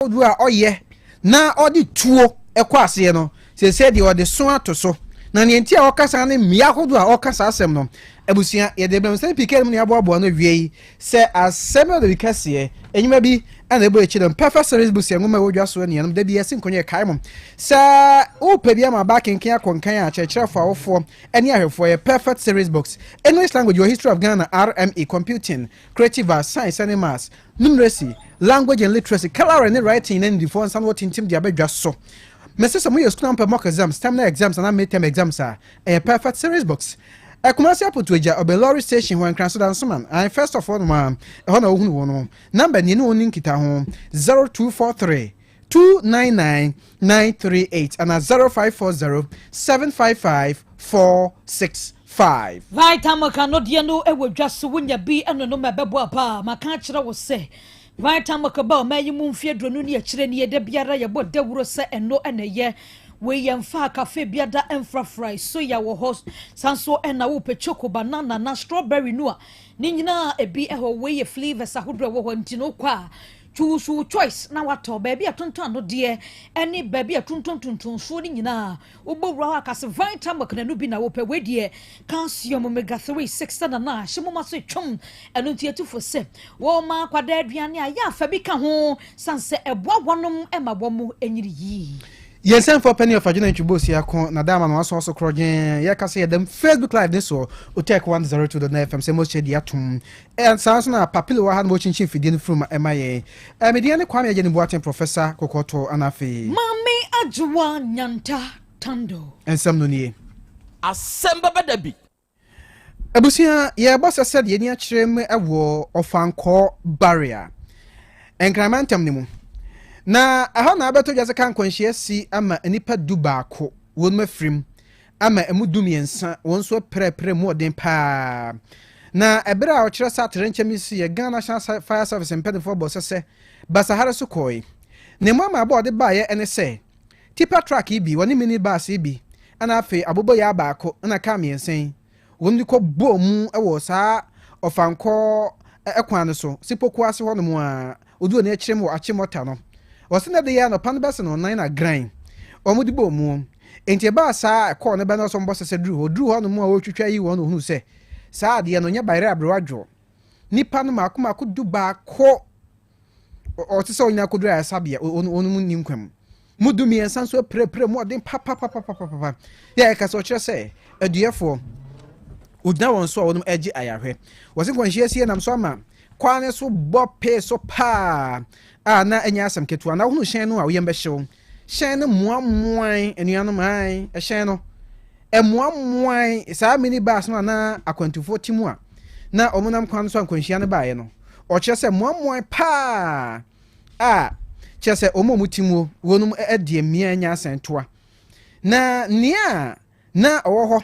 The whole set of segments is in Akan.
Ahodoɔ a ɔyɛ na ɔde tuo kɔ aseɛ no, seesei deɛ ɔde so ato so. Na nea nti a ɔka saa ne mmea ahodoɔ a ɔka saa asɛm no, abusua, yɛde brɛmsɛm pii kaa mu na yɛaboaboa no awie yi sɛ asɛm a ɔde kɛseɛ enyima bi na ɛbɔ akyi no. Perfect Service Books yɛ nwoma a ɛwɔ dwa so anuanom da bi yɛsi nkonnwa yɛkae mo sɛ wopɛ bi ama aba kenken akɔnkan a kyerɛkyerɛfoɔ, awofoɔ ne ahwɛfoɔ yɛ Perfect Series Books, English Language, Your History of Ghana, RME, Computing, Creative Arts, Science ne Maths, Numeracy, Language and Literacy, Colouring ne Writing na nimdifoɔ nsa no wɔtintim de abɛdwa so. Mɛsɛ sɛ moyɛ sukuu na mpɛ mock exams, terminal exams anaa midterm exams a, ɛyɛ Perfect Series Books. Ɛkumasi Apoto Agya, ɔbɛn lorry station hɔ, Nkran so Dansoman ayi first of all no a ɛhɔ na wohunu wɔn no. Number nie ne wɔn ni nkita ho: 0243 299 938 ana 0540 755 465. Vitamilk ano deɛ no wɔ dwa so, wonya bi ɛno no ma ɛbɛboa paa. Maka akyerɛ wo sɛ Vitamilk ba ɔma yi mu mfeɛ 20 ne akyerɛ nie, da biara yɛbɔ dawuro sɛ ɛno ɛna ɛyɛ wei. Yɛmfa cafe biada mfrafra, soya wɔ hɔ san so ɛna wopɛ choco, banana na strawberry no a ne nyinaa ebi ɛhɔ. Wei yɛ flavours ahodoɔ ɛwɔ hɔ, nti no kɔ a choose wo choice na watɔ. Baabi a tontɔn ano deɛ ɛne baabi a tontɔn tuntunsoɔ no nyinaa, wobɔ wura hɔ akase Vitamilk na no bi na wopɛ. Wei deɛ calcium, omega 3 6 na na hyɛ mo ma so twom. Ɛno nti atufo sɛ wɔma akwadaa aduane a yɛ afa bi ka ho san sɛ ɛboa wɔnom ma wɔn mo anyini yie. Yɛn nsɛmfoɔ pɛne ɔfa gyina ntwibo si ako na dama no asɔ so korɔ gyɛn. Yɛka sɛ yɛdam Facebook Live ne soɔ Otec 102.9 FM sɛ mohyɛ di atom. Saa nso na Papilo wɔ ha na wɔkyinkyin fidie no firim ɛma yɛn. Medeɛ ne Kwame Agye ne Boaten, Professor Kokɔtɔ, ana afei Maame Adwowa Nyanta Tando. Nsɛm no nie. Asɛm bɛbɛ da bi. Abusua, yɛbɔ sɛ sɛdeɛ ani akyerɛ mu wɔ Ɔfankɔɔ Barrier, Nkraman ntam no mu na ɛhɔ na abɛtɔ dwa sɛ ka nkwanhyia si ama nnipa 11 wɔn mu afirim ama ɛmu 13 wɔn nso apirapira mu ɔden paa. Na ɛberɛ a ɔkyerɛ sɛ aterɛnkyɛm yi si yɛ, Ghana National Fire Service mpanimfoɔ bɔ sɛ basahare so kɔe na emu ama abɔ ɔde baeɛ ne sɛ tipper truck yi bi wɔne mini bus yi bi ɛna afei aboboyaa baako ɛna kaa mmiɛnsa yi wɔn de kɔ bɔɔ mu wɔ saa Ɔfankɔ ɛkwan no so Sipoku ase hɔ nom a odu oni akyerɛ mu wɔ Akyemɔta no. Wɔsi na de yɛ anɔpa no bɛsɛ no nan na gran wɔn de bɔɔ mu. Nti ɛbaa saa ɛkɔɔ no bɛ na ɔsɔn bɔ sɛsɛ duru hɔ duru hɔ nom a wɔretwitwa yi wɔn na ohunu sɛ saa adeɛ no nyɛ bayerɛ aberewa dwo. Nipa no mako mako 11 ɔte sɛ ɔnyina akɔduru ayasabea, wɔn mu ni nkwa mu mu 13 nso apirapira mu ɔden papapapapapa. Yɛ ɛka sɛ ɔkyerɛ sɛ aduafoɔ ogyina wɔn so a wɔn agye ayahwɛ. Wɔsi nkwanhyia sie nam so ama kwan ne so bɔ pee so paa a na ɛnyɛ asɛm ketewa. Na wohunu hyɛn no a woyɛm bɛhyew hyɛn no mmoammoan anuanom an ɛhyɛn no ɛmmoammoan saa mini bus no anaa akwantufoɔ ti mu a na wɔn nam kwan no so a nkwanhyia no baeɛ no. Ɔkyerɛ sɛ mmoammoan paa a kyerɛ sɛ wɔn a wɔn ti mu wɔn adi mmea nya asɛn toa na nea na ɔwɔ hɔ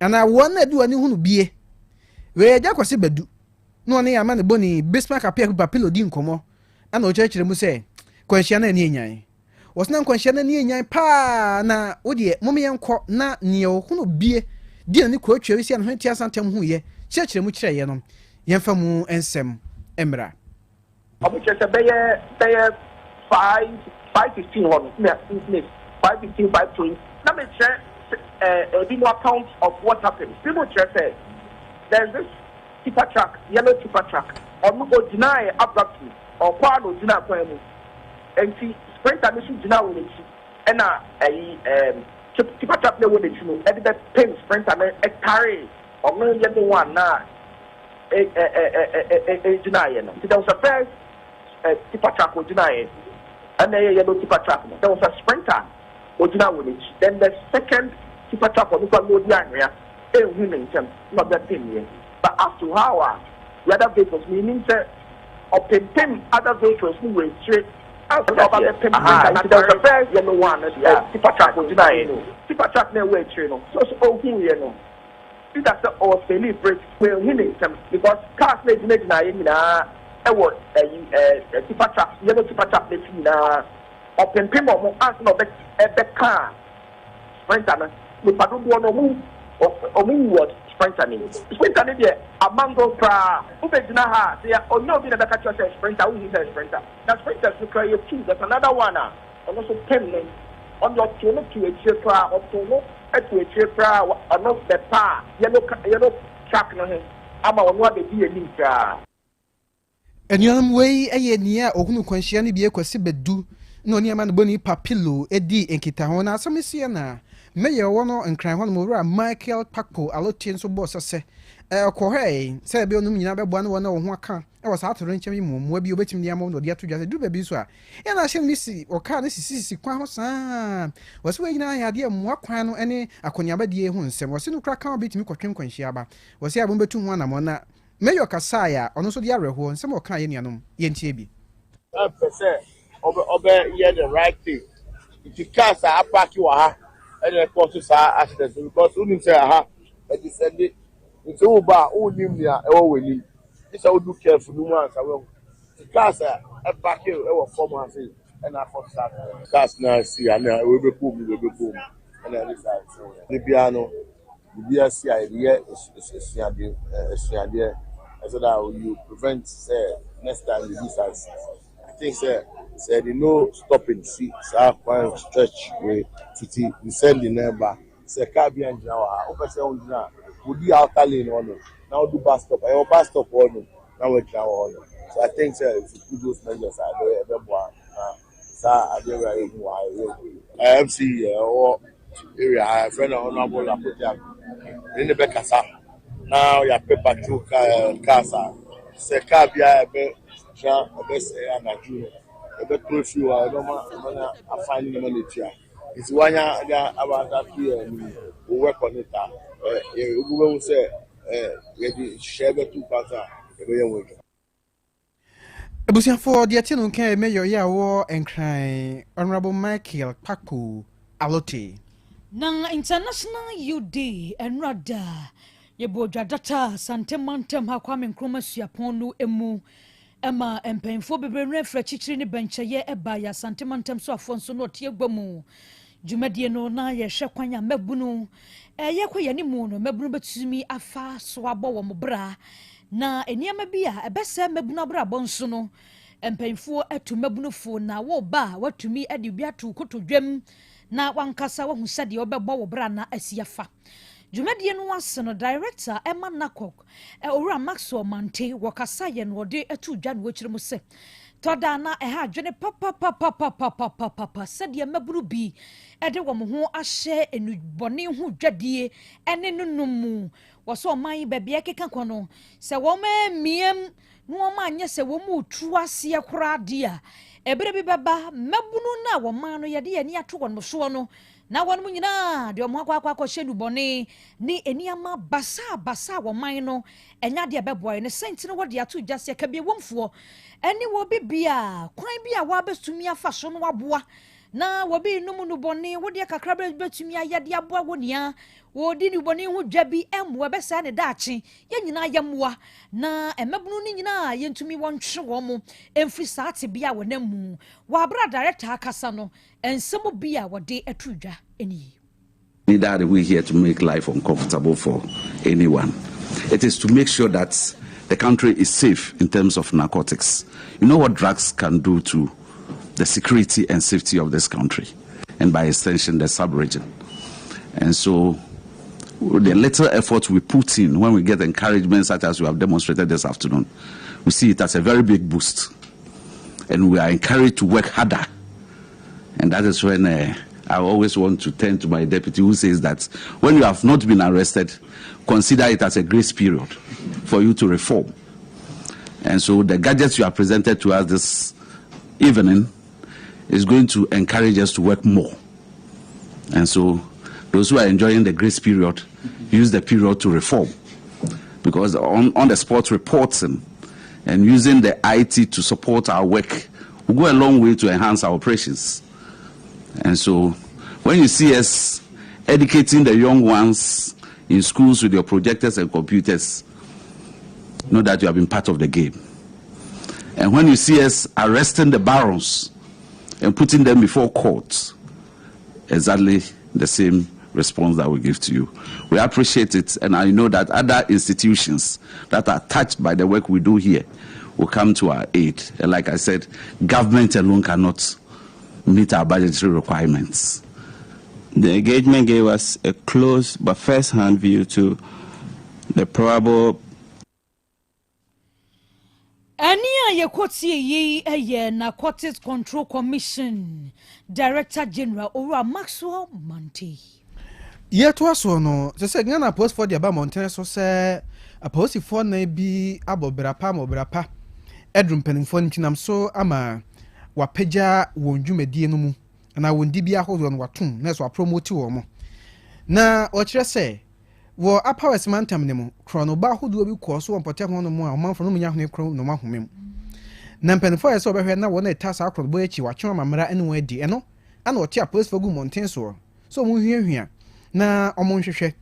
anaa wɔn a ɛde wɔn ani hunu bie. Wei Agya Kwasi Badu na ɔne ama ne bɔne Bismarck Apia Papilo di nkɔmmɔ ɛna ɔkyerɛkyerɛ mu sɛ kwanhyia no ani enyan. Wɔsena nkwanhyia no ani enyan paa na wodeɛ mom yɛnkɔ na nea ɔhunu bie di n'ani kɔ atwa si ano ho ti asantam hu yɛ kyerɛkyerɛ mu kyerɛ yɛ no yɛmfa mu nsɛm mmra. Ɔmo kyerɛ sɛ bɛyɛ 5:15 hɔ no na ne 5:15, 5:20 na mekyerɛ ebi mu account of what happened. Bi mu kyerɛ sɛ there is this tipper truck, yellow tipper truck. Ɔno ogyinaeɛ abruptly, ɔkɔ a na ogyina kwan mu, nti Sprinter no nso gyina wɔ n'akyi ɛna ɛyi tipper truck no ɛwɔ n'akyi no ɛde bɛ pin Sprinter no ɛtare ɔno yellow one na ɛ ɛ ɛ ɛ ɛ gyinaeɛ no. Nti there was a first tipper truck ogyinaeɛ ɛna ɛyɛ yellow tipper truck no. There was a Sprinter ogyina wɔ n'akyi, then the second tipper truck ɔno nso ɔdi anwea ehu ne ntɛm na ɔbɛ pin yɛ. But as to how a the other vehicles, meaning sɛ ɔpempem other vehicles no wɔ akyire ansa na ɔba bɛ pem Sprinter na there was a first yellow one no deɛ tipper truck ogyinaeɛ, tipper truck na ɛwɔ akyire no so ohun yɛ no either sɛ ɔfeli brake, ehu ne ntɛm because cars na egyinagyina yɛ nyinaa ɛwɔ ɛyi tipper truck, yellow tipper truck n'akyi nyinaa. Ɔpempem ɔmo ansa na ɔbɛ ɛbɛka Sprinter no. Nipa dodoɔ no ɔmo wu wɔ Sprinter no. Sprinter no deɛ amango koraa. Wobɛgyina ha a, sɛ yɛ ɔnyɛ obi na ɛbɛka kyerɛ sɛ Sprinter, wonhu sɛ Sprinter. Na Sprinters no koraa yɛ two, there's another one a ɔno nso pem no, ɔno deɛ ɔtoo no too akyire koraa, ɔtoo no too akyire koraa, ɔno bɛpaa yellow yellow truck no ho ama ɔno abɛdi anim koraa. Anuanom, wei yɛ nea ohunu kwanhyia no bi Kwasi Badu ne ɔne amanebɔni Papilo dii nkitaho. Na asɛm no siiɛ na Mayor ɔwɔ no Nkran hɔnom Owura Michael Kpakpo Alotey nso bɔɔ sɛ sɛ ɔkɔ hɔ ɛ sɛ ɛbɛyɛ ɔnom nyinaa bɛboa ne wɔn a wɔn ho aka wɔ saa atoyerɛnkyɛm yi mu mmoa bi a wɔbɛtumi de ama wɔn na ɔde ato dwa sɛ duru baabi nso a yɛn ahyɛn no si wɔ kaa no sisisisi kwan ho saa. Wɔse wei nyinaa yɛ adeɛ a mmoa kwan no ne akɔneabadie ho nsɛm. Wɔse no kora ka obi tumi kɔtwe nkwanhyia aba. Wɔse a wɔbɛtu ho anamɔn na Mayor kasaeɛ a ɔno nso de awerɛhoɔ nsɛm a ɔkaa yɛn nuanom yɛntie bi. Ɔmpɛ sɛ ɔbɛ ɔbɛ yɛ the right thing nti cars a apaaki wɔ ha ɛna ɛkɔ so saa accident no because wonim sɛ aha ɛdesɛnde nti woba a wonnim nea ɛwɔ w'anim gye sɛ wodu curve no mu ansa woahu nti cars a ɛpaaki ɛwɔ fam ha sei ɛna akɔ so saa accident no. Cars no asi ha na wei bɛbɔ mu wei bɛbɔ mu ɛna ɛde saa ɛsɛ de biara no biribi asi a yɛde yɛ asuadeɛ asuadeɛ so that you prevent sɛ next time biribi saa nsi. I think sɛ sɛ yɛde no stopping si saa kwan stretch wei fiti descending na ɛba sɛ car bi angyina wɔ ha wopɛ sɛ wogyina a wodi outer lane hɔ no na wodu bus stop ɛwɔ bus stop hɔ no na woagyina wɔ hɔ no so I think sɛ if you put those measures a ɛbɛyɛ ɛbɛboa na Saa adeɛ wei a yɛhu wɔ ha yi, yɛhu yi. MC yɛ ɔwɔ area ha, yɛfrɛ no Honourable Lakote Agbo. Yɛne no bɛkasa na yɛapɛ patrol car cars a sɛ car biara ɛbɛgyina ɛbɛsɛe anadwo no yɛbɛtɔ afiri hɔ a yɛbɛma ɛma no afan ne nneɛma no atua. Nti wanya de aba ato yɛn anim no, we'll work on it a ɛ wobɛhu sɛ yɛde nhyehyɛe bɛto kwan so a yɛbɛyɛ ho adwuma. Abusuafoɔ, deɛ ɛte no nka yɛ Mayor yi a ɔwɔ Nkran, Honourable Michael Kpakpo Allotey. Na International Youth Day ɛnora da yɛbɔɔ dwa data Asante mantam ha Kwame Nkrumah Suapɔn no mu ɛma mpanyinfoɔ bebree no afiri akyikyiri ne bɛnkyɛyɛ ɛbaeɛ Asante mantam soafoɔ nso na ɔte agua mu dwumadie no na yɛhwɛ kwan a mmabunu ɛyɛ kɔ yɛn anim no mmabunu bɛtumi afa so abɔ wɔn bra Na nneɛma bi a ɛbɛsɛe mmabunu abrabɔ nso no, mpanyimfoɔ atu mmabunu fo na wo ba a woatumi de bi ato wo kotodwam na w'ankasa woahu sɛdeɛ wobɛbɔ wo bra na asi afa. Dwumadie no ase no, Director ɛma NACOC, Owura Maxwell Mante, wɔkasaeɛ na ɔde too dwa na wɔkyerɛ mu sɛ, tɔ da a na ɛha adwene papapapapapapapa sɛdeɛ mmabunu bi de wɔn ho ahyɛ nnubɔne ho dwadie ne no nom mu. Wɔ sɛ ɔman yi baabi a ɛkeka kɔ no, sɛ wɔn ammiam na wɔn anyɛ sɛ wɔn retu aseɛ koraa deɛ a, ɛberɛ bi bɛba, mmabunu no a wɔman no yɛde yɛn ani ato wɔn soɔ no, na wɔn nyinaa de wɔn akɔ akɔ akɔhyɛ nnubɔne ne nneɛma basabasa a wɔman no ɛnyɛ adeɛ a ɛbɛboa yɛn. Ne sɛ nti no wɔde ato dwa sɛ kabiawomfoɔ ne wɔ bi a kwan bi a wɔabɛtumi afa so no aboa na wɔbi nom nnubɔne, wodeɛ kakra bɛtumi ayɛ de aboa wɔ nea Wɔredi nnubɔne ho dwa bi mmoa ɛbɛsɛe ne daakye. Yɛn nyinaa yɛ mmoa, na mmabunu no nyinaa yɛntumi wɔntwe wɔn mfiri saa tebea a wɔnam mu. Wɔ abere a director akasa no, nsɛm bi a wɔde to dwa nie. Neither are we here to make life uncomfortable for anyone. It is to make sure that the country is safe in terms of narcotics. You know what drugs can do to the security and safety of this country, and by extension, the sub-region. And so the little effort we put in when we get encouragement such as we have demonstrated this afternoon, we see it as a very big boost. And we are encouraged to work harder. And that is when I always want to turn to my deputy who says that when you have not been arrested, consider it as a grace period for you to reform. And so the gadgets you have presented to us this evening is going to encourage us to work more. And so those who are enjoying the grace period, use the period to reform. Because on the spot reporting and using the IT to support our work will go a long way to enhance our operations. And so when you see us educating the young ones in schools with your projectors and computers, know that you have been part of the game. And when you see us arresting the barons and putting them before court, exactly the same response that we give to you. We appreciate it, and I know that other institutions that are touched by the work we do here will come to our aid. And like I said, government alone cannot meet our budgetary requirements. The engagement gave us a close but first-hand view to the probable Ɛnne a yɛkɔtiee yi yɛ Narcotics Control Commission Director General Owura Maxwell Mantey. Yɛtoa soɔ no, sɛ sɛ Ghana apolisifoɔ de aba mmɔntene so sɛ apolisifoɔ nnan bi abɔ bra pa ama ɔbra pa aduru mpanimfoɔ no nti nam so ama wɔapagya wɔn dwumadie no mu anaa wɔn dibea ahodoɔ no wɔatom na ɛso aprɔmoti wɔn. Na wɔkyerɛ sɛ Wɔ Upper West Mantam no mu, korɔnobɔ ahodoɔ bi kɔɔ so wɔ mpɔtam hɔnom a ɔmanfoɔ no nya home korɔ nom ahome mu. Na mpanimfoɔ ayɛ sɛ wɔbɛhwɛ na wɔn a ɛtaa saa korɔnobɔ yi akyi wɔatwe wɔn ama mmara ne wɔn adi. Ɛno na wɔte apolisifoɔ gu mmɔnten soɔ sɛ wɔnhuahua na wɔnhwehwɛ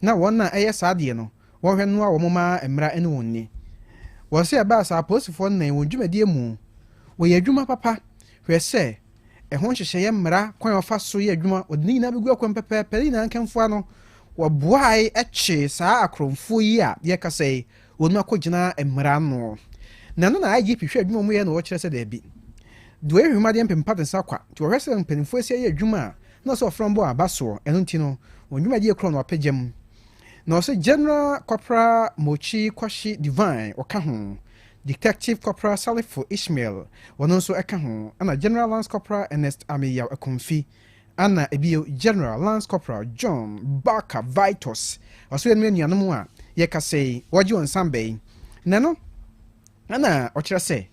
na wɔn a ɛyɛ saa adeɛ no wɔnhwɛ noa wɔn ma mmara ne wɔn nni. Wɔse ɛbaa saa apolisifoɔ nnan wɔn dwumadie mu wɔyɛ adwuma papa hwɛ sɛ ɛho nhyehyɛeɛ, mmara, kwan a wɔfa so yɛ adwuma, wɔde ne nyinaa bɛgu akwan pɛpɛɛpɛ, ne nyinaa nkamfo ano. Wɔboae kyee saa akorɔmfoɔ yi a yɛrekasa yi, wɔn akɔgyina mmara ano. Na ɛno na IGP hwɛ adwuma a wɔyɛ na wɔkyerɛ sɛ daabi. Deɛ ɔyɛ hwehwɛmu adeɛ mpempa de nsa kwa, nti wɔhwɛ sɛ mpanimfoɔ asi ayɛ adwuma a, na ɔsɛ ɔfrɛ wɔn bɔ wɔn aba soɔ, ɛno nti no, wɔn dwumadie korɔ no wɔapagya mu. Na ɔsɛ General Corporal Mochi Kwashi Divine ɔka ho, Detective Corporal Salifu Ishmael, ɔno nso ka ho, ɛna General Lance Corporal Ernest Ameyaw Akumfi, ɛna bio General Lance Corporal John Barker Vitus, ɔso yɛnom anuanom a yɛkasa yi, wɔgye wɔn nsa mba yi. Na ɛno na ɔkyerɛ sɛ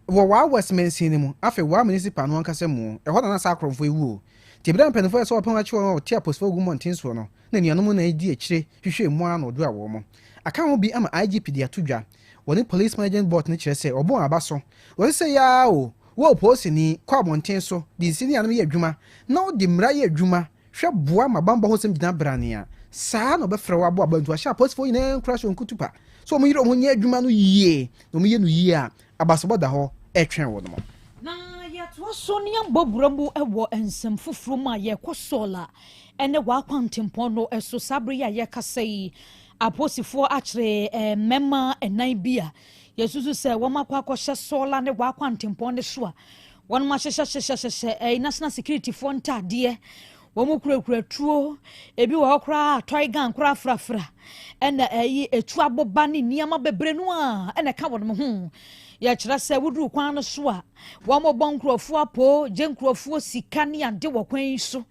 wɔ Waa West mansin no mu, afei Waa Municipal no ankasa mu, ɛhɔ na na saa akorɔmfoɔ yi wuo. Nti berɛ a mpanimfoɔ yɛ sɛ wɔpɛ wɔn akye wɔn a wɔte aposifoɔ gu mmɔnten soɔ no, na anuanom na di akyire hwehwɛɛ mu ara na wɔduaa wɔn. Aka ho bi ama IGP de ato dwa Wɔne Police Management Board no kyerɛ sɛ wɔbɔ wɔn aba so. Wɔse sɛ yɛ ara o, wo polisini, kɔ abɔnten so, de nsi ne anom yɛ adwuma, na wode mmara yɛ adwuma, hwɛ boa ma bammɔ ho nsɛm gyina brane a, saa ara na wɔbɛfrɛ wo aboa abantu ahyɛ apolisifoɔ nyinaa nkura hyɛ wɔn kutupa sɛ wɔnyere wɔn ho nyɛ adwuma no yie, na wɔyɛ no yie a, abasobɔ da hɔ retwɛn wɔn. Na yɛtoa so ne yɛn bɔbura mu wɔ nsɛm foforɔ mu a yɛkɔ Sɔla ne w'akwantempɔn no so saa bere yi a yɛrekasa yi. Apolisifoɔ akyere mmarima nnan bi a yɛsusu sɛ wɔakɔ akɔhyɛ Sɔla ne w'akwantempɔn no so a wɔahyehyɛhyehyɛhyehyɛ National Security foɔ ntaadeɛ. Wɔkurakura tuo, ebi wɔ hɔ koraa a toy gun koraa frafra, ɛna ɛyi etu aboba ne nneɛma bebree no a ɛna ɛka wɔn ho. Yɛkyerɛ sɛ woduru kwan no so a, wɔbɔ nkurɔfoɔ apoo, gye nkurɔfoɔ sika ne ade wɔ kwan yi so.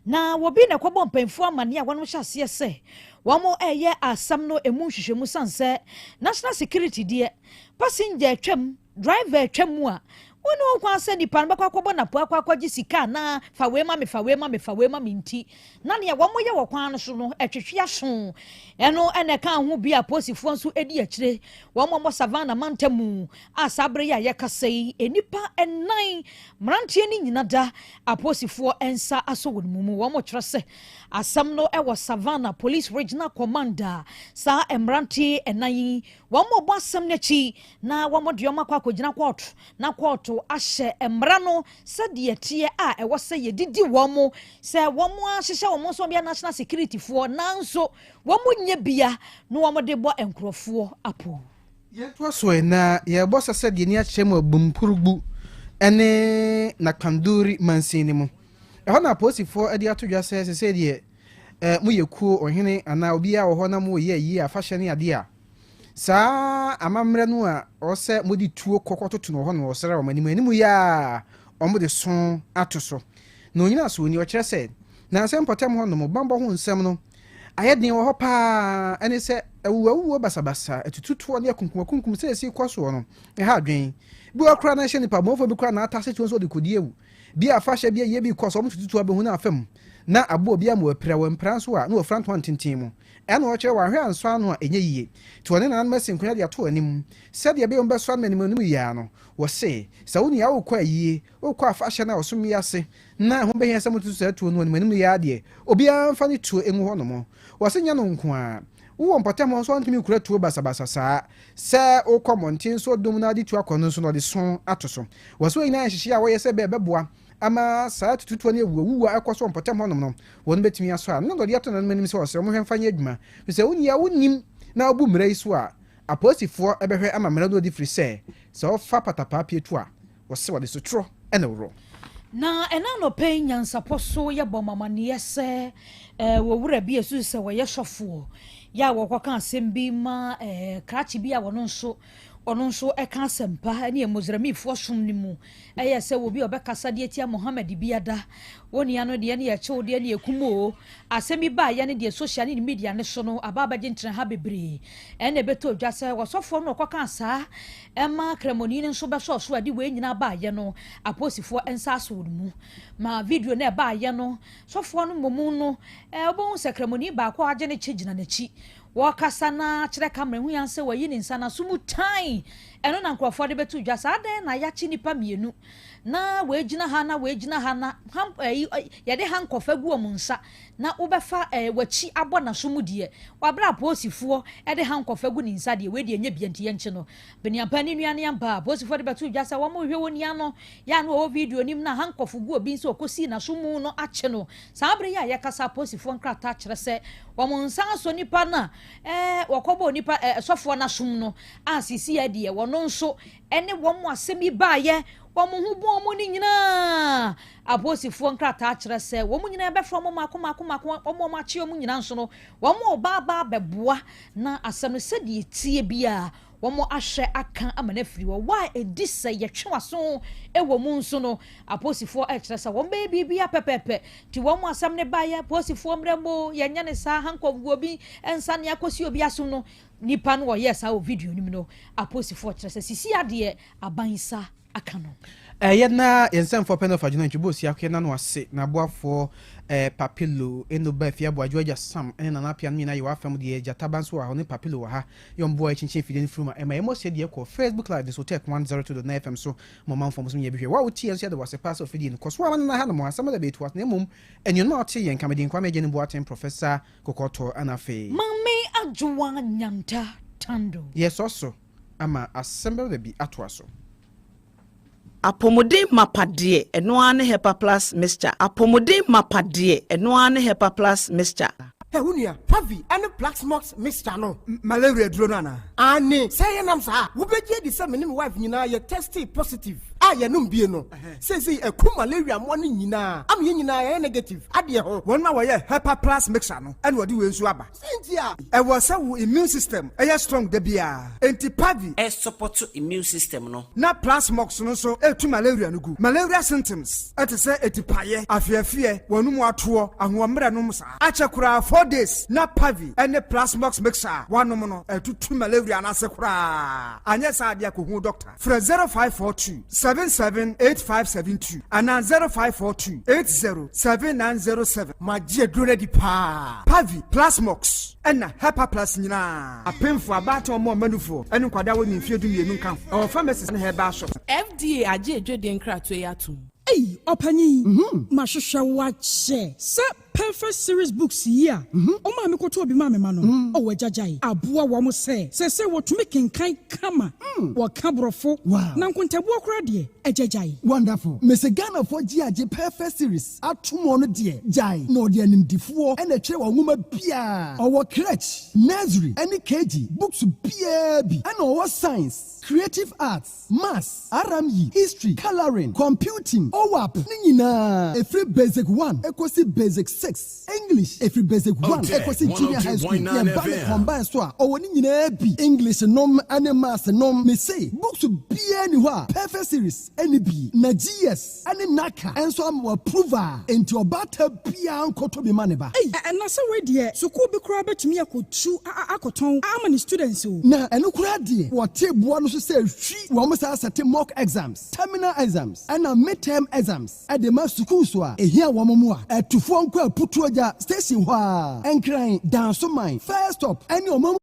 Na obi na ɛkɔbɔ mpanyinfoɔ amaneɛ a wɔn hyɛ aseɛ sɛ wɔn ɛyɛ asɛm no emu nhwehwɛmu san sɛ national security deɛ passenger atwam driver atwa mu a wonni ho kwan sɛ nipa no bɛkɔ akɔbɔ napo akɔ akɔgye sika anaa fa wei ma me fa wei ma me fa wei ma me nti na nea wɔn yɛ wɔ kwan no so no ɛtwetwe aso ɛno ɛna ɛka ho bi a polisifoɔ nso edi akyire wɔn a wɔwɔ savannah mantam mu a saa bere yi a yɛkasa yi nnipa nnan mmeranteɛ no nyina da apolisifoɔ nsa asɔ wɔn mu. Wɔkyerɛ sɛ asɛm no wɔ Savannah Police Regional Command a saa mmeranteɛ nnan yi wɔbɔ asɛm no akyi na wɔde wɔn akɔ akɔgyina kɔɔto na kɔɔto ahyɛ mmara no sɛdeɛ ɛteɛ a ɛwɔ sɛ yɛdidi wɔn sɛ wɔn ahyehyɛ wɔn nso wɔyɛ national security foɔ nanso wɔn nyɛ bia na wɔde bɔ nkurɔfoɔ apo. Yɛntoa so ɛ, na yɛrebɔ sɛ sɛdeɛ ani akyerɛ mu Bumpurugbu ne Nakpanduri mansin no mu. Ɛhɔ na apolisifoɔ de ato dwa sɛ sesei deɛ eh, moyɛ kuo, ɔhene anaa obiara wɔ hɔ na moreyɛ ayie, afahyɛ ne adeɛ a, saa amammerɛ no a ɔwɔ sɛ mode tuo kɔ kɔtoto no wɔ hɔ no wɔsrɛ wɔn anim anim yi ara wɔde so ato so. Na onyina so ni, ɔkyerɛ sɛ nansɛ mpɔtam hɔ nom bammɔ ho nsɛm no Ayɛ den wɔ hɔ paa, ɛne sɛ awuwuawuo basabasa, atututoɔ ne akunkumakunkum sɛ ɛsi kɔ soɔ no, ɛha adwene. Bi wɔ hɔ koraa na ɛhyɛ nnipa bɔnfoɔ bi koraa na atase tuo nso ɔde kɔdi awu. Bi a afahyɛ bi ayie bi kɔ so, wɔtoto tuo abɛhu no afa mu na aboa obi ama wapira, wampira nso a na wafura ntoma ntenten mu. Ɛna ɔkyerɛ wanhwɛ ansɔ ano a ɛnyɛ yie. Nti wɔne nananom asi nkonnwa de ato anim sɛdeɛ ɛbɛyɛ wɔbɛsɔ ano anim anim yi ara no. Wɔse, sɛ wo nua wokɔ ayie, wokɔ afahyɛ no a ɔsom yi ase na ɛho bɛhia sɛ mototo saa tuo no anim anim yi ara deɛ, obiara mfa ne tuo ngu hɔnom. Wɔse nyɛ no nko ara, wowɔ mpɔtam hɔ nso a wontumi nkura tuo basabasa saa. Sɛ wokɔ mmɔnten so dom na wode tuo akɔ no nso na wɔde so ato so. Wɔse wei nyinaa yɛ nhyehyɛeɛ a wɔyɛ sɛ ɛbɛboa. ama saa atututuo ne awuawuo a ɛkɔ so wɔ mpɔtam hɔnom no, wɔn bɛtumi asɔ ano. Na ɔde ato nananom anim sɛ ɔsrɛ wɔn hwɛ mfa nyɛ adwuma, firi sɛ wo nua wonnim na wobu mmara yi so a, apolisifoɔ bɛhwɛ ama mmara no adi firi sɛ, sɛ wɔfa patapaa pie to a, wɔse wɔde sotorɔ na ɛworɔ. Na ɛna anɔpa yi nyansapɔ so yɛbɔ mo amaneɛ sɛ eh, owura bi a ɛsusu sɛ wɔyɛ sɔfoɔ yɛ a wɔkɔka asɛm bi ma eh, krakye bi a wɔno nso ɔno nso ɛka asɛmpa ne Muslimfoɔ som no mu ɛyɛ sɛ obi a ɔbɛkasa de atia Muhammad bi ada wɔn nua no deɛ ne yɛkyew deɛ ne yɛkum o asɛm bi baayɛ ne deɛ social ne media ne so no aba abɛgye ntena ha bebree ɛna ɛbɛtɔ dwa sɛ wɔsɔfoɔ no ɔkɔka saa ɛma kramoni no nso bɛsɔɔ so a ɛde wei nyinaa baayɛ no apolisifoɔ nsa asɔ wɔn mu ma video no ɛbaayɛ no sɔfoɔ no mmom no wobɛhu sɛ kramoni baako a agye ne kye gyina n'akyi Wɔkasa na kyerɛ camera hu yan sɛ wayi ne nsa n'aso mu tan. Ɛno na nkurɔfoɔ de bɛto dwa saa adɛn na yɛakye nnipa mmienu na wei gyina ha na wei gyina ha na ham ɛyi yɛde handcuff agu wɔn nsa na wobɛfa ɛɛ wakyi abɔ n'aso mu deɛ wabrɛ apolisifoɔ ɛde handcuff agu ne nsa deɛ wei deɛ nyɛ bia nti yɛnkye no Beniampa ne nua ne ampa apolisifoɔ de bɛto dwa sɛ wɔn rehwɛ wɔn nua no yɛ a na wɔwɔ video nim na handcuff gu obi nsa ɔkɔsii n'aso mu no akye no Saa bere yi a yɛkasa apolisifoɔ nkrataa kyerɛ sɛ wɔn nsa asɔ nipa no a wɔkɔbɔɔ nipa sɔfoɔ no asom no a seesei deɛ wɔn nso ne wɔn asɛm yi baeɛ wɔn ho bɔn mu no nyinaa apolisifoɔ nkrataa kyerɛ sɛ wɔn nyinaa bɛfrɛ wɔn mako mako mako wɔn wɔn akye wɔn nyinaa nso no wɔn ɔba aba abɛboa na asɛm no sɛdeɛ tie biara Wɔahwɛ aka ama no afiri hɔ. Wɔ a edi sɛ yɛtwe w'aso wɔ mu nso no, apolisifoɔ rekyerɛ sɛ wɔbɛyɛ biribiara pɛpɛɛpɛ. Nti wɔn asɛm no baeɛ, apolisifoɔ mmrɛ mo o, yɛnyɛ no saa, handcuff gu obi nsa nea akɔsi obi asom no, nipa no ɔyɛɛ saa wɔ video no mu no, apolisifoɔ kyerɛ sɛ sisi adeɛ aban nsa aka no. Ɛyɛ na yɛn nsɛmfoɔ pɛ no fa gyina ntwebo osi akoyɛ nano ase na aboafoɔ eh, Papilo, Eno ba Afie Aboadwo Agya Sam ne Nana Apia no nyinaa yɛ w'afam deɛ Gyata ba nso wɔ ha ɔne Papilo wɔ ha yɛ ɔmboa yɛ kyinkyin afidie no firi mu a ɛma yɛmmɔ seɛ deɛ kɔ Facebook live nso Tech 102.9 FM so ma ɔmanfoɔ nso nyɛ bi hwɛ wo a wotie yɛn nso yɛda wo ase paa sɛ ofidie no kɔ so ara nana ha nom asɛm da bɛtu ase na mmom anuanom a wɔte yɛn nka mede Nkwame Agyenim Boateng Professor Kɔkɔɔtɔ ɛna afei. Maame Adwoa Nyanta Tando. Yɛsɔ so ama asɛm bɛba bi atoa so. Apɔmuden mapa deɛ, ɛno ara ne Hepa Plus Mixture. Apɔmuden mapa deɛ, ɛno ara ne Hepa Plus Mixture. Hey, wo nua, Pavi ne Plaxmox mixture no, malaria aduro no anaa? Aane, sɛ ɛyɛ nam saa a, wobɛgye adi sɛ me ne me wife nyinaa yɛ testee positive a yɛnom bie no. Seesei aku malaria mmoa no nyinaa ama yɛn nyinaa yɛayɛ negative adeɛ ho. Wɔn a wɔyɛ Hepa Plus mixture no na wɔde wei nso aba. Sɛn nti a? Ɛwɔ sɛ wo immune system yɛ strong da biara, enti Pavi. Ɛsupɔto immune system no. Na Plasmox no nso tu malaria no gu. Malaria symptoms te sɛ atipaeɛ, afeafeɛ, w'anum atoɔ, ahoɔmmerɛ nom saa. Akyɛ koraa 4 days na Pavi ne Plasmox mixture a woanom no atutu malaria no ase koraa. Anyɛ saa deɛ kɔhu doctor. Frɛ 0542 77 8572 anaa 0542 80 7907. Magye aduro no adi paa. Pavi, Plasmox, ɛna Hepaplus nyinaa. Apemfoɔ, abaatan, wɔn a wɔma nufoɔ, ne nkwadaa a wɔnnii mfeɛ dumienu nka ho. Ɛwɔ pharmacies ne herbal shops. FDA agye adwadie nkratoɔ yi atom. Ei ɔpanyin, mahwehwɛ wo akyɛ sɛ Perfect Series Books yi a wo maame kɔtɔɔ bi maa me ma no, oh agya gyae, aboa wɔn sɛ seesei wɔtumi kenkan kama, wɔka Borɔfo, na nkontabuo koraa deɛ, agya gyae. Wonderful. Mese Ghanafoɔ gye agye Perfect Series atom ɔno deɛ gyae na ɔde animdifoɔ na ɛtwerɛ wɔn nwoma biara. Ɔwɔ crèche, nursery ɛne KG books biara bi ɛna ɔwɔ science, creative arts, Maths, RME, History, Colouring, Computing, OAP ne nyinaa ɛfiri Basic one kɔsi Basic 6, English ɛfiri Basic 1 kɔsi Junior High School, yɛba no combine so a ɔwɔ ne nyinaa bi, English nom ne Maths nom, mese books biara nni hɔ a Perfect Series nni bi, na GS ne NACA nso ama w'approve a enti ɔbaatan biara nkɔtɔ bi ma ne ba. Ei na sɛ wei deɛ sukuu bi koraa bɛtumi akɔtu akɔtɔn ama ne students o. Na ɛno koraa deɛ wɔte boɔ no so sɛ hwi, wɔn saa sɛte mock exams, terminal exams ɛna mid term exams de ma sukuus a ɛhia wɔn mmoa. Atufoɔ nkɔ Aputuogya station hɔ ara, Nkran, Dansoman, First Stop ɛne ɔman mu.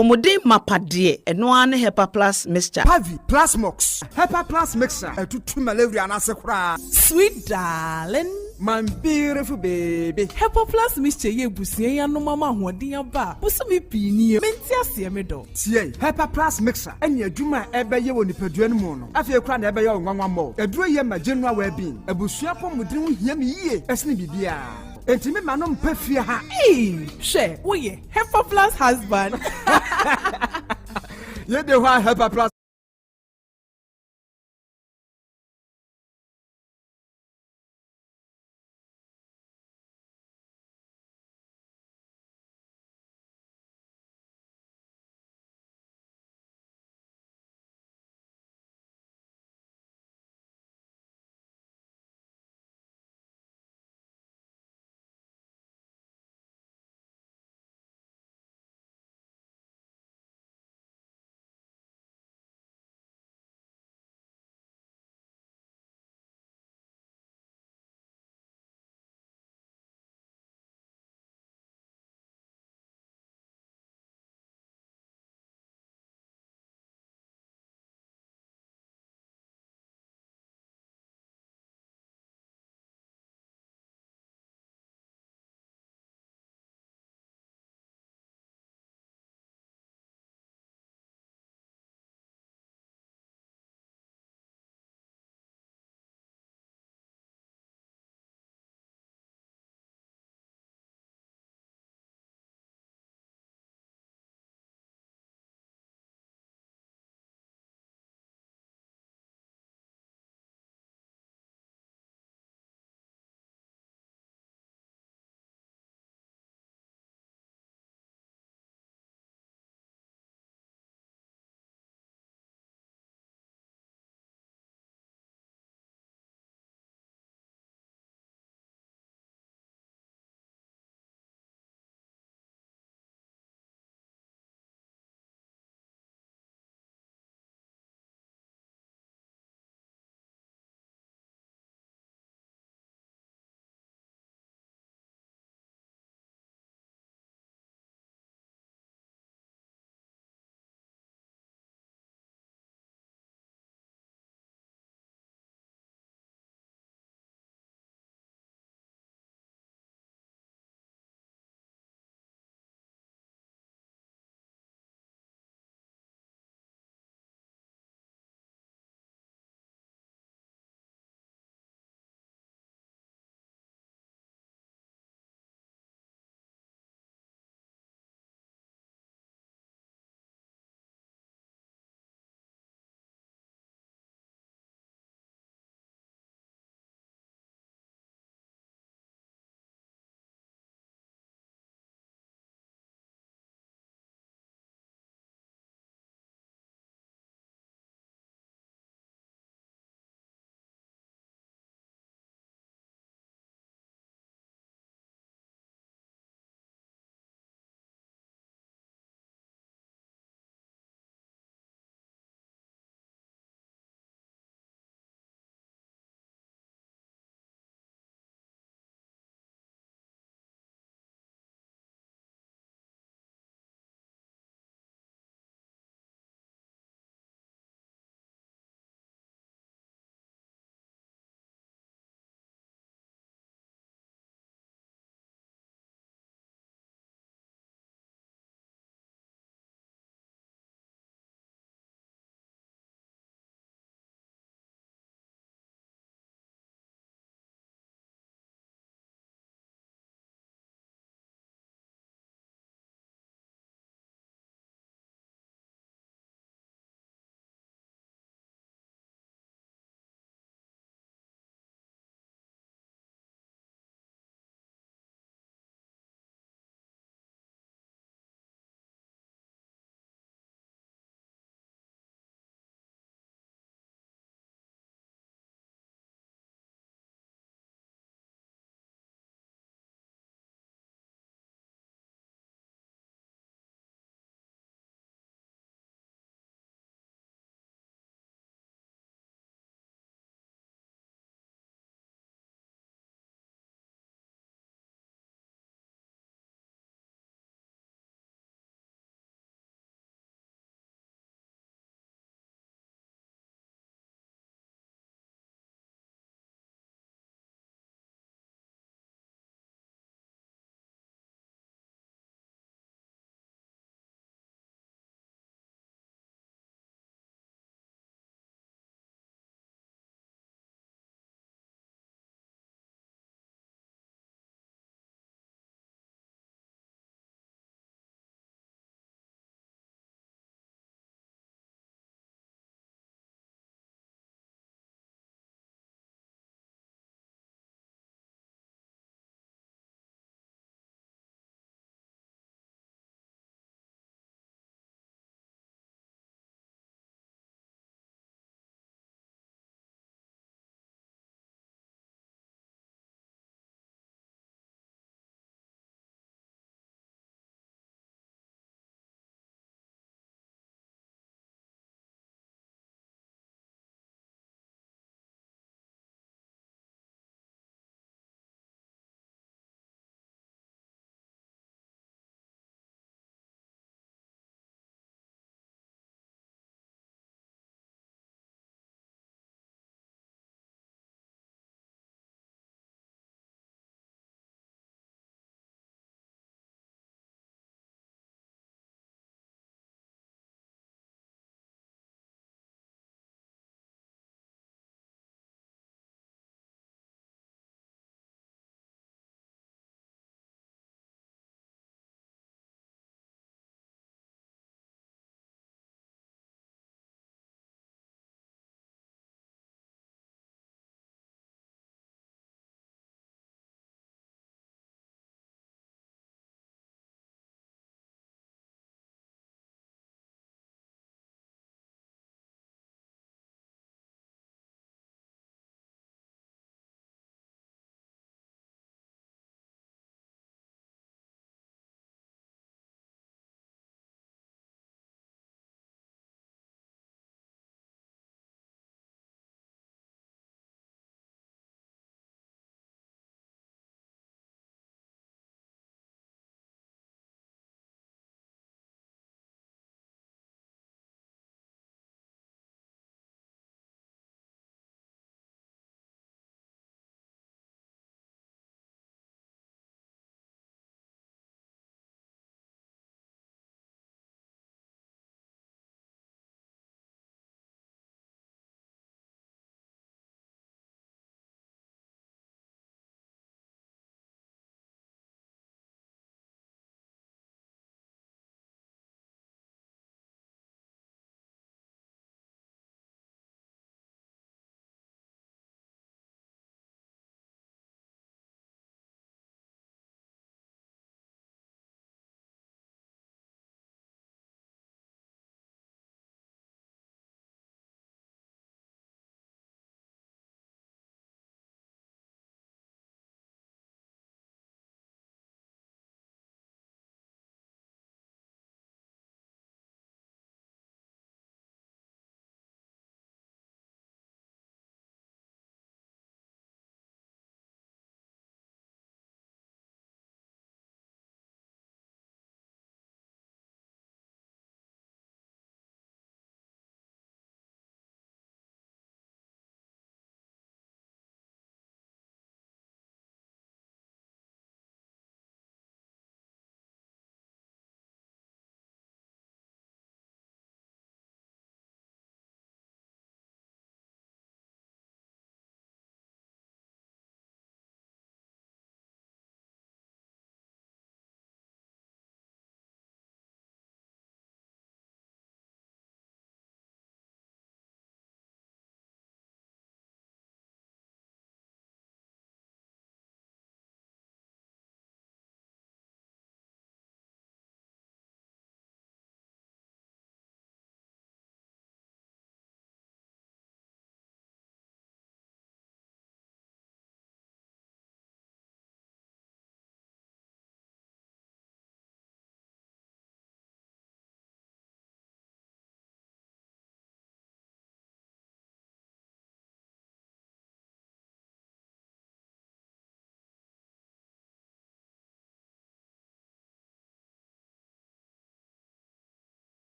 Apɔmuden mapa deɛ, ɛno ara ne Hepa Plus Mixture. Pavi, Plasmox, Hepa Plus Mixture, ɛtutu malaria no ase koraa. Sweet darling. My beautiful baby. Hepa Plus mixture yi abusua yi anom ama ahoɔden aba a bosome pii nie. Mente aseɛ me dɔ. Tie, Hepa Plus mixture ne adwuma a ɛbɛyɛ wɔ nipadua no mu no, afei koraa na ɛbɛyɛ wo nwanwa mmɔ. Aduro yi ma general well-being. Abusua apɔmuden ho hia me yie sene biribiara. Enti me ma no mpa fie ha. Eii, hwɛ, woyɛ Hepa Plus husband. Yɛde hɔ a Hepa Plus.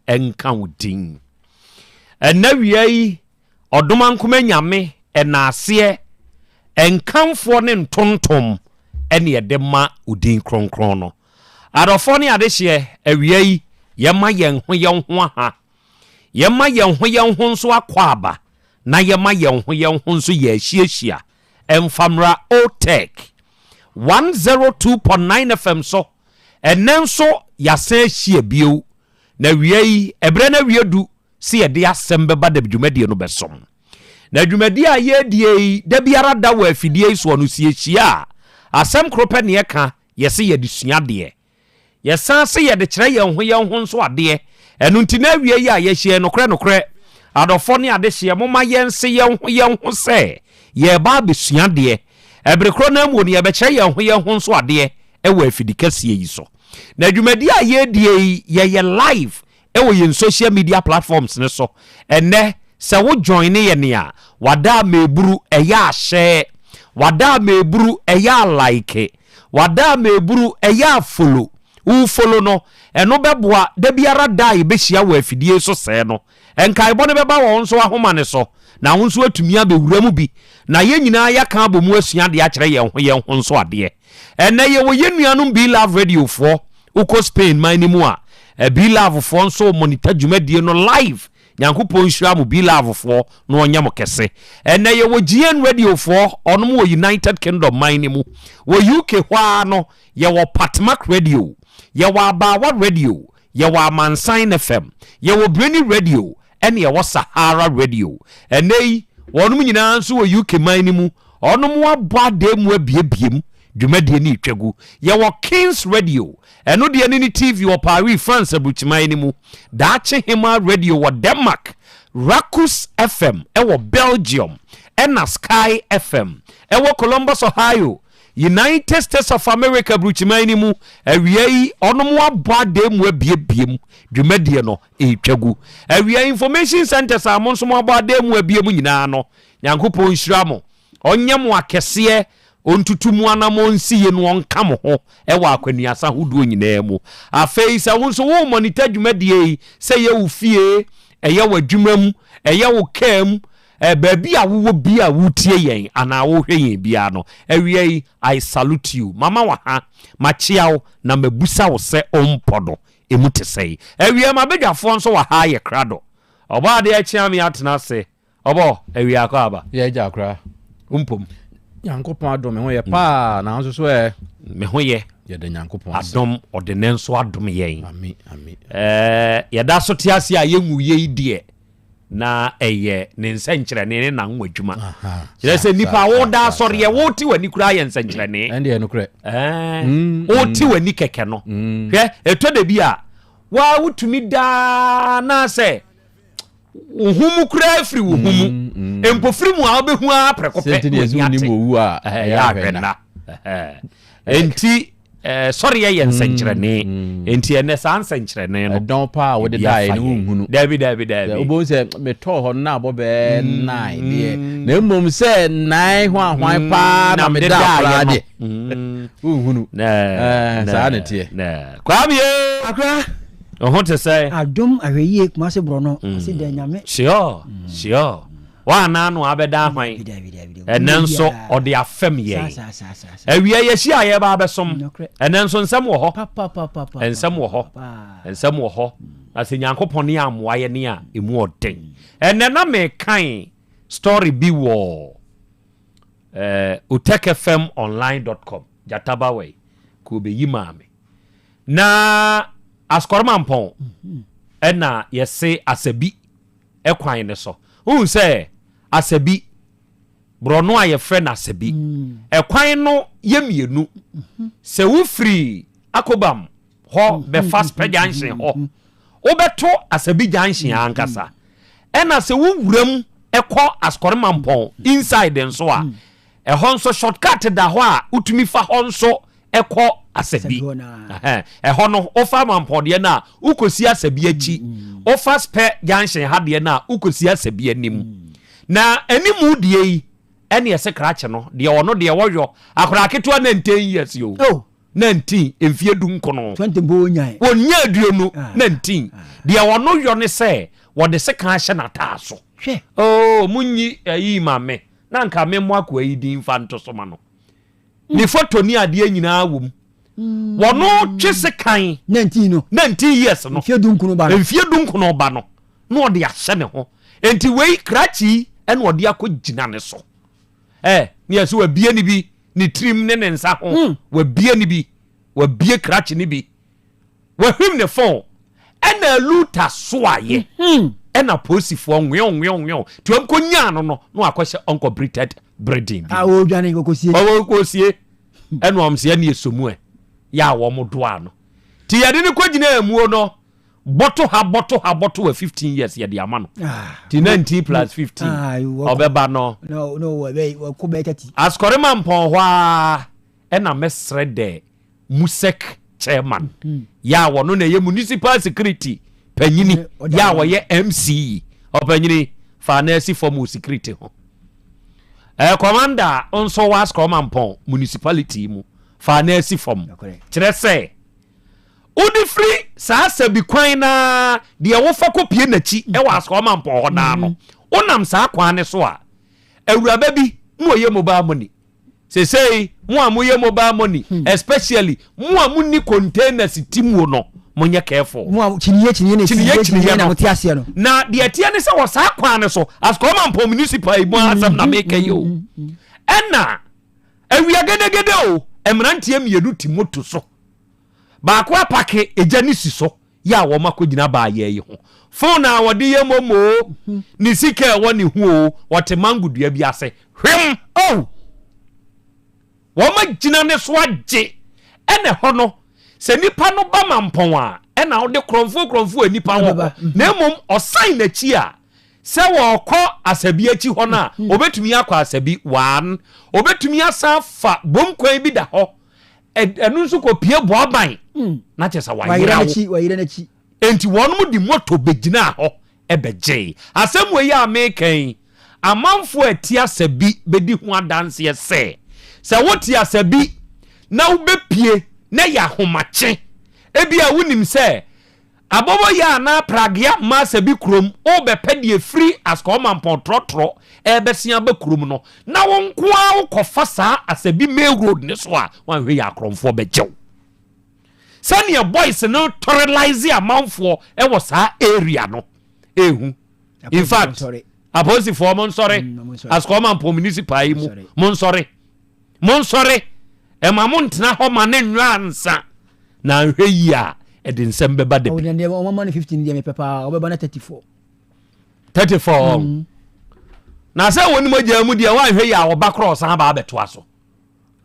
nka wo din. Ɛnnɛ awia yi, Ɔdomankoma Nyame ɛnaaseɛ, nkamfoɔ ne ntontom ɛne yɛde ma wo din kronkron no. Adɔfoɔ ne adehyeɛ, awia yi, yɛma yɛn ho yɛn ho aha. Yɛma yɛn ho yɛn ho nso akwaaba na yɛma yɛn ho yɛn ho nso yɛahyiahyia ɛmfa mmra OTEC 102.9 FM so. Ɛnnɛ nso yɛasan ahyia bio, na awia yi, ɛberɛ no awie du sɛ yɛde asɛm bɛba da dwumadie no bɛsom. Na dwumadie a yɛredie yi, da biara da wɔ afidie yi soɔ no, sɛ yɛhyia a, asɛm koro pɛ na yɛka, yɛse yɛde sua adeɛ. Yɛsan se yɛde kyerɛ yɛn ho yɛn ho nso adeɛ. Ɛno nti na awie yi a yɛahyia yi, nokorɛ nokorɛ, adɔfoɔ ne adehyeɛ, momma yɛnse yɛn ho yɛn ho sɛ yɛreba abɛsua adeɛ. Ɛbere korɔ no ara mu no, yɛbɛkyerɛ yɛn ho yɛn ho nso adeɛ wɔ afidikɛseɛ yi so. Na dwumadie a yɛredie yi, yɛyɛ live wɔ yɛn social media platforms no so. Ɛnnɛ, sɛ wo joine yɛn a, wada a meburu ɛyɛ a share, wada a meburu ɛyɛ a like, wada a meburu ɛyɛ a follow. Wo follow no, ɛno bɛboa da biara da a yɛbɛhyia wɔ afidie so sɛɛ no. Nkaebɔ no bɛba wɔ wo nso ahoma no so, na wo nso atumi abɛwura mu bi, na yɛn nyinaa yɛaka abɔ mu asua adeɛ akyerɛ yɛn ho yɛn ho nso adeɛ. Ɛnnɛ yɛwɔ yɛn nuanom Be Love Radio foɔ, wokɔ Spain man no mu a, Be Love foɔ nso monitor dwumadie no live. Nyankopɔn nhyira mo Be Love foɔ na ɔnyɛ mo kɛse. Ɛnnɛ yɛwɔ GN Radio foɔ, ɔnom wɔ United Kingdom man no mu. Wɔ UK hɔ ara no, yɛwɔ Patmak Radio, yɛwɔ Abaawa Radio, Yɛwɔ Amansan FM, yɛwɔ Birni Radio, ɛne yɛwɔ Sahara Radio. Ɛnnɛ yi, wɔnom nyinaa nso wɔ UK man no mu. Wɔnom abɔ adan mu abiebie mu dwumadie no retwa gu. Yɛwɔ Kings Radio, ɛno deɛ ne ne TV wɔ Paris, France aburukyiman no mu. Daakye Hemaa Radio wɔ Denmark, Rakus FM wɔ Belgium, ɛna Sky FM wɔ Columbus, Ohio. United States of America aburukyiman no mu awia yi ɔnom abɔ adan mu abiebie mu dwumadie no ɛretwa gu. Awia information centers a mo nso mo abɔ adan mu abie mu nyinaa no, Nyankopɔn nhyira mo, ɔnyɛ mo akɛseɛ, ɔntutu mo anamɔn nsi yie na ɔnka mo ho wɔ akwannuasa hodoɔ nyinaa mu. Afei sɛ wo nso wo monitor dwumadie yi, sɛ ɛyɛ wo fie, ɛyɛ w'adwuma mu, ɛyɛ wo kaa mu, Eh, baabi a wowɔ bi a wotie yɛn anaa wohwɛ yɛn biara no, awia yi, I salute you. Mama wo ha, makyea wo, na mabusa wo sɛ ompɔ no, emu te sɛn? Awia, m'abadwafoɔ nso wɔ ha ayɛ krado. Ɔbɔ adeɛ akyea me atena ase. Ɔbɔ, awia akɔ aba. Yɛ agya koraa. Wompom. Nyankopɔn adom, me ho yɛ paa, na wo nso so ɛ? Me ho yɛ. Yɛda Nyankopɔn ase. Adom, ɔde ne nso adom yɛn. Ami, ami. Eh, yɛda so te ase a yɛnwuiɛ yi deɛ. na ɛyɛ ne nsɛnkyerɛnne ne n'anwonwadwuma. Kyerɛ sɛ nipa a woda asɔreɛ wote w'ani koraa yɛ nsɛnkyerɛnne. Ɛndeɛ nokorɛ. Wote w'ani kɛkɛ no. Hwɛ ɛtɔ da bi a waa wotumi daa na sɛ wo ho mu koraa firi wo ho mu. Mpofiri mu a wobɛhu ara prɛko pɛ na w'ani ate. Ɛyɛ ahwɛ nna. Enti Eh, sɔreɛ yɛ nsɛnkyerɛnne. Mm, mm. Enti ɛnɛ saa nsɛnkyerɛnne no. Ɛdɔn paa a wode daeɛ no wonhunu. Dabi dabi dabi. Wobɛhu sɛ metɔɔ hɔ no na abɔ bɛɛ mm, nine deɛ. Na mmom sɛ nine ho ahwan paa na meda koraa deɛ. Wonhunu. Eh, saa na ɛteɛ. Kwame. Akora. Ɔho te sɛ. Adom ahwɛyie Kumase borɔ no. Ɔsi dɛ nyame. Sure, sure. Woanaa no abɛda ahwan? Ɛnnɛ nso ɔde afɛm yɛn. Awia yɛhyia a yɛba abɛsom. Ɛnnɛ nso nsɛm wɔ hɔ. Nsɛm wɔ hɔ. Nsɛm wɔ hɔ. Na sɛ Nyankopɔn ne ammoa yɛn a, emu ɔden. Ɛnnɛ na mekan story bi wɔ eh, otekfmonline.com. Gyata Bawai, ka obeyi maa me. Na Asukɔrɔmampɔn ɛna yɛse Asabi kwan no so. Wohu sɛ Asabi, borɔno a yɛfrɛ no Asabi, ɛkwan no yɛ mmienu. Sɛ wofiri Akobam hɔ bɛfa Spɛ Junction hɔ, wobɛto Asabi Junction ankasa. Ɛna sɛ wowura mu kɔ Asukɔre Mampɔn inside nso a, ɛhɔ nso shortcut da hɔ a wotumi fa hɔ nso kɔ Asabi. Ɛhɔ no, wofa Mampɔn deɛ no a, wokɔsi Asabi akyi. Mm. Wofa Spɛ Junction ha deɛ no a, wokɔsi Asabi anim. Mm. Na animu deɛ yi, ɛne ɛsɛ krakye no, deɛ ɔno deɛ wɔyɔ, akwadaa ketewa na 10 years o. Oh. 19 mfie du nkono. 20 mpo wɔnyae. Wɔnya aduonu 19. Deɛ wɔno yɔ ne sɛ wɔde sekan ahyɛ n'ataa so. Hwɛ. Oo, monyi ayi ma me na nka memmɔ akoa yi din mfa nto so ma no. Ne foto ne adeɛ nyinaa wɔ mu. Wɔno twe sekan. 19 no. 19 years no. Mfie du nkono ba no. Mfie du nkono ba no. Na ɔde ahyɛ ne ho. Enti wei krakye yi ɛna ɔde akɔ gyina ne so. Ɛ ne yɛ sɛ wabie ne bi ne tirim ne ne nsa ho. Hmm. Wabie ne bi. Wabie krakye ne bi. Wahwim ne fon. Ɛna luta soayɛ. Hmm. Ɛna polisifoɔ nweɔn nweɔn nweɔn. Nti wɔn kɔ nyaa no no na wakɔhyɛ uncompleted building bi. A wɔredwane kɔkɔsie. Ɔkɔsie. Ɛna wɔn sɛ ɛne esomu ɛ. Yɛ a wɔn doa no. Nti yɛde no kɔ gyina emuo no. Bɔto ha bɔto ha bɔto ha 15 years yɛde ama no. Ti 19 plus 15 ɔbɛba no. Asukɔrema mpɔn hɔ ara ɛna mɛsrɛ dɛ Musec chairman yɛ a wɔno na ɛyɛ municipal security panyini yɛ a wɔyɛ MC ɔpanyini fa na asi fam wɔ security ho. Ɛɛ commander nso wɔ Asukɔrema mpɔn municipality mu fa na asi fam kyerɛ sɛ Wode firi saa Sabi kwan no ara, deɛ wofa kɔpue n'akyi wɔ Asukwa Mampɔn hɔ no ara no, wonam saa kwan no so a, awuraba bi na ɔyɛ mobile money. Seesei mo a moyɛ mobile money, especially mo a monni containers ti muo no, monyɛ careful. Mo a kyiniiɛ kyiniiɛ na Kyiniiɛ kyiniiɛ kyiniiɛ na no. mote aseɛ no. Na deɛ ɛteɛ ne sɛ wɔ saa kwan no so, Asukwa Mampɔn municipal yi mu asɛm na meka yi o. Ɛna awia gedegede o, mmeranteɛ mmienu te moto so. Baako apake egya no si so yɛ a wɔn akɔgyina baayɛ yi ho. Fon a wɔde yɛ momo o, ne sika a ɛwɔ ne ho o, wɔte mango dua bi ase. Hwem! Oh! Wɔn agyina ne so agye. Ɛna ɛhɔ no, sɛ nipa no ba mampɔn a, ɛna wode korɔmfoɔ korɔmfoɔ a nipa wɔ hɔ. Na mmom ɔsan n'akyi a, sɛ wɔkɔ asabi akyi hɔ no a, obetumi akɔ asabi one, obetumi asan afa bom kwan bi da hɔ. Ɛno nso kɔ pie boaban hmm. na kyerɛ sɛ wayera wo enti wɔn de moto bɛgyinaa hɔ ɛbɛgyee asɛm wei a meka yi amanfoɔ a ɛte asabi bɛdi ho adanseɛ sɛ sɛ wote asabi na wobɛpie na yɛ ahomakye ebi a wonim sɛ Aboboyaa anaa pragea mma asabi kurom worebɛpɛ deɛ ɛfiri Askɔɔ Mampɔn trɔtrɔ ɛrebɛsen aba kurom no na wo nko ara wokɔfa saa Asabi main road no so a, woanhwɛ yie a akorɔmfoɔ bɛgye wo. Sɛdeɛ boys no terrorize amanfoɔ wɔ saa area no, ɛhu. In fact, apolisifoɔ mo nsɔre, Askɔɔ Mampɔn municipal yi mu, mo nsɔre. Monsɔre! Mma monntena hɔ ma no nnwo ansa, na anhwɛ yie a, ɛde nsɛm bɛba da bi. Ɔwɔ deɛ wɔn no 15 deɛ mepɛ paa ɔbɛba na 34. 34 mm. Na sɛ wɔn mogya mu deɛ wɔanhwɛ yie a ɔba korɔ ɔsan ba abɛtoa so.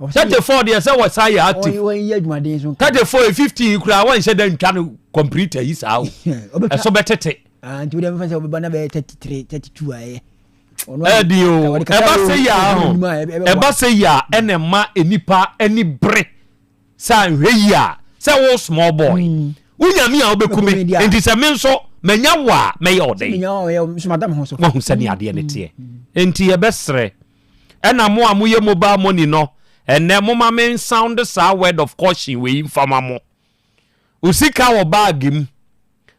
34 deɛ sɛ wɔsan yɛ active. Wɔn yɛ adwumaden so. 34 15 koraa wɔnhyɛ dɛ ntwa no kɔmputa yi saa o. Ɛso bɛtete. Ah, nti wode mfa sɛ wobɛba na bɛyɛ 33 32 a ɛyɛ. Ɛdi o, ɛba sɛ yia ho, ɛba sɛ yia ɛna ɛma nipa ani bere sɛ anhwɛ yie a sɛ wo small boy mm. wo nyame a wobɛku me nti sɛ me nso manya wo a mɛyɛ ɔdɛn wahu sɛnea adeɛ no teɛ mm. nti yɛbɛserɛ ɛna mo a moyɛ mobile money no ɛnɛ moma me sound saa word of caution wei mfama mo Wo sika wɔ baage mu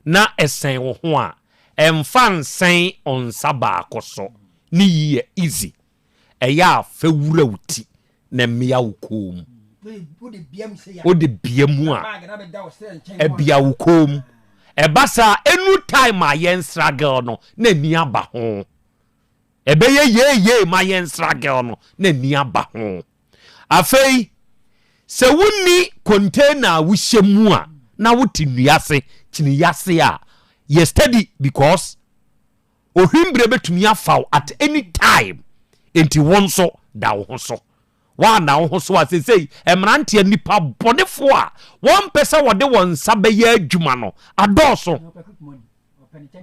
na ɛsɛn wo ho a, ɛmfa nsɛn wo nsa baako so. Ne yi yɛ easy. Ɛyɛ a fa wura wo ti na ɛmmea wo kɔn mu. Wode bea mu a, ɛbea wo kɔn mu. Ɛba saa a, ɛnuru time a yɛn struggle no, na ani aba ho. Ɛbɛyɛ yee yee ma yɛn struggle no, na ani aba ho. Afei, sɛ wonni container a wohyɛ mu a na wote nnua ase, kyiniiɛ ase a, yɛ steady because ohwimbire bɛtumi afa wo at any time. Enti wo nso da wo ho so. Woanna wo ho so a, seesei mmeranteɛ nnipa bɔnefoɔ a wɔmpɛ sɛ wɔde wɔn nsa bɛyɛ adwuma no adɔɔso.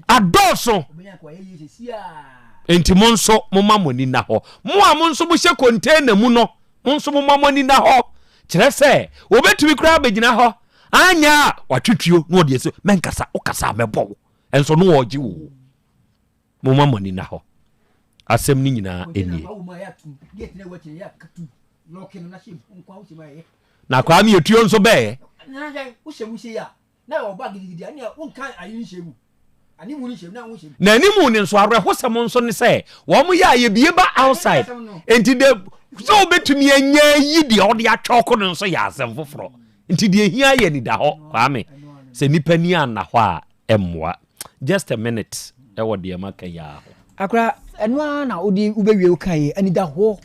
Adɔɔso. Enti mo nso momma mo ani nna hɔ. Mo a mo nso mohyɛ container mu no, mo nso momma mo ani nna hɔ. Kyerɛ sɛ, wɔbɛtumi koraa abɛgyina hɔ, anyɛ a watwe tuo na ɔde asi, mɛnkasa, wokasa a mɛbɔ wo. Nso no ɔregye wo. Momma mo ani nna hɔ. Asɛm no nyinaa nie. Na Kwame etuo nso bɛɛ. Na animu no nso awerɛhosɛm nso ne sɛ wɔn yɛ a yɛbie ba outside nti de sɛ wobɛtumi anya ayi deɛ ɔde atwɔko no nso yɛ asɛm foforɔ nti deɛ hia yɛ anidahɔ Kwame sɛ nipa ni anna hɔ a ɛmmoa just a minute ɛwɔ deɛ maka yi ara ho. Akora ɛno ara na wode wobɛwie wo ka yi anidahɔ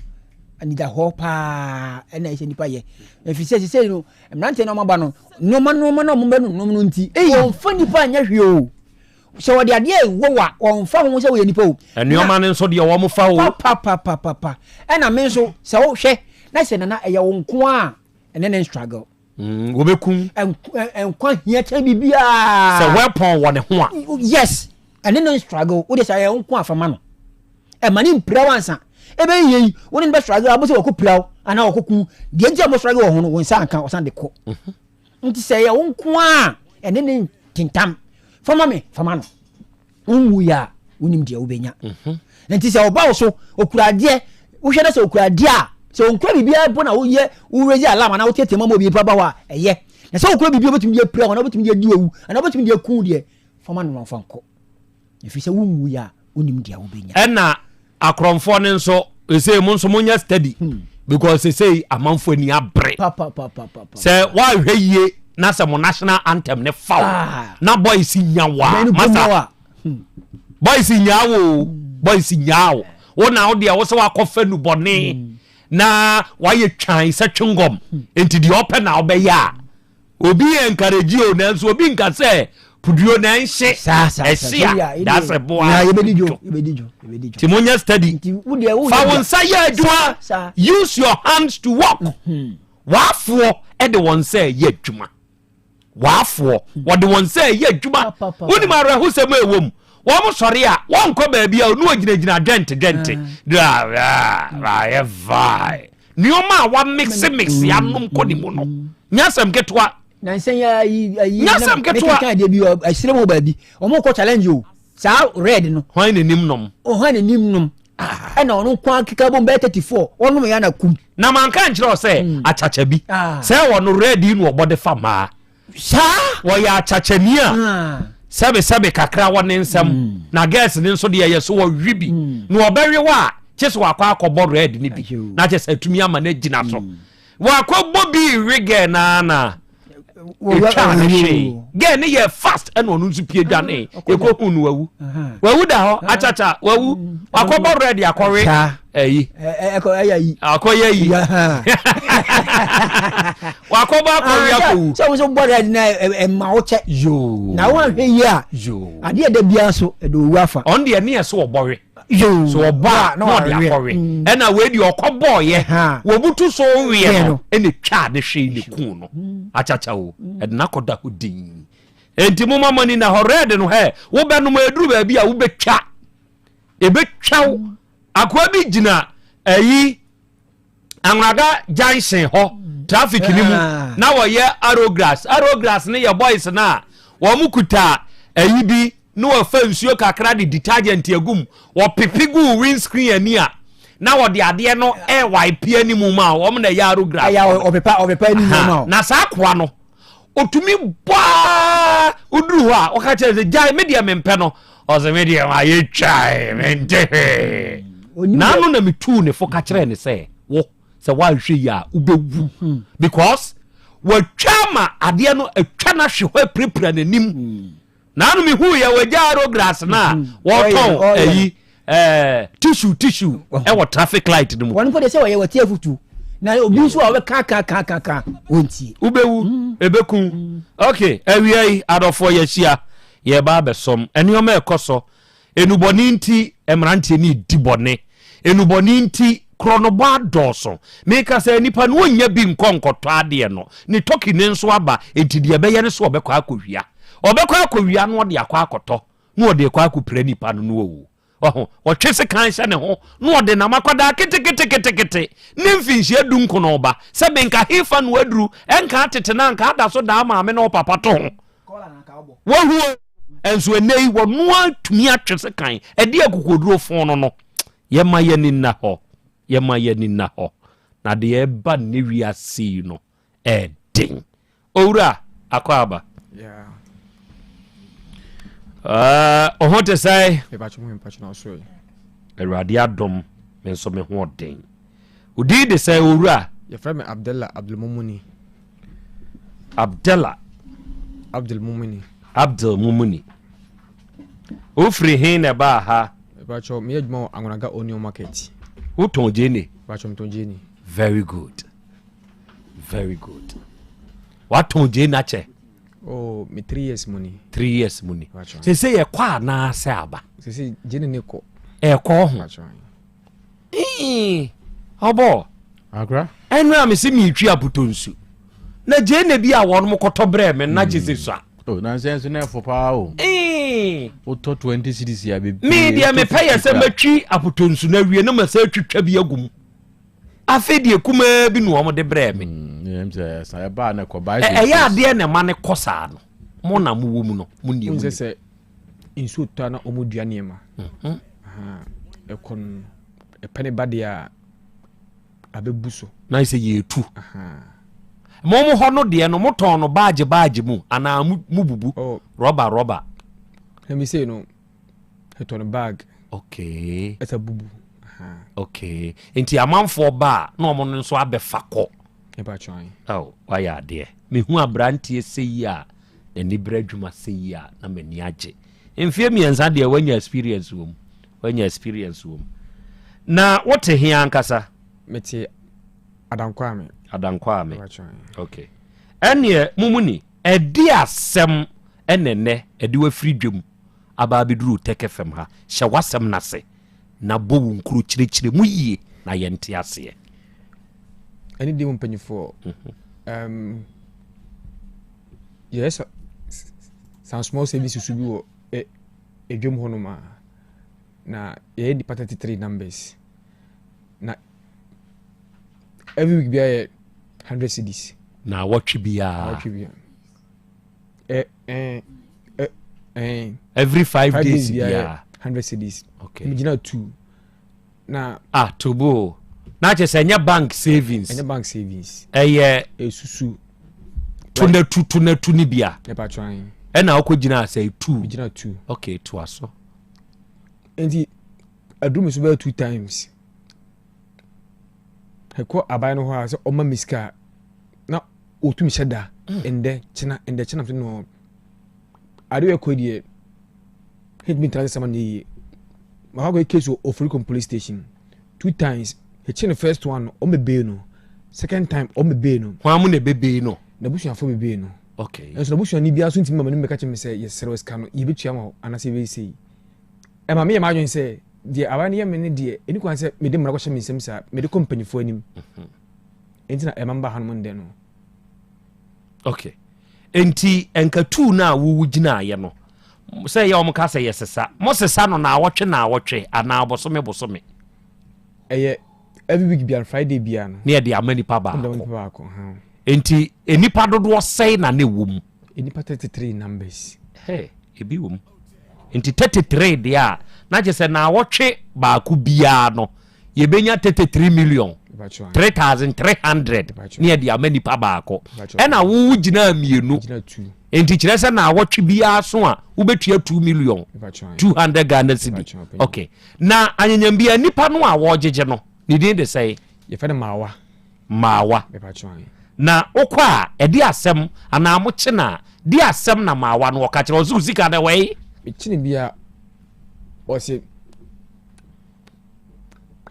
anidahɔ paa ɛna ɛsɛ nipa yɛ ɛfiri sɛ sesei no mmeranteɛ no ɔmaba no nneɛma nneɛma na ɔmo bɛnonom no nti wɔmfa nipa nyɛ hwee o sɛ wɔde adeɛ ɛwɔ wa wɔmfa ho sɛ wɔyɛ nipa o nneɛma no nso deɛ wɔn fa o papapapapa ɛna me nso sɛ wohwɛ na sɛ nana ɛyɛ wo nko a ɛne ne struggle Wɔbɛkum. Nkwa hia kyɛn biribiara. Sɛ weapon wɔ ne ho a. Yes, ɛne no struggle. Wode sɛ ɛyɛ nko afa ma no. Ɛma ne mpira wansa. Ɛbɛyɛ yie yi, wo ne no bɛ struggle abo sɛ wɔkɔ pira wo anaa wɔkɔ ku. Deɛ nti a mo struggle wɔ ho no, wo nsa anka ɔsan de kɔ. Mhm. Nti sɛ ɛyɛ wo nko a, ɛne ne ntentam. Fama me, fama no. Wonwui a, wonim deɛ wobɛnya. Mhm. Nti sɛ ɔba wo so, okura adeɛ, wohwɛ na sɛ okura adeɛ a, sɛ onkura biribiara mpo na woyɛ wo raise alarm anaa woteatea mu ama obi ba hɔ a, ɛyɛ. Na sɛ okura biribi a obetumi de apira wo anaa obetumi de adi owu anaa obetumi de aku deɛ, fa ma no na ɔmfa nkɔ. Ɛfiri sɛ wonwui a, wonim deɛ wobɛnya. Ɛna akorɔmfoɔ no nso sesei mo nso monyɛ steady hmm. because sesei amanfoɔ ani abere sɛ woanhwɛ yie na sɛ mo national anthem ne faw ah. na boys nya wa masa hmm. boys nya wo hmm. boys nya wo wo na wo deɛ wo sɛ wakɔfa nubɔne na wayɛ twan sɛ twengɔm nti deɛ ɔpɛ na wobɛyɛ a Obi yɛ encourage o nanso obi nka sɛ puduo na ɛnhye ɛhye a dasɛ boa nti monyɛ steady fa wo nsa yɛ adwuma use your hands to work mhm. w'afoɔ de wɔn nsa ɛyɛ adwuma w'afoɔ hmm. wɔde wɔn nsa ɛyɛ adwuma wonim awerɛhosɛm a ɛwɔ mu wɔn sɔre a wɔnkɔ baabi a ɔne ɔgyinagyina dwɛnte dwɛnte ayɛ vae Nneɛma a wamekse mekse mm. anom kɔ ne mu no nyɛ asɛm ketewa. Nansa yi ayi ayi nyɛ asɛm ketewa. Mekeka adeɛ bi ɛsrɛ mu baabi wɔn kɔ challenge o saa red no. Hwan na nim nom. Oh, hwan na nim nom. Ah. Ɛna ɔno nko akeka bom bɛyɛ 34 ɔnom yɛ na kum. Na manka nkyerɛ wo sɛ mm. akyakya bi ah. sɛ ɔno red yi na ɔbɔ de fa maa. Saa. Wɔyɛ akyakyani a ah. sɛbesɛbe kakra wɔ ne nsam mm. na girls ne nso deɛ yɛ so wɔwe bi mm. na ɔbɛwe wɔ a kye sɛ wakɔ akɔbɔ red ne bi na kyɛ sɛ atumi ama no agyina so mm. wakɔbɔ bi we girl naa na ɛtwa ne hwee girl ne yɛ fast ɛna ɔno nso pie dwane ɛkɔhu no wawu wawu da hɔ akyakya wawu wakɔbɔ red akɔwe ɛyi akɔyɛ yi wakɔbɔ akɔwe ah, akɔwu. sɛ wɔn bɔ red na ɛma wo kyɛ. yoo na wɔn ahwɛ yie a adeɛ ɛda biara so ɛde owu afa. ɔn deɛ ne yɛ so ɔbɔwe so ɔbɔ a na ɔde akɔwe mm. ɛna wei deɛ ɔkɔ bɔɔyɛ wɔbutu so weɛ no ɛna twa ne hwee ne kun no mm. akyakya o mm. ɛde n'akɔda hɔ din enti mo ma mo ani na hɔ red no hɛ wobɛnom eduru baabi a wobɛtwa ebɛtwa wo akoa bi gyina ayi anwraga junction hɔ traffic ni mu ah. na wɔyɛ arrowgrass arrowgrass ne yɛ boys no a wɔn kuta ayi bi na wɔfa nsuo kakra de detergent agum wɔpepe gu windscreen ani a na wɔde adeɛ no ɛwaepe anim ma wɔn na ɛyɛ arrowgrass ɔpepa ɔpepa anim ma na saa akoa no Ɔtumi bɔ ara woduru hɔ a wɔka kyerɛ sɛ gyae me deɛ mempɛ no ɔsɛ me deɛ mayɛ twae mente hwee naano na metuu ne fo ka kyerɛ ne sɛ wo sɛ woanhwɛ yi a wobɛwu hmm. because watwa ma adeɛ no atwa no ahwe hɔ apirapira n'anim hmm. Naanu mi hu yɛ wɔ gya aeroglass na mhm. wɔtɔn ɛyi ɛɛ tissue tissue ɛwɔ traffic light no mu. Wɔn mpo de sɛ wɔyɛ wɔte afutu na obi nso a wɔbɛka ka ka ka ka wɔntie. Wobɛwu mm. ebeku mm. ok awia yi adɔfoɔ yɛahyia yɛba abɛsɔm nneɛma ɛkɔ so. Nnubɔne nti, mmeranteɛ no redi bɔne. Nnubɔne nti, korɔnobɔ adɔɔso. Meka sɛ nipa no ɔnnya bi nkɔ nkɔtɔ adeɛ no, ne tɔki no nso aba, enti deɛ ɛbɛyɛ ne sɛ ɔbɛkɔ akɔwia. Ɔbɛkɔ akɔwia na ɔde akɔ akɔtɔ, na ɔde akɔ akɔpira nipa no na wawu. Wahu? Ɔtwe sekan hyɛ ne ho na ɔde nam akwadaa keteketekete ne mfinhyia dunkono ba. Sɛ menka hefa na waduru, ɛnka tete no anka ada so daa maame ne ɔpapa to ho. Wahu o! Nso ɛnnɛ yi wɔno ara tumi atwe sekan ɛde akokoduro fon no no. Yɛma yɛn ani nna hɔ. Yɛma yɛn ani nna hɔ. Na deɛ ɛba nnɛ wiase yi no, Ɛden. Owura, akɔ aba. Ɔho te sɛe? Awurade adom, me nso me ho ɔden. Odin de sɛ owura? Yɛfrɛ me Abdallah Abdulmumuni. Abdallah Abdulmumuni. Abdulmumuni. Wofiri he na ɛbaa ha? Mepakyɛw, meyɛ adwuma wɔ Angonaga Onion Market. Wotɔn gyeene? Mepakyɛw, metɔn gyeene. Very good. Very good. Watɔn gyeene akyɛ? Oh, me 3 years mu ni. 3 years mu ni. Sese yɛ kɔ anaasɛ aba? Sese gyeene ne kɔ. Ɛkɔ ho. Ɔbɔ. Akra. Ɛnu a mesi mi twi apotɔ nsu. Na gyeene bi a wɔn kɔtɔ brɛ mi na gye se sua. Oh, na nsɛn so na ɛfo paa o. Wotɔ 20 cedis a bebree. Me deɛ mepɛ yɛ sɛ mɛtwi apotɔ nsu na awie na ma sɛ atwitwa bi agu mu. Afei deɛ kumaa bi na wɔn de brɛ me. Ɛyɛ adeɛ na ɛma ne kɔ saa no. Mo na mo wɔ mu no, mo nni mu. Sɛ nsuo tɔ a na wɔn dua nneɛma. Ɛkɔ no, ɛpɛ ne ba deɛ a abɛbu so. Na sɛ yɛtu. Mo mo hɔ no deɛ no mo tɔn no baagye baagye mu anaa mo mo bubu oh. Rɔba rɔba. Ɛmi sɛ no ɛtɔ no bag. Okay. Ɛsɛ bubu. Okay. Nti amanfoɔ ba a na wɔn nso abɛfa kɔ. Ɛba twɛn. Oh, wayɛ adeɛ. Mehu aberanteɛ sɛ yi a n'ani brɛ adwuma sɛ yi a na m'ani agye. Mfeɛ 3 deɛ wanya experience wɔ mu. Wanya experience wɔ mu. Na wote he ankasa? Mete Adankwame. Adankwame. Okay. Ɛneɛ mo mu ni ɛde asɛm ɛna ɛnɛ ɛde wafiri dwam aba abɛduru Tech FM ha. Hyɛ w'asɛm no ase na bɔ wo nkuro kyerɛkyerɛ mu yie na yɛnte aseɛ. Ɛne deɛ mu mpanyinfoɔ yɛyɛ some small services bi wɔ edwam hɔnom a na yɛyɛ nipa 33 numbers na every week biara yɛ 100 cedis. Na awɔtwe biara. Awɔtwe biara. Ɛ ɛ ɛ ɛ. Every 5 days biara. 100 cedis. Okay. Mi gyina two na. Ah, tobo na kyerɛ sɛ ɛnyɛ bank savings. Ɛnyɛ bank savings. Ɛyɛ. Esusu. Tunatu tunatu ni bia. Ɛpa twan. Ɛna akɔ gyina sɛ two. Mi gyina two. Okay, to aso. Nti aduru mi so bɛyɛ two times. Ɛkɔ aban no hɔ a sɛ ɔma mi sika na otum hyɛ da ndɛ kyena ndɛ kyena so no ade yɛ kɔ deɛ hate me ntra sɛ sama ne yie. Makɔ akɔyɛ case wɔ Oforikom police station two times. Ekyi no first one no ɔmo bebee no, second time ɔmo bebee no. Hwan mu na ebebee no? N'abusuafo bebee no. Okay. Nso n'abusuani biara nso ntumi ma m'anim bɛka kyerɛ me sɛ yɛsrɛ wo sika no yɛbɛtua ma wo anaasɛ yɛbɛyɛ sei. Ɛma meyɛ m'adwene sɛ deɛ aban no yɛ me no deɛ ɛni kwan sɛ mede mmara kɔhyɛ me nsam saa, mede kɔ mpanimfoɔ anim. Enti na ɛma meba hanom ndɛ no. Okay. Enti nka tuu no a wowu gyinaeɛ no sɛ yɛ wɔn ka sɛ yɛsesa mo sesa no naawɔtwe naawɔtwe anaa bosome bosome? Ɛyɛ every week biara, Friday biara no. Ne yɛde ama nipa baako. Nipa baako. Enti nipa dodoɔ sɛe na ne wɔ mu? Nipa 33 numbers. Hey, ebi wɔ mu. Nti 33 deɛ a na kyerɛ sɛ naawɔtwe baako biara no yɛbɛnya 33 million 3300 ne yɛde ama nipa baako. Ɛna wowo gyinaa mmienu, nti kyerɛ sɛ naawɔtwe biara so a wobɛtua 2 million 200 Ghana cedi. Okay, na anyanyambia nipa no a wɔgyegye no ne din de sɛe? Yɛfɛ no Maawa. Maawa. Na wokɔ a ɛde asɛm anaa mokye no a de asɛm na Maawa no ɔka kyerɛ ɔsɛ sika no wɔyi? Mekyene bi a ɔsɛ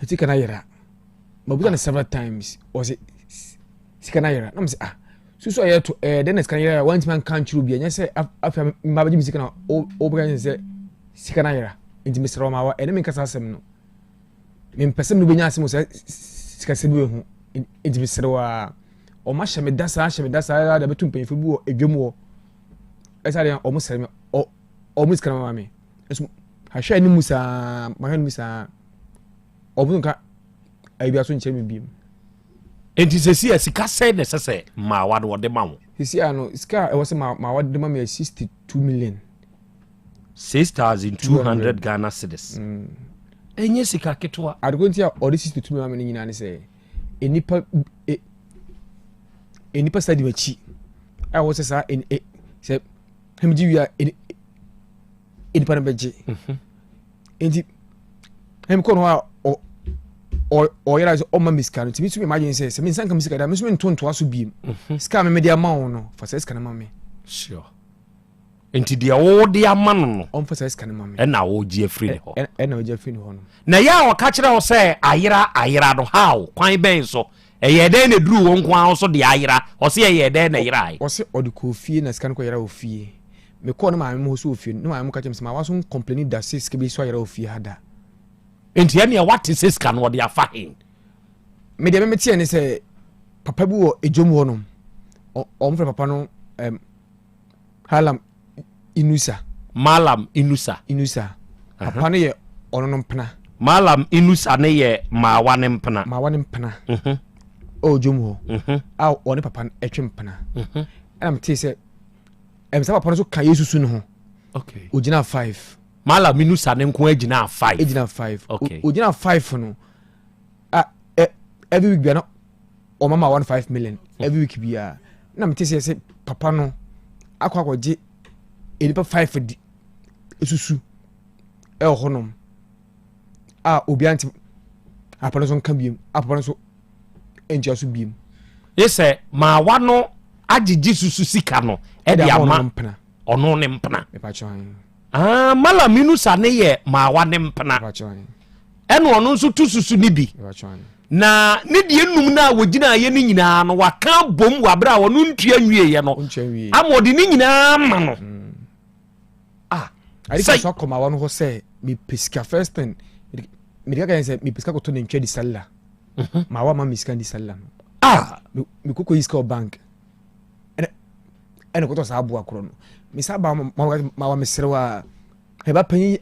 sika no ayera. Mabusa no several times, ɔsɛ sika no ayera na mesɛ ah, susu a yɛto ɛɛ dɛn na sika no yera? Wantumi anka nkyerɛ obi. Ɛnyɛ sɛ afei mma bɛgye me sika na wobɛka kyerɛ sɛ sika no ayera. Nti mesrɛ wo Maawa, ɛne menka saa asɛm no. Mempɛ sɛ mebɛnya asɛm sɛ sikasɛm bi wɔ ho, nti mesrɛ wo a. Ɔma hyɛ me da saa, hyɛ me da saa de abɛto mpanyinfoɔ bi wɔ adwam hɔ. Ɛsɛ adeɛ ɔmo srɛ me ɔmo sika no ma me nso ahwɛ anim saa, mahwɛ anim saa, ɔmo nka ayi bi aso nkyerɛ me biem. Nti sɛsi a sika sɛn na ɛsɛ sɛ mmaawa no wɔde ma wo? Sɛsi a no sika a ɛwɔ sɛ maawa de ma me yɛ 62 million. 6,200 Ghana cedis. Ɛnyɛ sika ketewa. Adeko nti a ɔde 62 million ma me no nyinaa ne sɛ nnipa e, Nnipa saa di m'akyi a wɔsɛ saa sɛ hɛmgye wie a nnipa no bɛgye. Mhm. Nti hɛm kɔ no hɔ a ɔyɛra sɛ ɔma me sika no nti me nso m'adwene sɛ sɛ me nsa nka me sika da me nso mento ntoa so biem. Mhm. Sika a memede ama wo no fa saa sika no ma me. Sure. Nti deɛ wode ama no no. Ɔmfa saa sika no ma me. Ɛna wogye afiri ne hɔ. Ɛna wogye afiri ne hɔ no. Na ɛyɛ a ɔka kyerɛ wo sɛ ayera ayera no how kwan bɛn so ɛyɛɛ dɛn na ɛduruu wo nko ara wo so deɛ ayera ɔse ɛyɛɛ dɛn na ɛyerae. Ɔse ɔde kɔɔ fie na sika no kɔ yera wɔ fie. Mekɔɔ ne maame mo hɔ so wɔ fie no ne maame mo ka kyerɛ me sɛ ma waso nkɔmpleni da sɛ sika bi so ayera wɔ fie ha da. Nti ɛneɛ wate sɛ sika no ɔde afa hen? Me deɛ me meteɛ ne sɛ papa bi wɔ edwom hɔ nom ɔmo frɛ papa no ɛm. Halam Inusa. Malam Inusa. Inusa. Papa no yɛ ɔno no mpena. Malam Inusa no yɛ Maawa ne mpena. Maawa ne mpena. Mhm. Ɔwɔ dwom hɔ. Mhm. A ɔne papa no ɛtwe mpena. Mhm. Ɛna metee sɛ ɛm papa no nso ka Yesu su no ho. Okay. Ogyina five. Malam Inusa ne nko agyina five. Egyina five. Okay. Ogyina five no. A every week bia no ɔma ma one five million every week biara na mete sɛ sɛ papa no akɔ akɔgye nnipa five di esusu ɛwɔ hɔnom a obiara nte papa no nso nka biem a papa no nso ntua so biem. Ye sɛ maawa no agyegye susu sika no ɛde ama ɔno ne mpena. Ah, Malam Inusa ne yɛ maawa ne mpena. Ɛna ɔno nso to susu ne bi. Na ne deɛ num no a wɔgyinaeɛ no nyinaa no waka abom wɔ aberɛ a ɔno ntua nwieɛ no ama ɔde ne nyinaa ma no. Mm. Ah, sɛ so akɔ maawa no hɔ sɛ mepɛ sika first thing mede kaka sɛ mepɛ sika kɔtɔ nantwi adi sallah. Mhm. Maawa ma me sika di sallah no. Ah, mekɔkɔ yi sika wɔ bank. ɛna kɔtɔ saa aboa korɔ no mesa ba ma wa mesrɛ wa ɛba panyin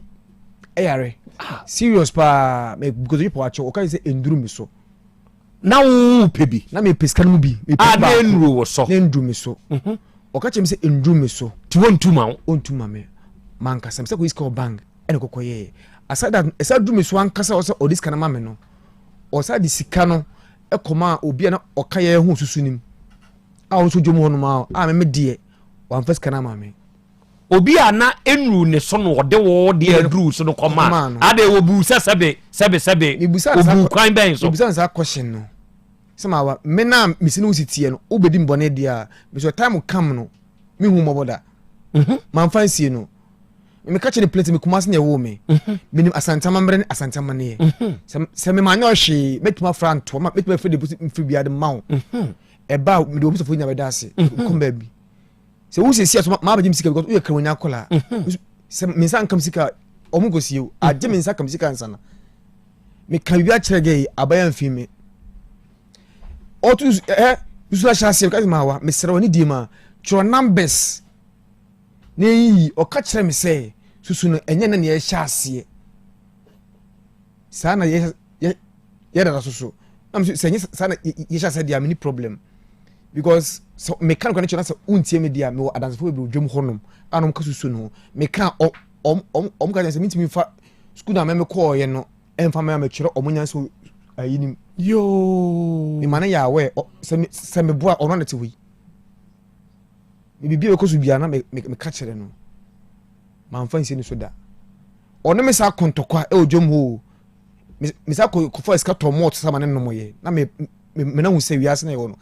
ɛyare ah. serious paa mɛ because oyi pɔ akyɛw ɔka sɛ nduru mi so. na wo pɛ bi. na mi pɛ sika no mu bi. a ah, na nduru wɔ so. na nduru mi so mhm. ɔka kyerɛ mi sɛ nduru mi so. ti wɔn ntu ma wo. ɔntu ma mi ma nkasa mi sɛ kò yi sika wɔ bank ɛna kɔkɔ yɛ asa da ɛsa duru mi so ankasa ɔsɛ ɔde sika no ma mi no ɔsa de sika no ɛkɔma obi a na ɔka yɛ ho susu nim. A ɔno nso dwom hɔ nom a, a me deɛ wamfa sika no ama me. Obi a na ɛnuru ne so no ɔde wo deɛ aduru so no kɔmaa no. Ade wɔbuu sɛ sɛbe sɛbe sɛbe ɔbuu kwan bɛn so. Mebisa no saa question no sɛ ma wa me na mesi ne wo si teɛ no wobɛdi me bɔne deɛ a mesɛ time come no mehu mmɔbɔ da. Mhm. Mamfa nsie no. Meka kyerɛ ne plate me Kumasi na ɛwoo me. Mhm. Menim Asante amammerɛ ne Asante amanneɛ. Mhm. Sɛ me manyɛ ɔhwee mɛtumi afra ntoa mɛtumi afiri de mfiri biara de ma wo. Ɛba a mede wɔn sɔfo nyinaa bɛda ase mhm. kɔm baabi sɛ wo siesie so maa bɛgye me sika because woyɛ kramoni akɔla mhm. sɛ me nsa nkam sika ɔmo nkɔ sie o agye me nsa kam sika nsa na meka biribi akyerɛ gɛ yi abaya mfi me ɔto ɛ nsu ahyɛ aseɛ kasi maa wa mesrɛ wɔ ne die ma twerɛ numbers na eyiyi ɔka kyerɛ me sɛ susu no ɛnyɛ na nea ɛhyɛ aseɛ saa na yɛ yɛ yɛ dada so so na me sɛ nyɛ saa na yɛhyɛ asɛ deɛ a meni problem because sɛ meka no kwan kyerɛ na sɛ wontie me deɛ a mewɔ adansefo bebree odwam hɔnom a na wɔka susu no ho meka ɔm ɔm ɔm ka kyerɛ sɛ mentumi mfa sukuu na mɛmɛ kɔɔyɛ no ɛmfa mɛ amɛkyerɛ ɔmo nyansa ayi nim yoo mema no yɛ awɛ sɛ sɛ meboa ɔno na te hɔ yi biribi a ɛkɔ so biara na meka kyerɛ no mamfa nsi no so da ɔne me saa kɔntɔkwa ɛwɔ dwam hɔ o me saa kɔfa sika tɔ mɔɔt sama ne nomyɛ na me me na hu sɛ wiase na yɛwɔ no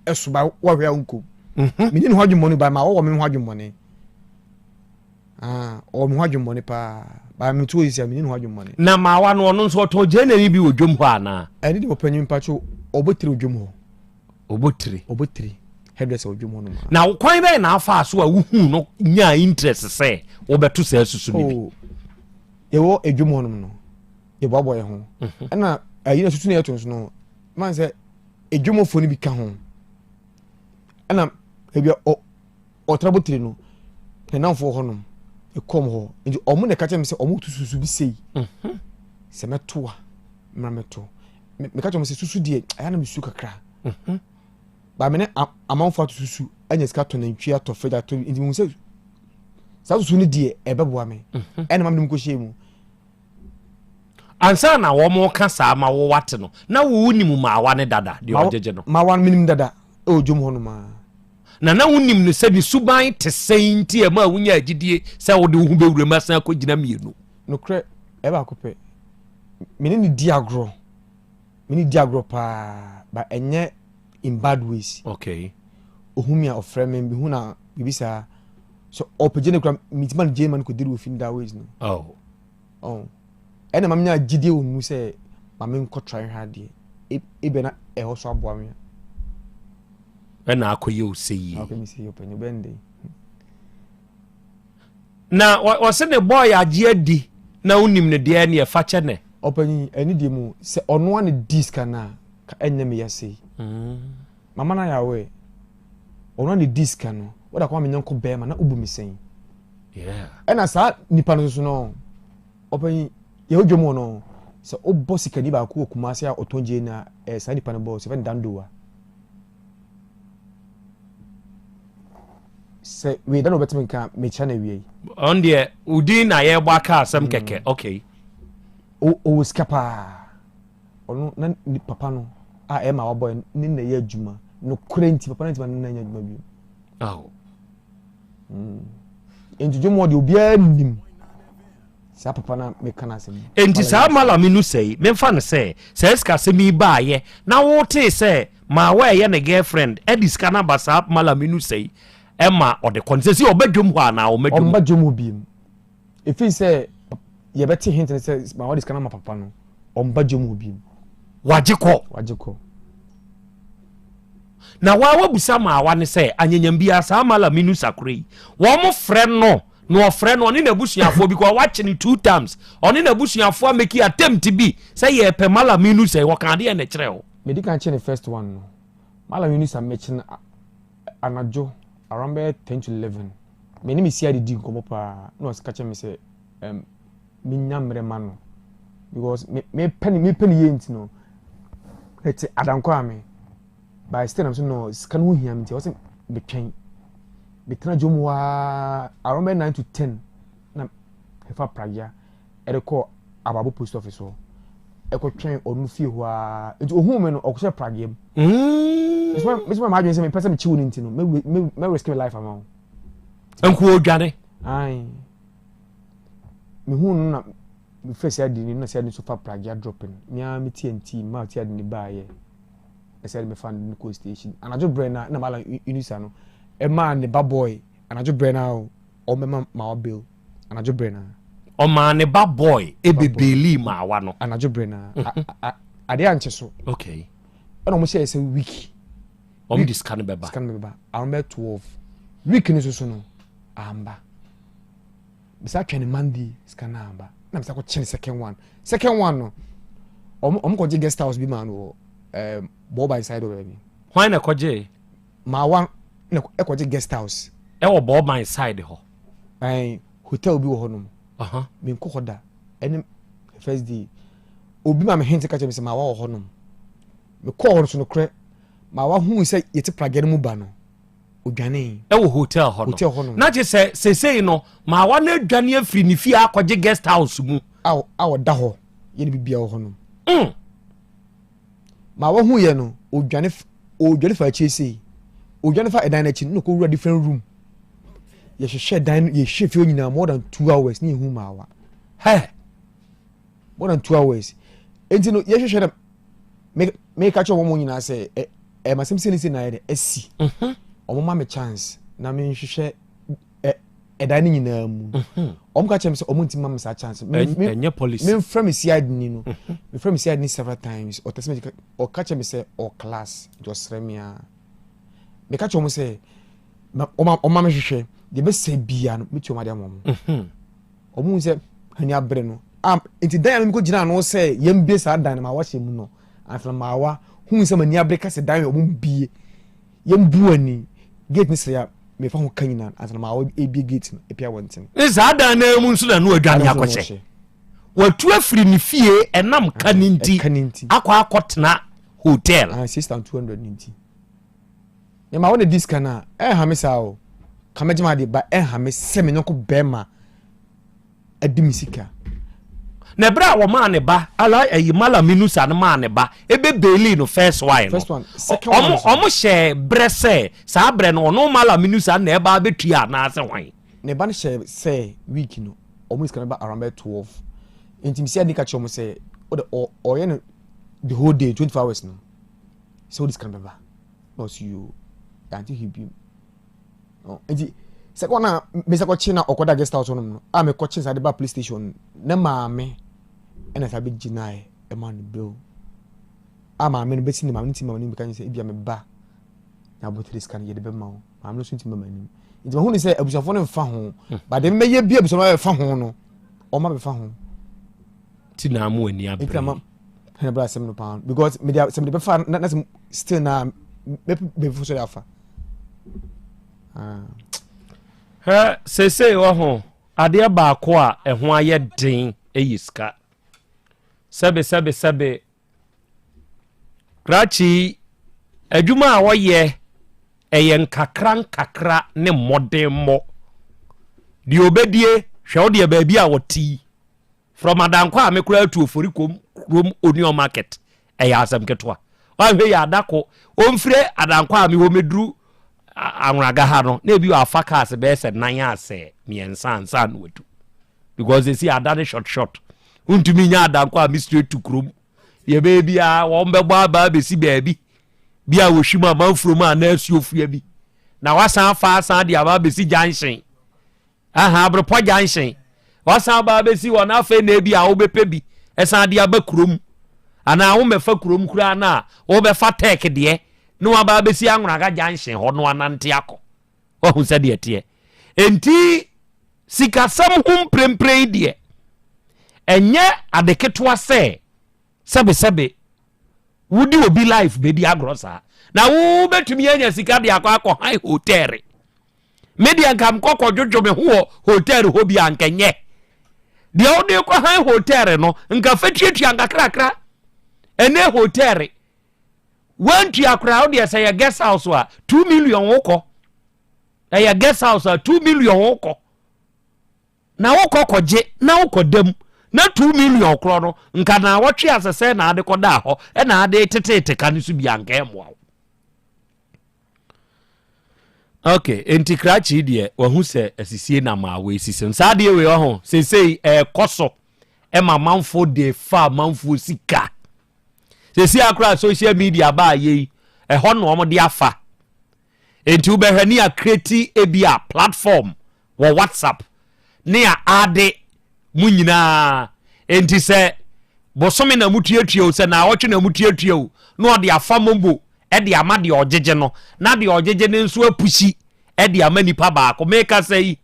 ɛso ba wɔhwɛ a nkom mhm. me ne ho adwemmɔne ba ma wɔwɔ me ho adwemmɔne ah ɔwɔ me ho adwemmɔne paa ba me to yi sɛ me ne ho adwemmɔne na maawa no ɔno nso ɔtɔn gyeene ne bi wɔ dwam hɔ anaa ɛne de wɔpanyin mpatwo ɔbɛtiri dwam hɔ Ɔbɔ tire. Ɔbɔ tire. Hairdresser wɔ dwom hɔ nom. Na kwan bɛyɛ na afaa so a wohuu no nyaa interest sɛ wobɛto saa susu no bi? Oh, yɛwɔ edwom hɔ nom no, yɛboaboa yɛn ho. Mhm. Ɛna ayi na susu na yɛto nso no, man sɛ edwomfoɔ no bi ka ho. Ɛna ebi ɔ ɔtra bɔ tire no, ne namfoɔ hɔ nom, ɛkɔm hɔ. Nti ɔmo na ɛka kyerɛ me sɛ ɔmo to susu bi sei. Mhm. Sɛ mɛto a, mmra mɛto. meka kyerɛ wɔn sɛ susu deɛ ɛyɛ na mesu kakra mhm. ba me ne amanfoɔ ato susu anya sika tɔ nantwi atɔ fridge atɔ nti mehu sɛ saa susu no deɛ ɛbɛboa me mhm. ɛna ma mede mu kɔhyɛ mu ansa na wɔn ka saa ma wo wate no na wo nim maawa ne dada deɛ ɔgyegye no maawa no menim dada. Ɛwɔ dwom hɔ nom a. Na na wonim no sɛ ne suban te sɛn nti ɛma a wonyaa gyidie sɛ wode wo ho bɛwura mu asan akɔgyina mmienu? Nokorɛ, ɛyɛ baako pɛ. Me ne no di agorɔ. Me ne di agorɔ paa, but ɛnyɛ in bad ways. Okay. Ohu me a ɔfrɛ me, mehu na biribi saa. So ɔpɛ gye no kora, metumi ma no gye ma no kɔdiri wɔ fi that ways no. Oh. Oh. Ɛna ma menya gyidie wɔ mu sɛ ma menkɔ try hwɛ adeɛ. Ebia na ɛhɔ so aboa me. Ɛna akɔyɛ wo sɛ yie. Akɔyɛ me sɛ yie ɔpɛni bɛn de. Na ɔsɛ ne bɔɔl agye adi na wonim no deɛ ɛne ɛfa kyɛ nɛ. Ɔpanyin ɛne deɛ mu sɛ ɔno a ne di sika no a ka ɛnyɛ me yɛsei. Mm. Mama no ayɛ awɛ. Ɔno a ne di sika no wɔde akɔma me nyɔnko bɛrima na wobu me sɛn. Ɛna saa nipa no soso no ɔpanyin yɛwɔ dwom hɔ no sɛ wobɔ sikani baako wɔ Kumasi a ɔtɔn gye na ɛɛ saa nipa no bɔ sɛ fɛn dandowa. Sɛ wei da na ɔbɛtumi nka mekyerɛ no awie yi. Ɔn deɛ odin na yɛbɔ aka asɛm mm. kɛkɛ okay. Ɔwɔ sika paa ɔno na ne papa no a ɛma wabɔ ne na ɛyɛ adwuma nokorɛ nti papa no ntoma ne na ɛnyɛ adwuma bio. Oh. Mm. Nti dwom wɔ deɛ obiara nim. Saa papa no a meka no asɛm yi. Enti saa Malami no sɛi, memfa no sɛ, saa sikasɛm yi baayɛ, na wotee sɛ Maawa a ɛyɛ ne girlfriend de sika no aba saa Malami no sɛi ma ɔde kɔ no, sɛsi ɔba dwom hɔ anaa ɔmma dwom? Ɔmma dwom hɔ biom. Ɛfiri sɛ yɛbɛte hint no sɛ Maawa de sika no ama papa no, ɔmba dwom hɔ biom. Wagye kɔ? Wagye kɔ. Na waa wabisa Maawa no sɛ, anyanyam biara saa Malami no sakora yi, wɔn frɛ no na ɔfrɛ no ɔne n'abusuafoɔ bi kɔ wakye no two times ɔne n'abusuafoɔ ameki attempt bi sɛ yɛpɛ Mallam Yunusa yi ɔka adeɛ na ɛkyerɛ o. Medi kan kye ne first one no Mallam Yunusa mekye no anadwo around bɛyɛ ten to 11 me ne me sia didi nkɔmmɔ paa na ɔka kyerɛ me sɛ um, menya mmerɛ ma no because me mepɛ ne mepɛ ne yie nti no ɛte adankɔ a me But still na me so no sika no ho hia me nti ɛwɔ sɛ metwɛn. Metena dwom hɔ ara around bɛyɛ 9 to 10 na mefa pragya ɛde kɔ Ababo post office hɔ ɛkɔtwɛn ɔno fie hɔ ara nti ohun me no ɔkɔhyɛ pragya mu. Mm. Mesoma m'adwene sɛ mepɛ sɛ mekyi wo no nti no mɛ risk my life ama wo. Nko odwane. Ae. Mehu no na mefrɛ sɛ adi ni na sɛ adi nso fa pragya dropping. Mea me TNT ma ti adi ni baayɛ. Ɛsɛ de mefa no kɔ station anadwo brɛ na na mala unisa no ɛmaa ne ba boy anadwo brɛ na ɔmɛma mawa bill anadwo brɛ na. Ɔmaa ne ba boy ebe beeli maawa no. Anadwo brɛ na mhm. adeɛ ankyɛ so. Okay. Ɛna wɔn hyɛ sɛ week. Wɔn de sika no bɛba. Sika no bɛba around bɛ 12 week no soso no amba. Mesa twɛn Monday sika no amba na mesa kɔ kyɛn second one second one no wɔn wɔn kɔ gye guest house bi maa no wɔ ɛɛ eh, bɔɔban side wɔ baabi. Hwan na ɛkɔ gye? Maawa na ɛkɔ gye guest house. Ɛwɔ bɔɔban side hɔ. Ɛn hotel bi wɔ hɔ nom. Mi nkɔ hɔ da ɛne first day obi ma mi hint ka kyerɛ mi sɛ maawa wɔ hɔ nom mi kɔɔ hɔ no so no korɛ maawa hu sɛ yɛte pragya no mu ba no. odwanee. Ɛwɔ hotel hɔ no. Hotel hɔ no. Na kye sɛ sesei no maawa no adwane afiri ne fie akɔgye guest house mu. A a ɔda hɔ yɛ ne bibia wɔ hɔ nom. Mm. Maawa hu yɛ no odwane odwane fa akyire sei. Odwane fa ɛdan n'akyi no na ɔkɔwura different room. Yɛhwehwɛ dan no yɛhwehwɛ fie nyinaa more than 2 hours ne yɛhu maawa. Hɛ. More than 2 hours. Enti no yɛhwehwɛ na me meka kyerɛ wɔn nyinaa sɛ ɛ ɛ masɛm sɛ ne sɛ na ayɛ dɛ asi mhm. wɔn ma me chance na menhwehwɛ ɛ ɛdan no nyinaa mu mhm. wɔn ka kyerɛ me sɛ wɔn ntumi ma me saa chance ɛnyɛ policy memfrɛ me CID ni no mhm. mefrɛ me CID ni several times ɔtɛ sɛ ɔka kyerɛ me sɛ ɔ class nti ɔsrɛ me a meka kyerɛ wɔn sɛ wɔn ma me hwehwɛ deɛ bɛsɛ bia no metu wɔn adeɛ ama wɔn. Wɔn hu sɛ ani abere no. A nti dan a mekɔ gyina ano sɛ yɛn bie saa dan no ma wahyɛ mu no. Ansa maawa hu sɛ m'ani abere kɛse dan yɛ wɔn bie. Yɛn bu ani gate ne sɛ ya mefa ho ka nyinaa ansa maawa ebie gate no epia wɔn ntɛm. Ne saa dan no mu nso na no adwane akɔhyɛ. Watu afiri ne fie ɛnam ka ne nti akɔ akɔtena hotel. Ah, 6200 ne nti. Me ma wo na di sika no a, ɛnha me saa o. Ka mɛgye m'adeɛ ba ɛnha me sɛ me nyɔnko bɛrima adi me sika. Na ɛberɛ a wɔmaa ne ba ala ɛyi Mallam Inusa no maa ne ba ebe beili no first one no, ɔmo ɔmo hyɛɛ berɛ sɛ saa berɛ no ɔno Mallam Inusa na ɛba abɛtua anaasɛ hwan? Ne ba no hyɛɛ sɛ week no ɔmo sika no ba around bɛyɛ 12 nti mesi adi ka kyerɛ ɔmo sɛ ɔde ɔyɛ no the whole day 24 hours no sɛ ɔde sika no bɛba na ɔsi yoo yɛante hwee bio. Nti sɛ kɔ na mesa kɔkye na ɔkɔda guest house hɔnom no a mekɔkye saa de ba police station ne maame ɛna saa bɛgyinaeɛ ɛma no bill a maame no bɛsi ne maame no ti maame no bɛka sɛ ebia meba na abotire sika no yɛde bɛma wo maame no nso ntumi bɛma anim nti mahu ne sɛ abusuafoɔ no mfa ho hmm. ba deɛ mɛyɛ bi abusuafoɔ bɛfa ho no ɔma bɛfa ho ti na amu ani abere nti na hɛn bra asɛm no paa because mede sɛ mede bɛfa na sɛ still na mɛpɛ bɛfo so de afa Hwɛ, seesei wahu, adeɛ baako a ɛho ayɛ den yɛ sika. Sɛbe, sɛbe, sɛbe, krakye yi, adwuma a wɔyɛ, ɛyɛ nkakra nkakra ne mmɔdenmmɔ. Deɛ ɔbɛdie, hwɛ wo deɛ baabi a wɔte yi. From Adankwa a me koraa tu Ofori kom kurom Onion market ɛyɛ asɛm ketewa. Wanhwɛ yɛ adako ɔmfire Adankwa a me hɔ mɛduru Anwraga ha no na ebi afa cars bɛyɛ sɛ nan asɛ mmiɛnsa ansa na wadu because esi ada ne short short wontumi nya Adankwa a me straight to kurom deɛ ɛbɛyɛ biara wɔn bɛbɔ aba abɛsi baabi bi a wɔhwim amanfuro mu anaa asuofua bi na wasan afa asan de aba abɛsi junction Aha, Abrepɔ junction. Wasan aba abɛsi hɔ na afei na ebi a wobɛpɛ bi ɛsan de aba kurom. Anaa wommɛfa kurom koraa no a wobɛfa tɛk deɛ na waba abɛsi Anwonaga junction hɔ no anante akɔ. Wahu sɛdeɛ ɛteɛ. Enti sikasɛm ho mprempren deɛ ɛnyɛ ade ketewa sɛ Sɛbesɛbe, wode obi life bɛdi agorɔ saa. Na wobɛtumi anya sika de akɔ akɔ han hotel. Me deɛ nka mekɔ kɔdwodwo me ho wɔ hotel hɔ bi a nka nyɛ. Deɛ wode kɔ han hotel no, nka fa tuatua nkakrakra. Ɛnɛ hotel, wantua koraa wodeɛ sɛ yɛ guest house a, 2 million wokɔ. Ɛyɛ guest house a, 2 million wokɔ. Na wokɔ kɔgye na wokɔ da mu na 2 million korɔ no nka naawɔtwe asɛsɛ na ade kɔdaa hɔ ɛna ade teteete ka no so bi anka ɛmmoa wo. Ok, enti krakye deɛ wahu sɛ asisie na maa wɔasisi no saa adeɛ wei ɔho seesei ɛrekɔ so ɛma amanfoɔ de fa amanfoɔ sika seesei akora social media baa yei ɛhɔ na wɔn de afa enti wobɛhwɛ ne akreti ebi a platform wɔ WhatsApp ne a ade mo nyinaa. Enti sɛ bosome na motuatua o, sɛ naawɔtwe na motuatua o, na ɔde afa momo de ama deɛ ɔgyegye no, na deɛ ɔgyegye no nso apusi de ama nipa baako. Mekasa yi,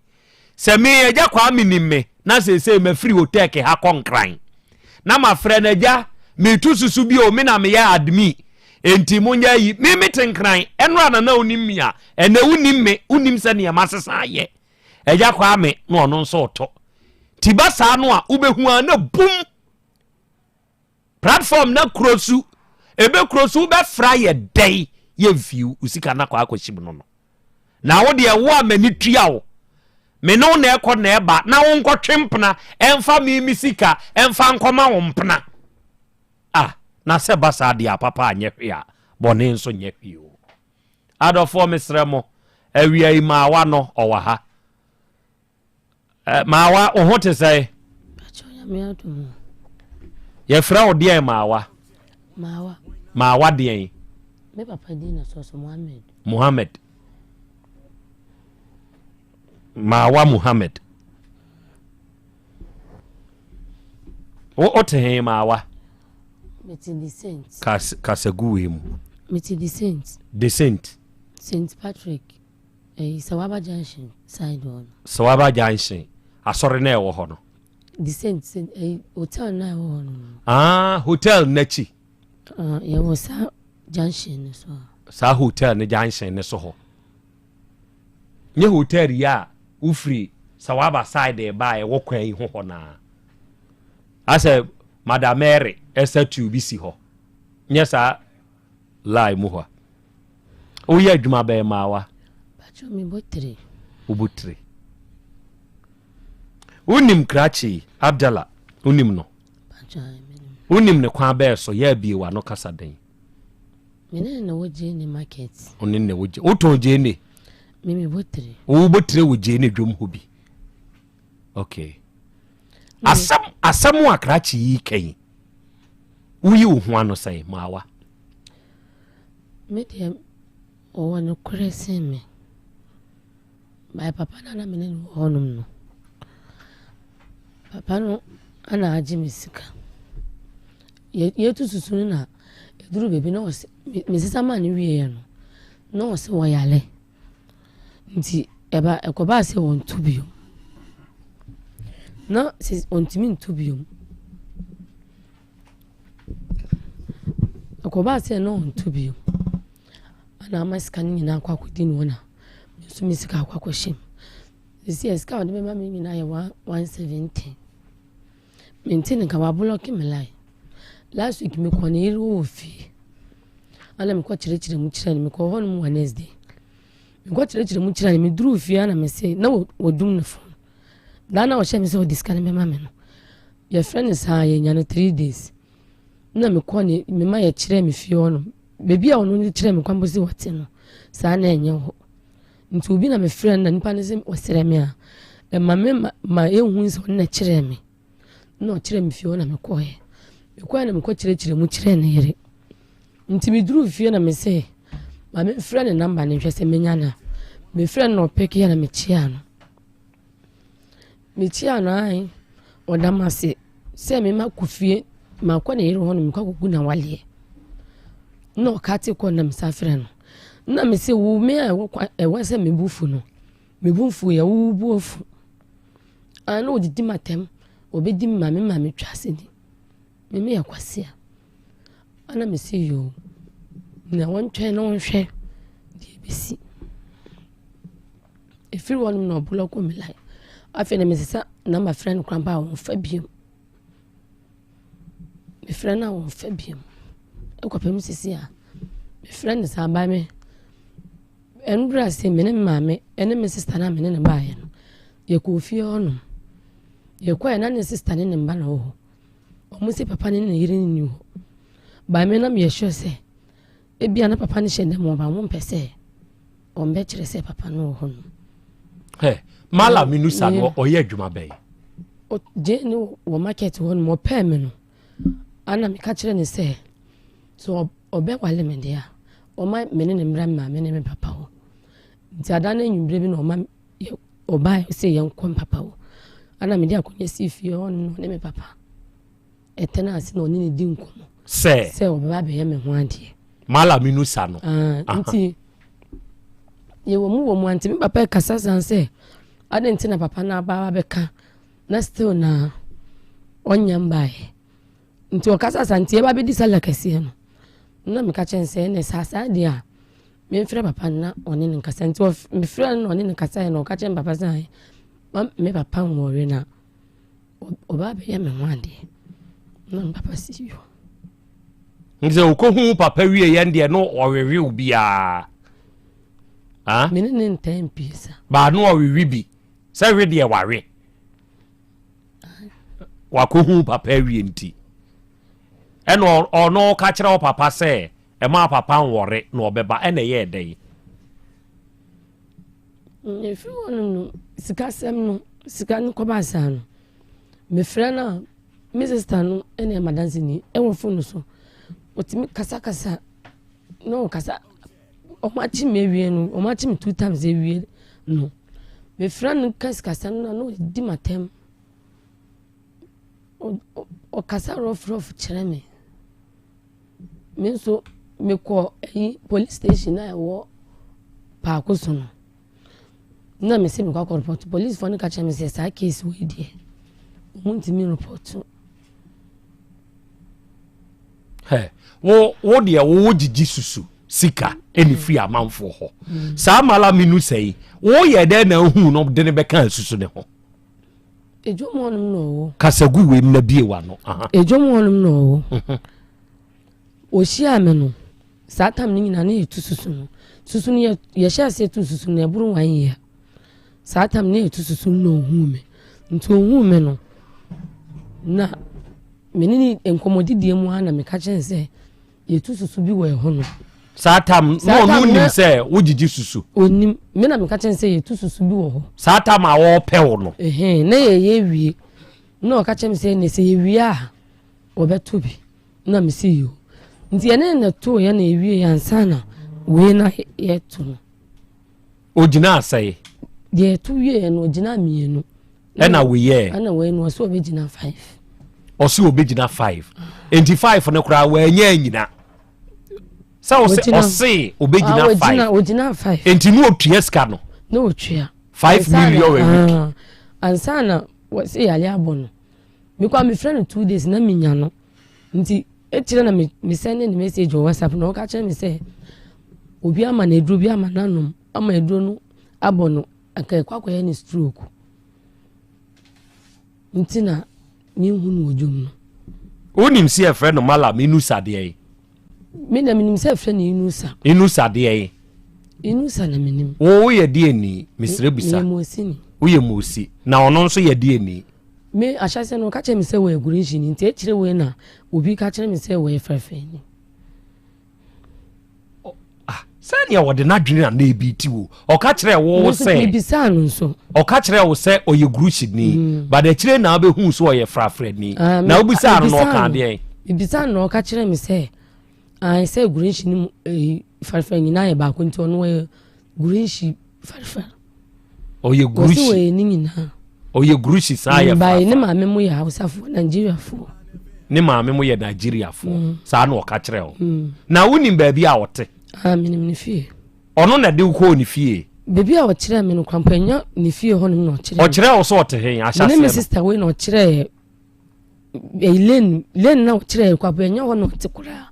sɛ me Agya Kwame nim me, na seesei mafiri Otec ha kɔ Nkran, na mafrɛ no, Agya, meretu susu bi o, me na meyɛ admin, enti monyɛ ayi. Me mete Nkran, ɛnora na na wonim me a, ɛnɛ wonim me, wonim sɛdeɛ masesa ayɛ. Agya Kwame na ɔno nso retɔ. Nti ba saa no a, wobɛhu a na bum! Platform na kuro su, ebe kuro su wobɛfra yɛ dɛn yɛmfii wo sika no akɔ akɔhyim no no. Na wo deɛ wo a m'ani tua wo, me ne wo na ɛkɔ na ɛba, na wo nkɔtwe mpena ɛmfa me me sika ɛmfa nkɔma wo mpena. Ah, na sɛ ba saa deɛ a papa anyɛ hwee a, bɔne nso nyɛ hwee o. Adɔfoɔ mesrɛ mo, awia yi maawa no ɔwɔ ha. Eh, maawa, wo ho te sɛn? Yɛfrɛ wo deɛn maawa? Maawa. Maawa deɛn? Me papa din na sɔsɔ Muhammad. Muhammad. Maawa Muhammad. Wo wote he maawa? Mete Descent. Kas, kasagu wei mu. Mete Descent. Descent. St. Patrick. Ɛyi Sawaba junction side hɔ no. Sawaba junction asɔre na ɛwɔ hɔ no. Descent ɛyi hotel na ɛwɔ hɔ no. Ah hotel n'akyi. Ah yɛwɔ saa junction no so. Saa hotel ne junction ne so hɔ. Nye hotel yi a wofiri Sawaba side ba a ɛwɔ kwan yi ho hɔ naa. Asɛ Madam Mary statue bi si hɔ. Nyɛ saa line mu hɔ a. Woyɛ adwuma bɛn maawa? Pacho me bɔ tire. Wobɔ tire. Wonim krakye Abdallah wonim no? Wonim ne kwan bɛɛ so yɛ abie w'ano kasa den. Me ne na wɔ gyeene market. Ɔne na wɔ gye wotɔn gyeene. Me me bɔ tire. Wo bɔ tire wɔ gyeene dwom hɔ bi. Okay. Asɛm asɛm a krakye yi ka yi woyi wo ho ano sɛn maawa. Me deɛ ɔwɔ nokorɛ sen me. By papa no a na me ne no wɔ hɔnom no, papa no na agye me sika. Yɛtu susu no na ɛduru baabi na ɔse mesesa maa no wieɛ no na ɔse wɔyare nti ɛba ɛkɔbaa sɛ wɔntu bio na ɔntumi ntu bio. Ɛkɔbaa sɛ na ɔntu bio. Ɛna ama sika no nyinaa akɔ akɔdi ne hɔ na me nso me sika akɔ akɔhyɛ mu. Seesei a sika a ɔde bɛma me nyinaa yɛ 170. Mente ne nka wablɔke me line. Last week mekɔɔ ne yere hɔ wɔ fie. Ɛna mekɔ kyerɛkyerɛ mu kyerɛ no mekɔɔ hɔ nom Wednesday. Mekɔ kyerɛkyerɛ mu kyerɛ no meduruu fie a na mese na wɔdum ne phone. Da na ɔhyɛ me sɛ ɔde sika no bɛma me no. Yɛfrɛ no saa yɛnya no 3 days. Na mekɔ ne mema yɛkyerɛ me fie hɔ nom. Baabi a ɔno de kyerɛɛ me kwan mpo sɛ wɔte no, saa na ɛnyɛ hɔ. Nti obi na mefrɛ no na nipa no sɛ ɔsrɛ me a, ɛma me ma ma ehu sɛ ɔno na ɛkyerɛɛ me. Na ɔkyerɛɛ me fie hɔ na mekɔɛ. Mekɔɛ na mekɔkyerɛkyerɛ mu kyerɛɛ ne yere. Nti meduruu fie na mese ma memfrɛ ne namba no nhwɛ sɛ menya no a. Mefrɛ no na ɔpeke a na mekyeaa no. Mekyeaa no ae, ɔda m'ase sɛ me makɔ fie, makɔ ne yere hɔ no mekɔ akɔgu n'awaleɛ. Na ɔkate kɔ na mesan frɛ no. Na mese wo me a ɛwɔ kwa ɛwɔ sɛ me bo fu no, me bo mfuiɛ wo wo bo afu. Ah na ɔdidi m'atɛm, ɔbɛdi me maame ma metwa ase di. Me meyɛ kwasea. Ɛna mese yoo, na wɔntwɛn na wɔnhwɛ deɛ ɛbɛsi. Ɛfiri hɔ nom na ɔblɔko me line. Afei na mesesa number frɛ no koraa mpo a ɔmfa biom. Mefrɛ no a ɔmfa biom. Ɛkɔpem sisi a mefrɛ no saa by me ɛnberɛ ase me ne me maame ɛne me sister no a me ne no baeɛ no yɛkɔɔ fie hɔ nom. Yɛkɔɛ na ne sister ne ne mba na wɔ hɔ. Ɔmo se papa ne ne yere nni hɔ. By me na meyɛ sure sɛ ebia na papa no hyɛ dɛm wɔ ba ɔmo mpɛ sɛ Wɔbɛkyerɛ sɛ papa no wɔ hɔ no. Hɛ, Mala Minusa no ɔyɛ adwuma bɛn? Ɔgye ne wɔ market hɔ nom ɔpɛɛ me no. Ana meka kyerɛ ne sɛ sɛ ɔbɛwale me deɛ a ɔma me ne ne mmra me maame ne me papa hɔ. Nti ada no anwummerɛ bi na ɔma ɔbaeɛ sɛ yɛnkɔ me papa hɔ. Ana mede akonnwa sii fie hɔ nom na ɔne me papa. Ɛtena ase na ɔne no di nkɔmmɔ. Sɛ. Sɛ ɔbɛba abɛyɛ me ho adeɛ. Malaminu sa no. Ah, nti yɛwɔ mu wɔ mu a nti me papa kasa san sɛ adɛn nti na papa no aba abɛka na still na ɔnyɛ mbaeɛ nti ɔkasa sa nti yɛba bɛdi sala kɛseɛ no na meka kyɛn sɛ ɛnɛ saa saa deɛ a memfrɛ papa no na ɔne no nkasa nti mefrɛ no na ɔne no kasaeɛ na ɔka kyerɛ me papa sɛ me papa nwɔre na Ɔba abɛyɛ me ho adeɛ na me papa si yo. Nti sɛ ɔkɔhu papa wie yɛn deɛ no ɔwewe wo biara. Me ne ne ntaa mpie sa. Baa no ɔwewe bi sɛ we deɛ wawe. Wakɔhu papa awie nti. Ɛna ɔno ka kyerɛ wo papa sɛ ɛma papa nwɔre na ɔbɛba ɛna ɛyɛɛ dɛn? Mefiri hɔnom no, sikasɛm no, sika no kɔbaa saa no, mefrɛ no a, me sista no na ɛyɛ m'adanseni wɔ fon no so. Ɔtumi kasakasa na ɔkasa. Wɔakye me awie no, wɔakye me two times awie no, mefrɛ no ka sikasɛm no a na ɔdi m'atɛm. Ɔkasa rough rough kyerɛ me. Me nso mekɔɔ ayi police station a ɛwɔ paako so no na mese mekɔ akɔ report policefoɔ no ka kyerɛ me sɛ saa case wei deɛ wɔn ntumi report. Hɛ wo wo deɛ wo gyigyi susu sika ɛne firi amanfoɔ hɔ mm. saa malami no sɛ yi woyɛ dɛn na ahu no de ne bɛka asusu ne ho. Edwom hɔnom na ɔwɔ. Kasa gu wei mu na bie w'ano. Edwom hɔnom na ɔwɔ. Mhm. Ohyiaa me no, saa tam no nyinaa na yɛtu susu no. Susu no yɛ yɛhyɛ aseɛ tu susu no ɛboro one year. Saa tam no yɛtu susu no na ohuu me. Nti ohuu me no na. Me ne ne nkɔmmɔdidie mu ara na meka kyerɛ no sɛ yɛtu susu bi wɔ ɛhɔ no. Saa tam na ɔno nim sɛ wogyegye susu. Onim. Me na meka kyerɛ no sɛ yɛtu susu bi wɔ hɔ. Saa tam a wɔrepɛ wo no. Ɛhɛn, na yɛyɛ wie. Na ɔka kyerɛ me sɛ ne sɛ yɛwie a wɔbɛto bi. Na mese yoo. Nti yɛne no na ɛtooeɛ na yɛwieeɛ ansa na wei na yɛto no. Ogyinaa sɛe? Deɛ ɛto wieɛ no ogyinaa mmienu. Ɛna weyɛɛ? Ɛna wei no ɔsɛ ɔbɛgyina five. Ɔsɛ ɔbɛgyina five. Nti five no koraa wanya anyina. Sɛ ɔsɛ ɔse ɔbɛgyina ah, five. Ogyina five. Nti ne otua sika no. Ne otua. 5 million a week. Ah, ansa na wɔsɛ yare abɔ no. Mekɔ a mefrɛ no 2 days na menya no. Nti ekyirɛ na me me send ne message wɔ WhatsApp na ɔka kyerɛ me sɛ obi ama no aduro bi ama no anom ama aduro no abɔ no anka ɛkɔ akɔyɛ no stroke nti na menhu no wɔ dwom no. Wonim sɛ yɛfrɛ no Malam Inusa deɛ yi? Me na menim sɛ yɛfrɛ no Inusa. Inusa deɛ yi? Inusa na menim. Wo woyɛ deɛ ni? Mesrɛ bisa. Meyɛ Mosi ni. Woyɛ Mosi. Na ɔno nso yɛ deɛ ni? Me ahyɛaseɛ no ɔka kyerɛɛ me sɛ wɔyɛ Gurinhyini nti akyire wei na obi ka kyerɛ me sɛ wɔyɛ Frɛfɛni. Ah, sɛnea wɔde n'adwene na na ebi ti wo. Ɔka kyerɛɛ wo sɛ. Mebisaa no nso. Ɔka kyerɛɛ wo sɛ ɔyɛ Guruhyini. But akyire na abɛhu sɛ ɔyɛ Frafrani. Ah, na wobisaa no na ɔka adeɛn? Mebisaa no na ɔka kyerɛɛ me sɛ ae sɛ Gurinhyini mu eh, Frafra nyinaa yɛ baako nti ɔno ɔyɛ Gurinhyi farfar. Ɔyɛ Gurushi. Wɔsi wɔyɛ ne nyinaa. Ɔyɛ Gurushi saa yɛ farfar. Bae ne maame mo yɛ Hausafoɔ, Nigeriafoɔ. Ne maame mo yɛ Nigeriafoɔ. Saa na ɔka kyerɛ wo. Na wonim baabi a ɔte? Ah, menim ne fie. Ɔno na de wo kɔɔ ne fie? Baabi a ɔkyerɛɛ me no koraa mpo ɛnyɛ ne fie hɔnom na ɔkyerɛɛ me. Ɔkyerɛɛ wo sɛ ɔte he? Ahyɛaseɛ no. Me ne me sister wei na ɔkyerɛɛ ɛyi lane lane na ɔkyerɛ yɛ kwapo ɛnyɛ hɔ na ɔte koraa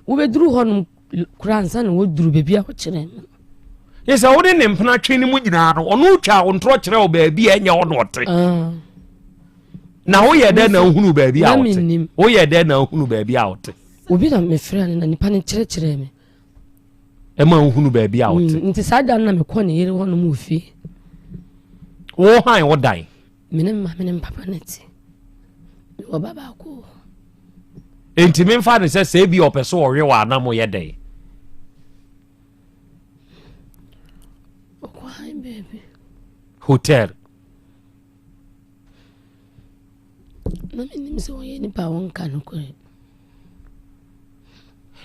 wobɛduru hɔ nom koraa ansa na wɔduru baabi a ɔkyerɛ no. Yɛ sɛ wode ne mpena twe no mu nyinaa no ɔno twa wo ntorɔ kyerɛ wo baabi a ɛnyɛ hɔ na ɔte. Ah. Na woyɛ dɛn na wohunu baabi a ɔte? Woyɛ dɛn na wohunu baabi a ɔte? Obi na mefrɛ no na nipa no kyerɛkyerɛ me. Ɛma wohunu baabi a ɔte. Nti saa da no na mekɔ ne yere hɔ nom wɔ fie. Wo han wo dan? Me ne me maame ne me papa na te. Mewɔ ba baako wɔ hɔ. Enti memfa no sɛ sɛ ebi ɔpɛ so ɔwe wɔ anam yɛ dɛn? Ɔkɔ han baabi. Hotel. Na menim sɛ ɔyɛ nipa a wɔnka nokorɛ.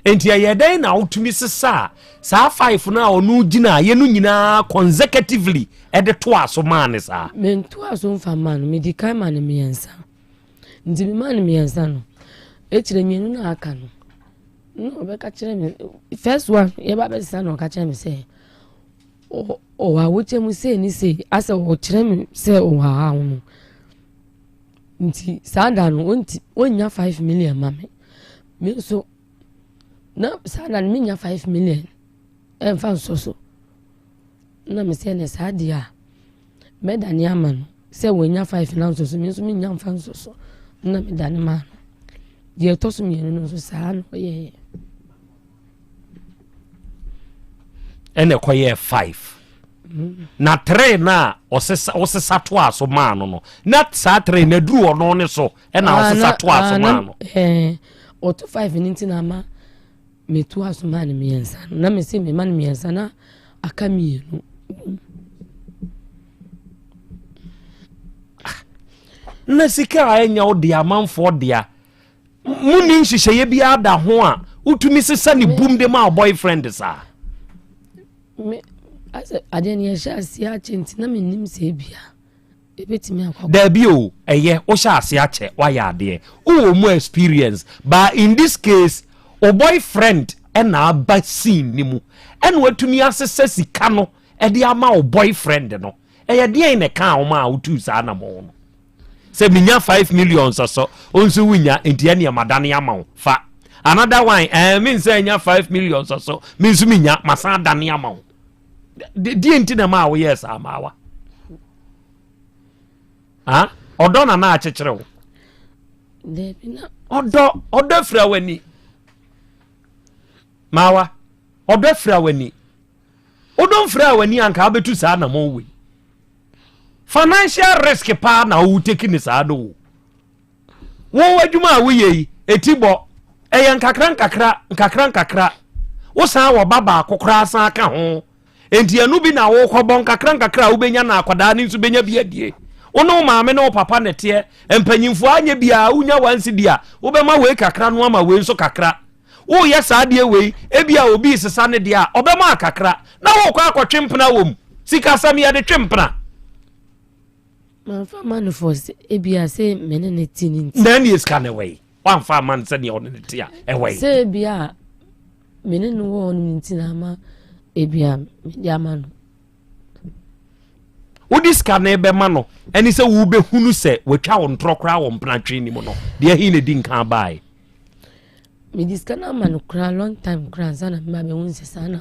Enti ɛyɛ dɛn na wotumi sesaa saa five no a ɔno gyina yɛ no nyinaa consecutively ɛde toa so maa ne saa? Mentoa so mfa maa no, medi kan maa no mmiɛnsa. Nti memaa no mmiɛnsa no, akyire mmienu no a aka no, na ɔbɛka kyerɛ me, first one yɛba bɛsesa na ɔka kyerɛ me sɛ ɔwɔ awokyɛ mu sei ne sei, asɛ ɔkyerɛ me sɛ ɔwɔ ahaw no. Nti saa da no ɔnti ɔnnya 5 million ma me. Me nso na saa da no menya 5 million ɛmfa nsɔ so. Na me sɛ ne saa deɛ a mɛdane ama no sɛ wanya five na nso so me nso menya mfa nsɔ so na medane maa no. Deɛ ɛtɔ so mmienu no nso saa na ɔyɛeɛ. Ɛna ɛkɔyɛɛ five. Na three no a ɔsesa ɔsesa toa so maa no no na saa three na duru ɔno ne so ɛna Ah, ɔsesa na- toa so ah, maa na- no. ɛɛ, ɔto five no nti na ama metoa so maa no mmiɛnsa no na mese mema no mmiɛnsa na aka mmienu. Na sika a ɛnyɛ wo dea amanfoɔ dea munni nhyehyɛeɛ biara da ho a wotumi sesa ne bum de ma wo boyfriend saa. Me asɛ adeɛ no yɛhyɛ aseɛ akyɛ nti na mennim sɛ ebia ebɛtumi akɔ. Daabi o, ɛyɛ wohyɛ aseɛ akyɛ woayɛ adeɛ wowɔ mu experience but in this case wo boyfriend ɛna aba scene ne mu ɛna watumi asesa sika no ɛde ama wo boyfriend no ɛyɛ deɛn na ɛkaa wo ma a wotuu saa anamɔn no sɛ menya 5 million sɔsɔ wo nso wonya nti ɛneɛ madane ama wo fa another one ɛɛ me nsa nya 5 million sɔsɔ me nso menya masan adane ama wo deɛ nti na ma a woyɛɛ saa maawa ah ɔdɔ na na akyekyere wo Daabi na ɔdɔ ɔdɔ afira w'ani maawa ɔdɔ afira w'ani wodɔ mfira w'ani anka wobɛtu saa namɔ wei financial risk paa na wo take ne saa no wo. Wo adwuma a woyɛ yi, ɛti bɔ, ɛyɛ nkakra nkakra, nkakra nkakra. Wosan wɔ ba baako koraa san ka ho. Enti ɛno bi na wokɔbɔ nkakra nkakra a wobɛnya na akwadaa no nso bɛnya bi adie. Wo ne wo maame ne wo papa na ɛteɛ. Mpanyimfoɔ anyɛ biara wonya one cedi a, wobɛma wei kakra no ama wei nso kakra. Woyɛ saa adeɛ wei, ebia obi resesa ne deɛ a, ɔbɛma kakra. Na wokɔ akɔtwe mpena wɔ mu. Sikasɛm yɛde twe mpena. Mamfa ama no for ebia sɛ me ne ne te ne nti. Na ɛne sika no ɛwɔ yi. Wamfa ama no sɛdeɛ ɔne ne te a ɛwɔ yi. Sɛ ebia me ne no wɔ hɔ no nti na ama ebia mede ama no. Wode sika no bɛma no ɛne sɛ wobɛhunu sɛ watwa wo ntorɔ koraa wɔ mpenatwe no mu no deɛ ɛhe na ɛdi nkan baeɛ. Mede sika no ama no koraa long time koraa ansa na meba bɛhu sɛ saa na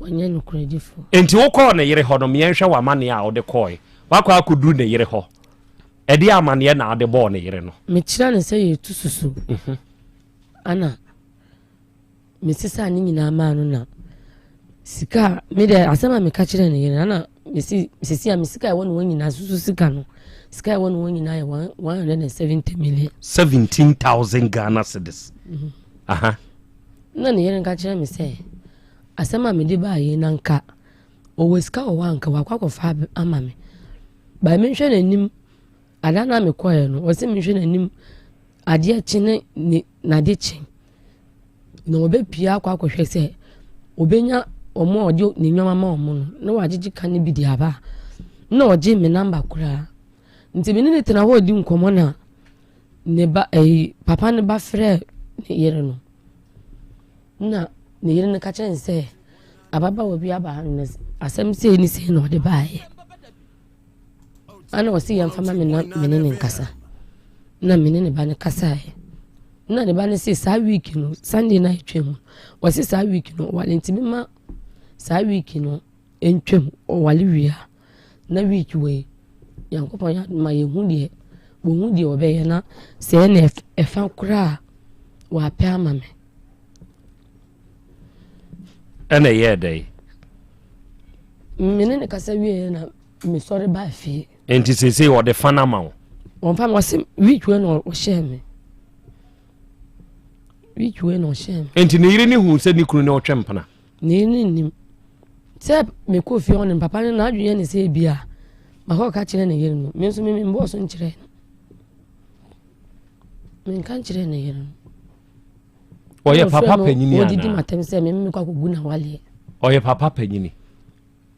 ɔnyɛ nokorɛdifoɔ. Enti wokɔɔ ne yere hɔ no, meɛnhwɛ w'amanneɛ a wode kɔɔe. Woakɔ akɔduru ne yere hɔ. Ɛdeɛ amanneɛ na wode bɔɔ ne yere no? Mekyerɛ no sɛ yɛtu susu. Mhm. Ana mesesaa ne nyinaa maa no na sika a me deɛ asɛm a meka kyerɛ ne yere ana mesi sisi a me sika a ɛwɔ ne hɔ nyinaa susu sika no sika a ɛwɔ ne hɔ nyinaa yɛ 170 million. 17,000 Ghana cedis. Mm -hmm. Aha. Na ne yere nka kyerɛ me sɛ asɛm a mede baa yi na nka ɔwɔ sika wɔ hɔ a nka wakɔ akɔfa ama me. Ba menhwɛ n'anim ada na mekɔɛ no ɔsɛ menhwɛ n'anim adeɛ kye ne ne n'ade kye na ɔbɛpue akɔ akɔhwɛ sɛ ɔbɛnya wɔn a ɔde ne nneɛma ma wɔn no na wagyegye ka no bi de aba a, na ɔgye me namba koraa. Nti me ne no tena hɔ redi nkɔmmɔ na ne ba ɛyi papa no ba frɛ ne yere no. Na ne yere no ka kyerɛ no sɛ ababaawa bi aba ha no asɛm sei ne sei na ɔde baeɛ. Ana ɔse yɛmfa ma me na me ne ne nkasa. Na me ne ne ba no kasaeɛ. Na ne ba no se saa week no Sunday na ɛtwa mu. Ɔse saa week no ɔwale nti mema saa week no ntwam ɔwale wie a na week wei Nyankopɔn yɛ adom a yɛhu deɛ wɔhu deɛ ɔbɛyɛ na sɛ ɛna ɛfa koraa wapɛ ama me. Ɛna ɛyɛɛ dɛn? Me ne ne kasa wieɛ na mesɔre baa fie. Nti seesei ɔde fa no ama wo? Ɔmfa ma ɔse week wei na ɔhyɛɛ me. Week wei na ɔhyɛɛ me. Nti ne yere ne hu sɛ ne kunu ne ɔtwe mpena? Ne yere ne nim. Sɛ mekɔ fie hɔ no papa no n'adwene yɛ ne sɛ ebi a makɔ ka kyerɛ ne yere no me nso me membɔɔ so nkyerɛ no. Menka nkyerɛ ne yere no. Ɔyɛ papa panyini anaa? Ɔdidi m'atɛm sɛ me mekɔ akɔgu n'awaleɛ. Ɔyɛ papa panyini.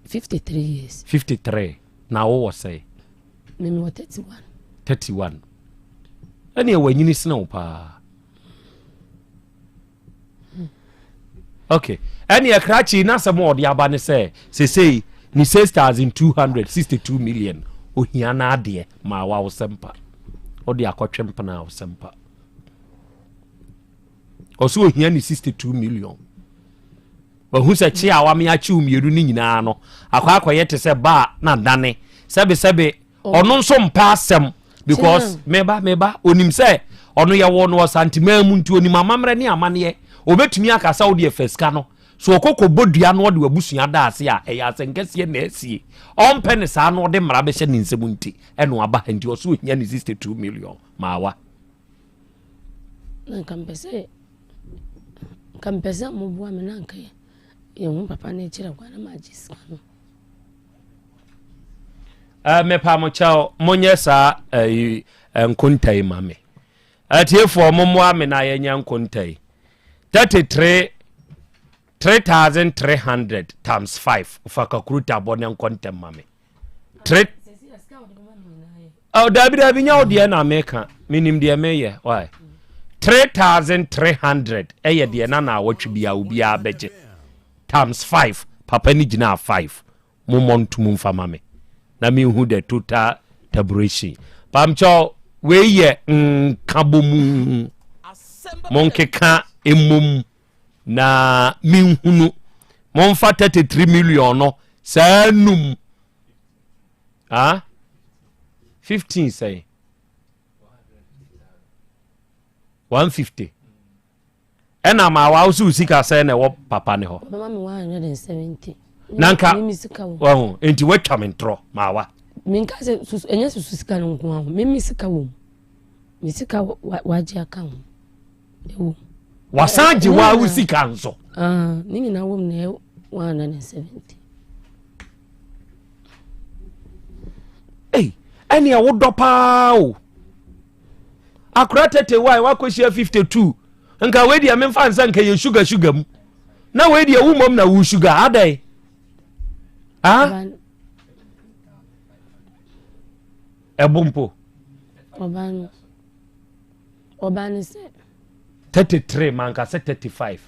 53 years. 53 na wowɔ sɛe? Me mewɔ 31. 31. Ɛne ɛwɔ anyini sene wo paa. Hmm. Okay. Ɛne ɛkrakye n'asɛm a ɔde aba ne sɛ sesei ne 6262 million ohia n'adeɛ ma awa wo sɛmpa. Ɔde akɔtwe mpena wo sɛmpa. Ɔsɛ ohia ne 62 million. Wahu sɛ kye a wame akyew mmienu no nyinaa no akɔ akɔyɛ te sɛ ba a na dane sɛbesɛbe ɔno nso mpɛ asɛm because meba meba onim sɛ ɔno yɛwɔ no ɔsanteman mu nti onim amammerɛ ne amanneɛ obɛtumi aka sɛ wodeɛ fa sika no so ɔkɔ kɔbɔ dua no ɔde wabusua da ase a ɛyɛ asɛnkɛseɛ na asie ɔmpɛ ne saa no ɔde mmara bɛhyɛ ne nsɛm nti ɛno aba nti ɔso ohia ne 62 million maawa Na nka mepɛ sɛ nka mepɛ sɛ moboa me na nka yɛhu papa no akyerɛ kwan na magye sika no. Uh, mepa mo kyɛw monyɛ saa uh, nkonta yi ma me atiefoɔ mommoa me na yɛnyɛ nkonta yi 33 3300 times 5 fa kakuruta bɔ ne nkɔntɛm ma me Tre Oh, dabi dabi nya wo deɛ na meka menim deɛ meyɛ why 3300 ɛyɛ deɛ na na awɔtwe bia obiara bɛgye times 5 papa ni gyinaa 5 mommɔ ntom mfa ma me na menhu the total taburation pamkyɛw wei yɛ nkabɔmu monkeka mmom na menhunu momfa 33 million no saa num ah 15 sɛn 150 ɛna ma wa wosi wo sika sɛn na ɛwɔ papa ne hɔ na nka wahu nti woatwa me ntorɔ ma wa menka sɛ ɛnyɛ susu sika no nko aho meme sika wɔ mu. Me sika wagye aka ho. Ɛwɔ mu. Wasan gye wa wo sika nso. Ah, ne nyinaa wɔ mu na ɛyɛ 170. Ei, ɛnea wodɔ paa o. Akora tete wa wakɔhyia 52. Nka wei deɛ memfa nsa nka yɛ sugar sugar mu. Na wei deɛ wo mmom na wo sugar adɛn? Ah? Ɛbo mpo. Ɔbaa no. Ɔbaa no sɛ. 33 manka sɛ 35.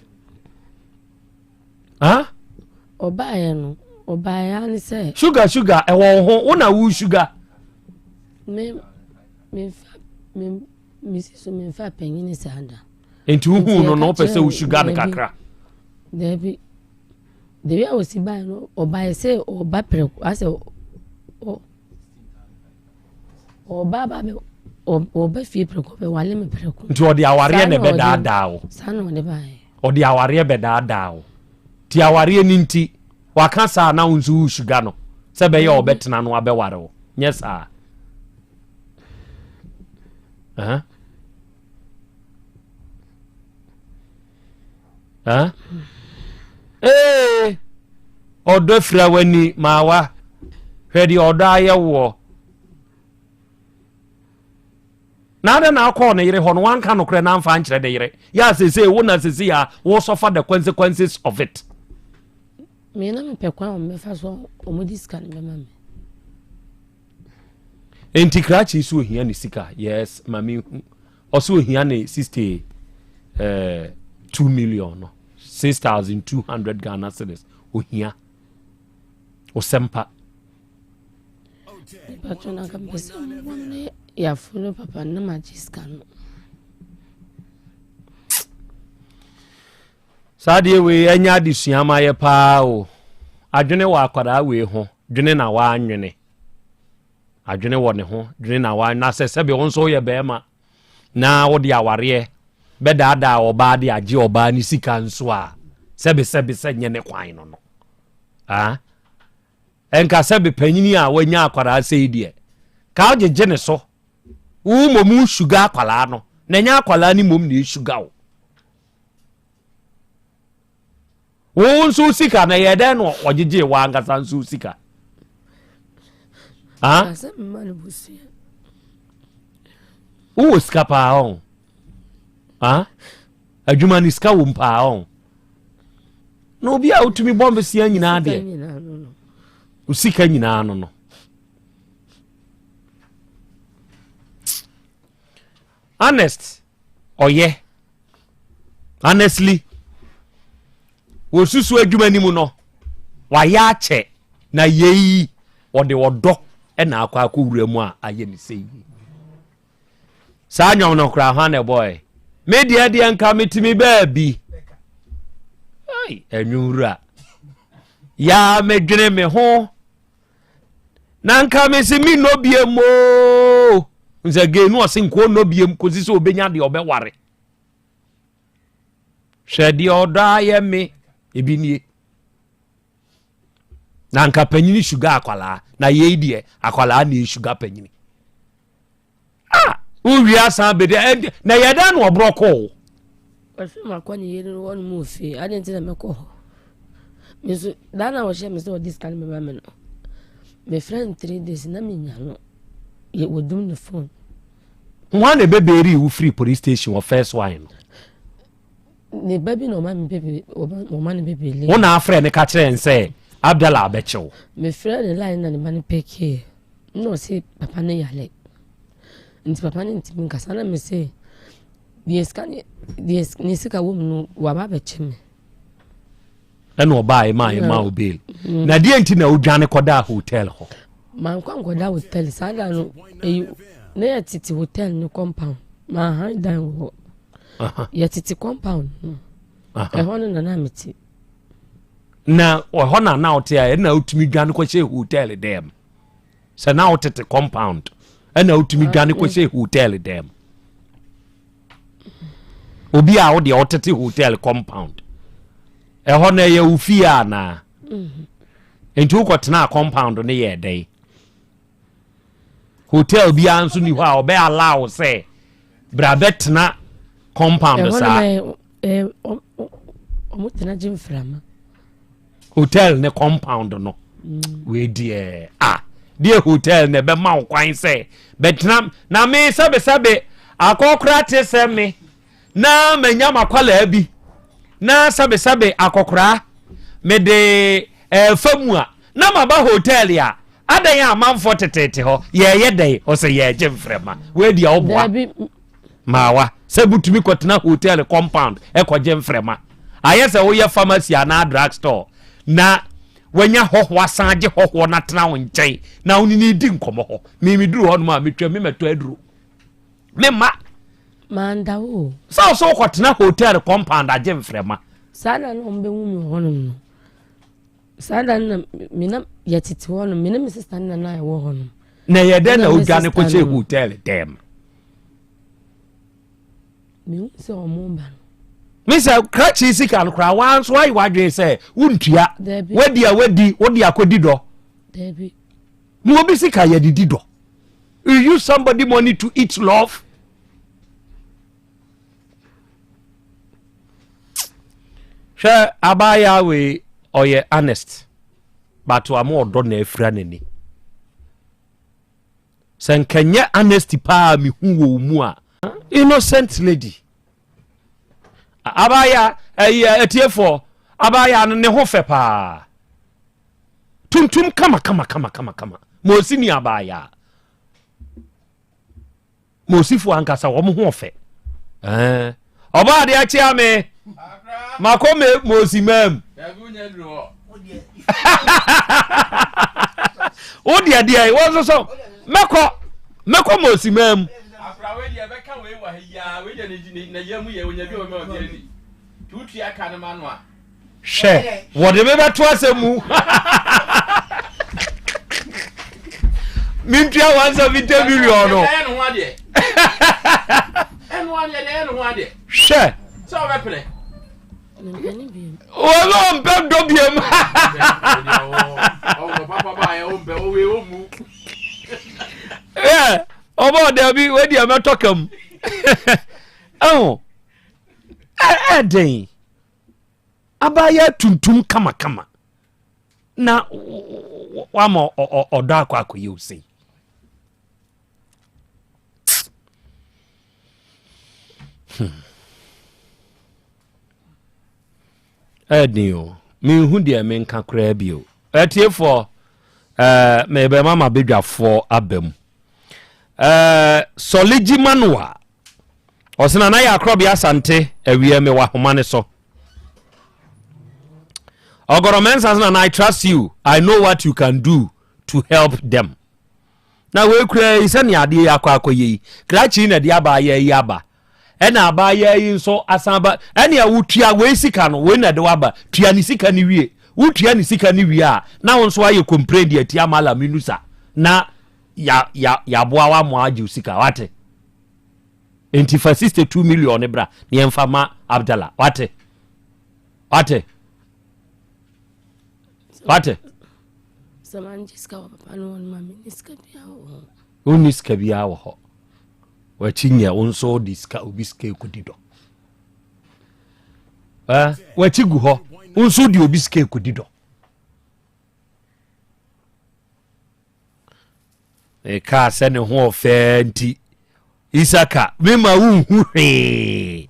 Ah? Ɔbaeɛ no, ɔbaeɛ ara ne sɛ. Sugar sugar ɛwɔ wo ho, wo na wo sugar. Me memfa me mesi so memfa panyin saa da. Nti wohuu no no wopɛ sɛ wo sugar no kakra. Daabi. Dewi a osi bae no, ɔbae sɛ ɔba prɛko asɛ ɔ ɔba aba bɛ ɔba fie prɛko ɔbɛwale me prɛko. Nti ɔde awareɛ na ɛbɛdaadaa wo. Saa na ɔde baeɛ. Ɔde awareɛ bɛdaadaa wo. Ti awareɛ no nti waka saa na wo nso wosuga no sɛ bɛyɛ ɔbɛtena no abɛware wo. Nyɛ saa. Uh-huh. Huh? Ee, ɔdɔ fira w'ani maawa. Hwɛ deɛ ɔdɔ ayɛ woɔ. Na adɛn na akɔɔ ne yere hɔ no wanka nokorɛ na amfa ankyerɛ ne yere. Yɛ a sesei wo na sesei a wo suffer the consequences of it. Me na mepɛ kwan a wɔbɛfa so a wɔde sika no bɛma me. Enti krakye so ohia ne sika yes ma me hu ɔsɛ ohia ne 62 eh, million no 6200 Ghana cedis ohia osɛmpa. Mpatwɔ na nka mpɛ sɛ mmoa me ne yɛafolo papa no na magye sika no. Saa adeɛ wei ɛnyɛ adesua ma yɛ paa o. Adwene wɔ akwadaa wei ho, dwene na w'anwene. Adwene wɔ ne ho, dwene na w'anwene. Na sɛ sɛbe wo nso woyɛ bɛrima na wode awareɛ bɛdaadaa ɔbaa de agye ɔbaa ne sika nso a, sɛbe sɛbe sɛ nyɛ ne kwan no no. Ah? Ɛnka sɛbe panyini a wanya akwadaa sei deɛ, ka wogyegye ne so. Wo mmom wosuga akwadaa no, na ɛnyɛ akwadaa no mmom na ɛsuga wo. Wo nso sika na ɛyɛ dɛn na ɔgyegye w'ankasa nso sika? Wowɔ sika paa ɔn? Adwuma no sika wom paa ɔn? Na obi a wotumi bɔ mbesia nyinaa deɛ, wo sika nyinaa no no. Honest, ɔyɛ. Honestly, wɔsusu adwuma no mu no, wayɛ akyɛ na yei ɔde ɔdɔ na akɔ akɔwura mu a ayɛ ne sɛ yi. Saa nnwom no koraa hwan na ɛbɔɛ? Me deɛ deɛ nka metumi baabi. Ɛnwom Yaa medwene me ho. na nka mese mennɔ biem oo nsɛ gei no ɔse nka ɔnnɔ biem kɔsi sɛ ɔbɛnya deɛ ɔbɛware hwɛ deɛ ɔdɔ ayɛ me ebi nie na nka panyini suga akwalaa na yei deɛ akwalaa na ɛsuga panyini Ah, wowie asan bɛdi ɛnde na yɛ dɛn na ɔborɔ kɔɔ wo? Ɔsɛ makɔ ne yere no hɔ nom wɔ fie adɛn nti na mɛkɔ hɔ me nso daa na ɔhyɛ me sɛ ɔde sika no bɛma me no mefrɛ no 3 days na menya no yɛ wɔdum ne phone. Hwan na ɛbɛbɛɛrii wo firi police station wɔ first one no? Ne ba bi na ɔma me bebe ɔma ne bebe le. Wo na afrɛ ne ka kyerɛ n sɛ Abdallah abɛkye wo. Mefrɛ ne line na ne ba no pɛkee. Nna ɔse papa no yare nti papa no ntumi nkasa na mese deɛ sika ne deɛ ne sika wɔ mu no waba abɛkyɛ me. Ɛna ɔbaa ɛma ɛma wo bail. Mm. Na deɛ nti na wodwane kɔdaa hotel hɔ? Mankɔ ankɔda hotel saa da no eyi na yɛtete hotel no compound mahan dan wɔ hɔ. Yɛtete compound no ɛhɔ no na na mete. Na ɛhɔ na na wote a ɛna wotumi dwane kɔhyɛ hotel dɛm. Sɛ na wotete compound ɛna wotumi dwane ah, kɔhyɛ hotel dɛm. Obi a wodeɛ wotete hotel compound ɛhɔ no ɛyɛ wo fie anaa? Mm-hmm. Nti wokɔtenaa compound no yɛɛ dɛn? Hotel biara nso ni hɔ a ɔbɛ allow sɛ. Bra bɛtena compound saa. Ɔmo tena gye mframa. Hotel ne compound no. Mm. Wei deɛ ah deɛ hotel na ɛbɛma wo kwan sɛ bɛtena na me sɛbesɛbe akɔkora te sɛ me na manya m'akwadaa bi na sɛbesɛbe akɔkoraa mede ɛɛfa eh, mu a na maba hotel a adɛn a amanfoɔ teteete hɔ yɛɛyɛ dɛn ɔsɛ yɛɛgye mfrɛma woadi a woboa maawa sɛ butumi kɔtena hotel compound ɛkɔgye mfrɛma ayɛ sɛ woyɛ pharmacy anaa drug store na wanya hɔhoɔ asan agye hɔhoɔ no atena wo nkyɛn na wo ne ne di nkɔmmɔ hɔ memeduru hɔ nom a metwa me mɛtɔ aduro memma Manda wo o. Sɛ wo sɛ wokɔtena hotel compound agye mfrɛma. Saa da no wɔn bɛhu mi wɔ hɔnom no. Saa da no na me na yɛtete hɔnom, me ne me sista no na na yɛwɔ hɔnom. Na ɛyɛ dɛn na wodwane kɔhyɛ hotel dɛm? Mehu sɛ wɔn ba no. Me sɛ krakye sika no koraa waa nso ayɛ w'adwene sɛ wontua. Wadi a wadi wode akɔdi dɔ. Dabi. Na obi sika yɛde di dɔ. You use somebody money to eat love. Hwɛ abaayewa wei ɔyɛ honest but ama ɔdɔ na afira n'ani. Sɛ nkɛnyɛ honesty paa mehu wɔ wo mu a innocent lady. Abaayewa ɛyɛ atiefoɔ abaayewa no ne ho fɛ paa. Tuntum kama kama kama kama kama. Mosi ni abaayaa. Mosifo ankasa wɔn ho ɔfɛ. Ɛɛ ɔbaa adeɛ akyea me. Makɔ me mosi mam. Wo deɛ deɛ wɔn nso so mɛkɔ mɛkɔ mosi mam. Hwɛ, wɔde me bɛto asɛm mu. Mentua 170 million no. Hwɛ. Wɔn ɔmpɛ dɔ biam. Ɔbɔ ɔdabi wadi ɛmɛtɔ kam. Ɛho ɛɛdɛn. Abaayewa tuntum kamakama na wama ɔdɔ akɔ akɔyɛ wo sei. Hmm. Ɛden o, menhu deɛ menka koraa bio. Atiefoɔ, ɛɛ mebɛma mabedwafoɔ aba mu. Ɛɛ Sɔligyi Manoa Ɔse Nana yɛ akorɔbea Asante awiɛ me wɔ ahoma ne so. Ɔgɔrɔ Mensah se Nana I trust you I know what you can do to help them. Na wei kura yi sɛnea adeɛ yi akɔ akɔyɛ yi krakye yi na ɛde abaayɛ yi aba ɛna abaayɛ yi nso asan ba ɛnea wotua wei sika no wei na ɛde waba tua ne sika ne wie wotua ne sika ne wie a na wo nso ayɛ complain de atia Mallam Inusa na ya ya yaboa wa mo agye sika wate. Enti fa 62 million no bra na yɛmfa ma Abdallah. Wate? Wate? Wate? Sɛ mangye sika wɔ papa no hɔ no ma menni sika biara wɔ hɔ. Wonni sika biara wɔ hɔ. Wakyi nyɛ wo nso wode sika obi sika ekodi dɔ. Eh, wakyi gu hɔ. Wo nso wode obi sika ekodi dɔ. Mekaa sɛ ne ho ɔfɛɛ nti, Isaka, mema wonhu hwee.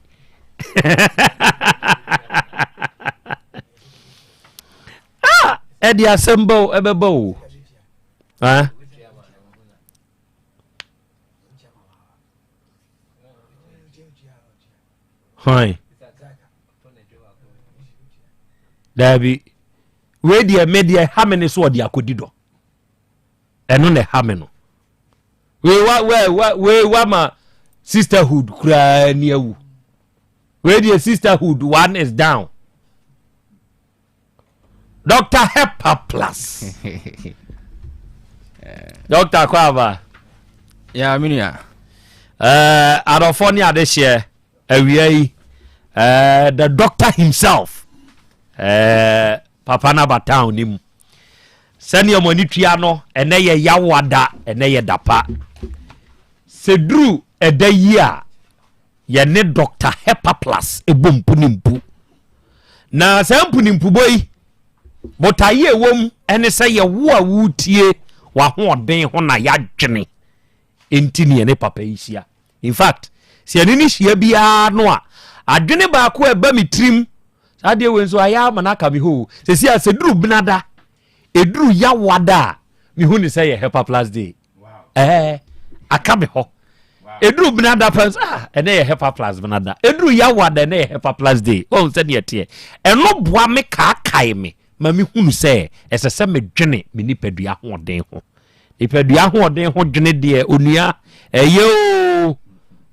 Ah, ɛde asɛm ba o, ɛbɛba o. Ah? Hwan? Daabi. Wei deɛ me deɛ ha me ne so ɔde akɔdi dɔ. Ɛno na ɛha me no. Wei wa wa wa wei wa ma sisterhood koraa ni awu. Wei deɛ sisterhood one is down. Dr. Hepa Plus. Dr. Kwaba. Ya me nua. Eh, adɔfoɔ ne adehyeɛ awia yi eh, the doctor himself eh, papa no aba town ne mu sɛdeɛ mo ani tua no ɛnɛ yɛ yawa da ɛnɛ yɛ da pa sɛ duru ɛda yi a. Yɛne Dɔkta Hepaplas bɔ mpunimpu. Na saa mpunimpubɔ yi, botaeɛ a ɛwɔ mu ne sɛ yɛwo a woretie w'ahoɔden ho na yɛadwene nti ne yɛne papa yi hyia. In fact, sɛ yɛne no hyia biara no a, adwene baako a ɛba me tirim, saa adeɛ wei nso ayɛ ama no aka me hɔ o. Sɛsi a sɛ duru benada, ɛduru yawoada a, mehu ne sɛ yɛ Hepaplas day. Ɛɛ, aka me hɔ. Ɛduru benada pɛ nso, ah, ɛnɛ yɛ Hepa Plus benada. Ɛduru yawoada, ɛnɛ yɛ Hepa Plus day. Wɔn sɛ deɛ ɛteɛ. Ɛno boa me kaakae me ma mehunu sɛ ɛsɛ sɛ medwene me nipadua ahoɔden ho. Nipadua ahoɔden ho dwene deɛ, onua, ɛyɛ o,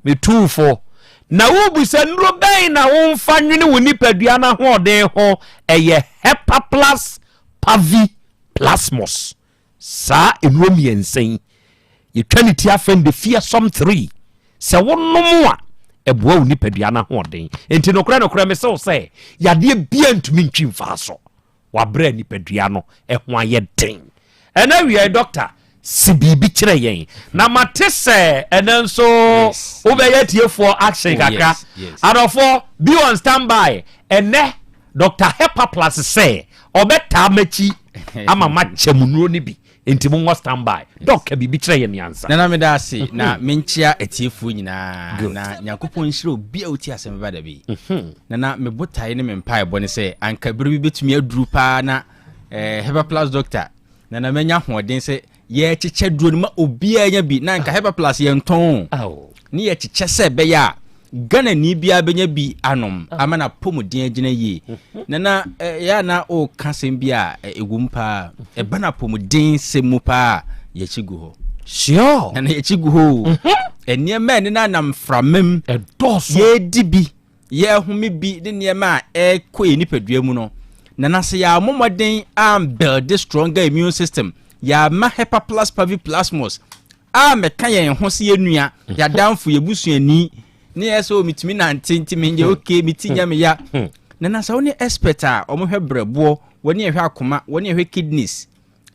metuu fo. Na wobisa nnuro bɛn na womfa nwene wo nipadua no ahoɔden ho? Ɛyɛ Hepa Plus Pavi Plasmos. Saa nnuro mmiɛnsa yi, yɛtwa ne ti afɛn the fearsome three. Sɛ wonom a, ɛboa wo nipadua no ahoɔden. Enti nokorɛ nokorɛ mese wo sɛ, yadeɛ biara ntumi ntwi mfaa so. Wabrɛ nipadua no ho ayɛ den. Ɛnɛ awia yi, dɔkta, si biribi kyerɛ yɛn. Na mate sɛ ɛnɛ nso wobɛyɛ atiefoɔ action oh, kakra. Adɔfoɔ, be on standby. Ɛnɛ, Dɔkta Hepaplus sɛ ɔbɛtaa m'akyi ama makyɛ mo nnuro no bi nti mo nwɔ stand by. Dɔk ka biribi kyerɛ yɛn ansa. Nana meda ase na menkyea atiefoɔ nyinaa na Nyankopɔn nhyira obi a ɔtie asɛm bɛba da bi. Mhm. Nana me botae ne me mpaebɔ ne sɛ anka bere bi bɛtumi aduru paa na eh, Hepaplus doctor Nana manya ahoɔden sɛ Yɛkyekyɛ duro no ma obiara nya bi na nka Hepa Plus yɛntɔn o. Ne yɛkyekyɛ sɛ ɛbɛyɛ a Ghanani biara bɛnya bi anom ama n'apɔmuden agyina yie. Mhm. Nana ɛyɛ a na ɔreka asɛm bi a ɛwɔ mu paa. Ɛba n'apɔmuden sɛm mu paa a yɛkyi gu hɔ. Sure. Nana yɛkyi gu hɔ o. Mhm. Nneɛma a ɛne no anam mframa mu. Ɛdɔɔso. Yɛredi bi. yɛrehome bi ne nneɛma a ɛrekɔ yɛn nipadua mu no, na na sɛ yɛammɔ mmɔden ambuilde stronger immune system, yɛama Hepaplus parviplasmus ammɛka yɛn ho sɛ yɛn nua, yɛn adamfo, yɛn busuani, ne yɛ sɛ oh, metumi nante nti menyɛ hmm. okay, me ti nyɛ me ya. Hmm. Na na sɛ wo ne expert a wɔhwɛ brɛboɔ, wɔne ɛhwɛ akoma, wɔne ɛhwɛ kidneys,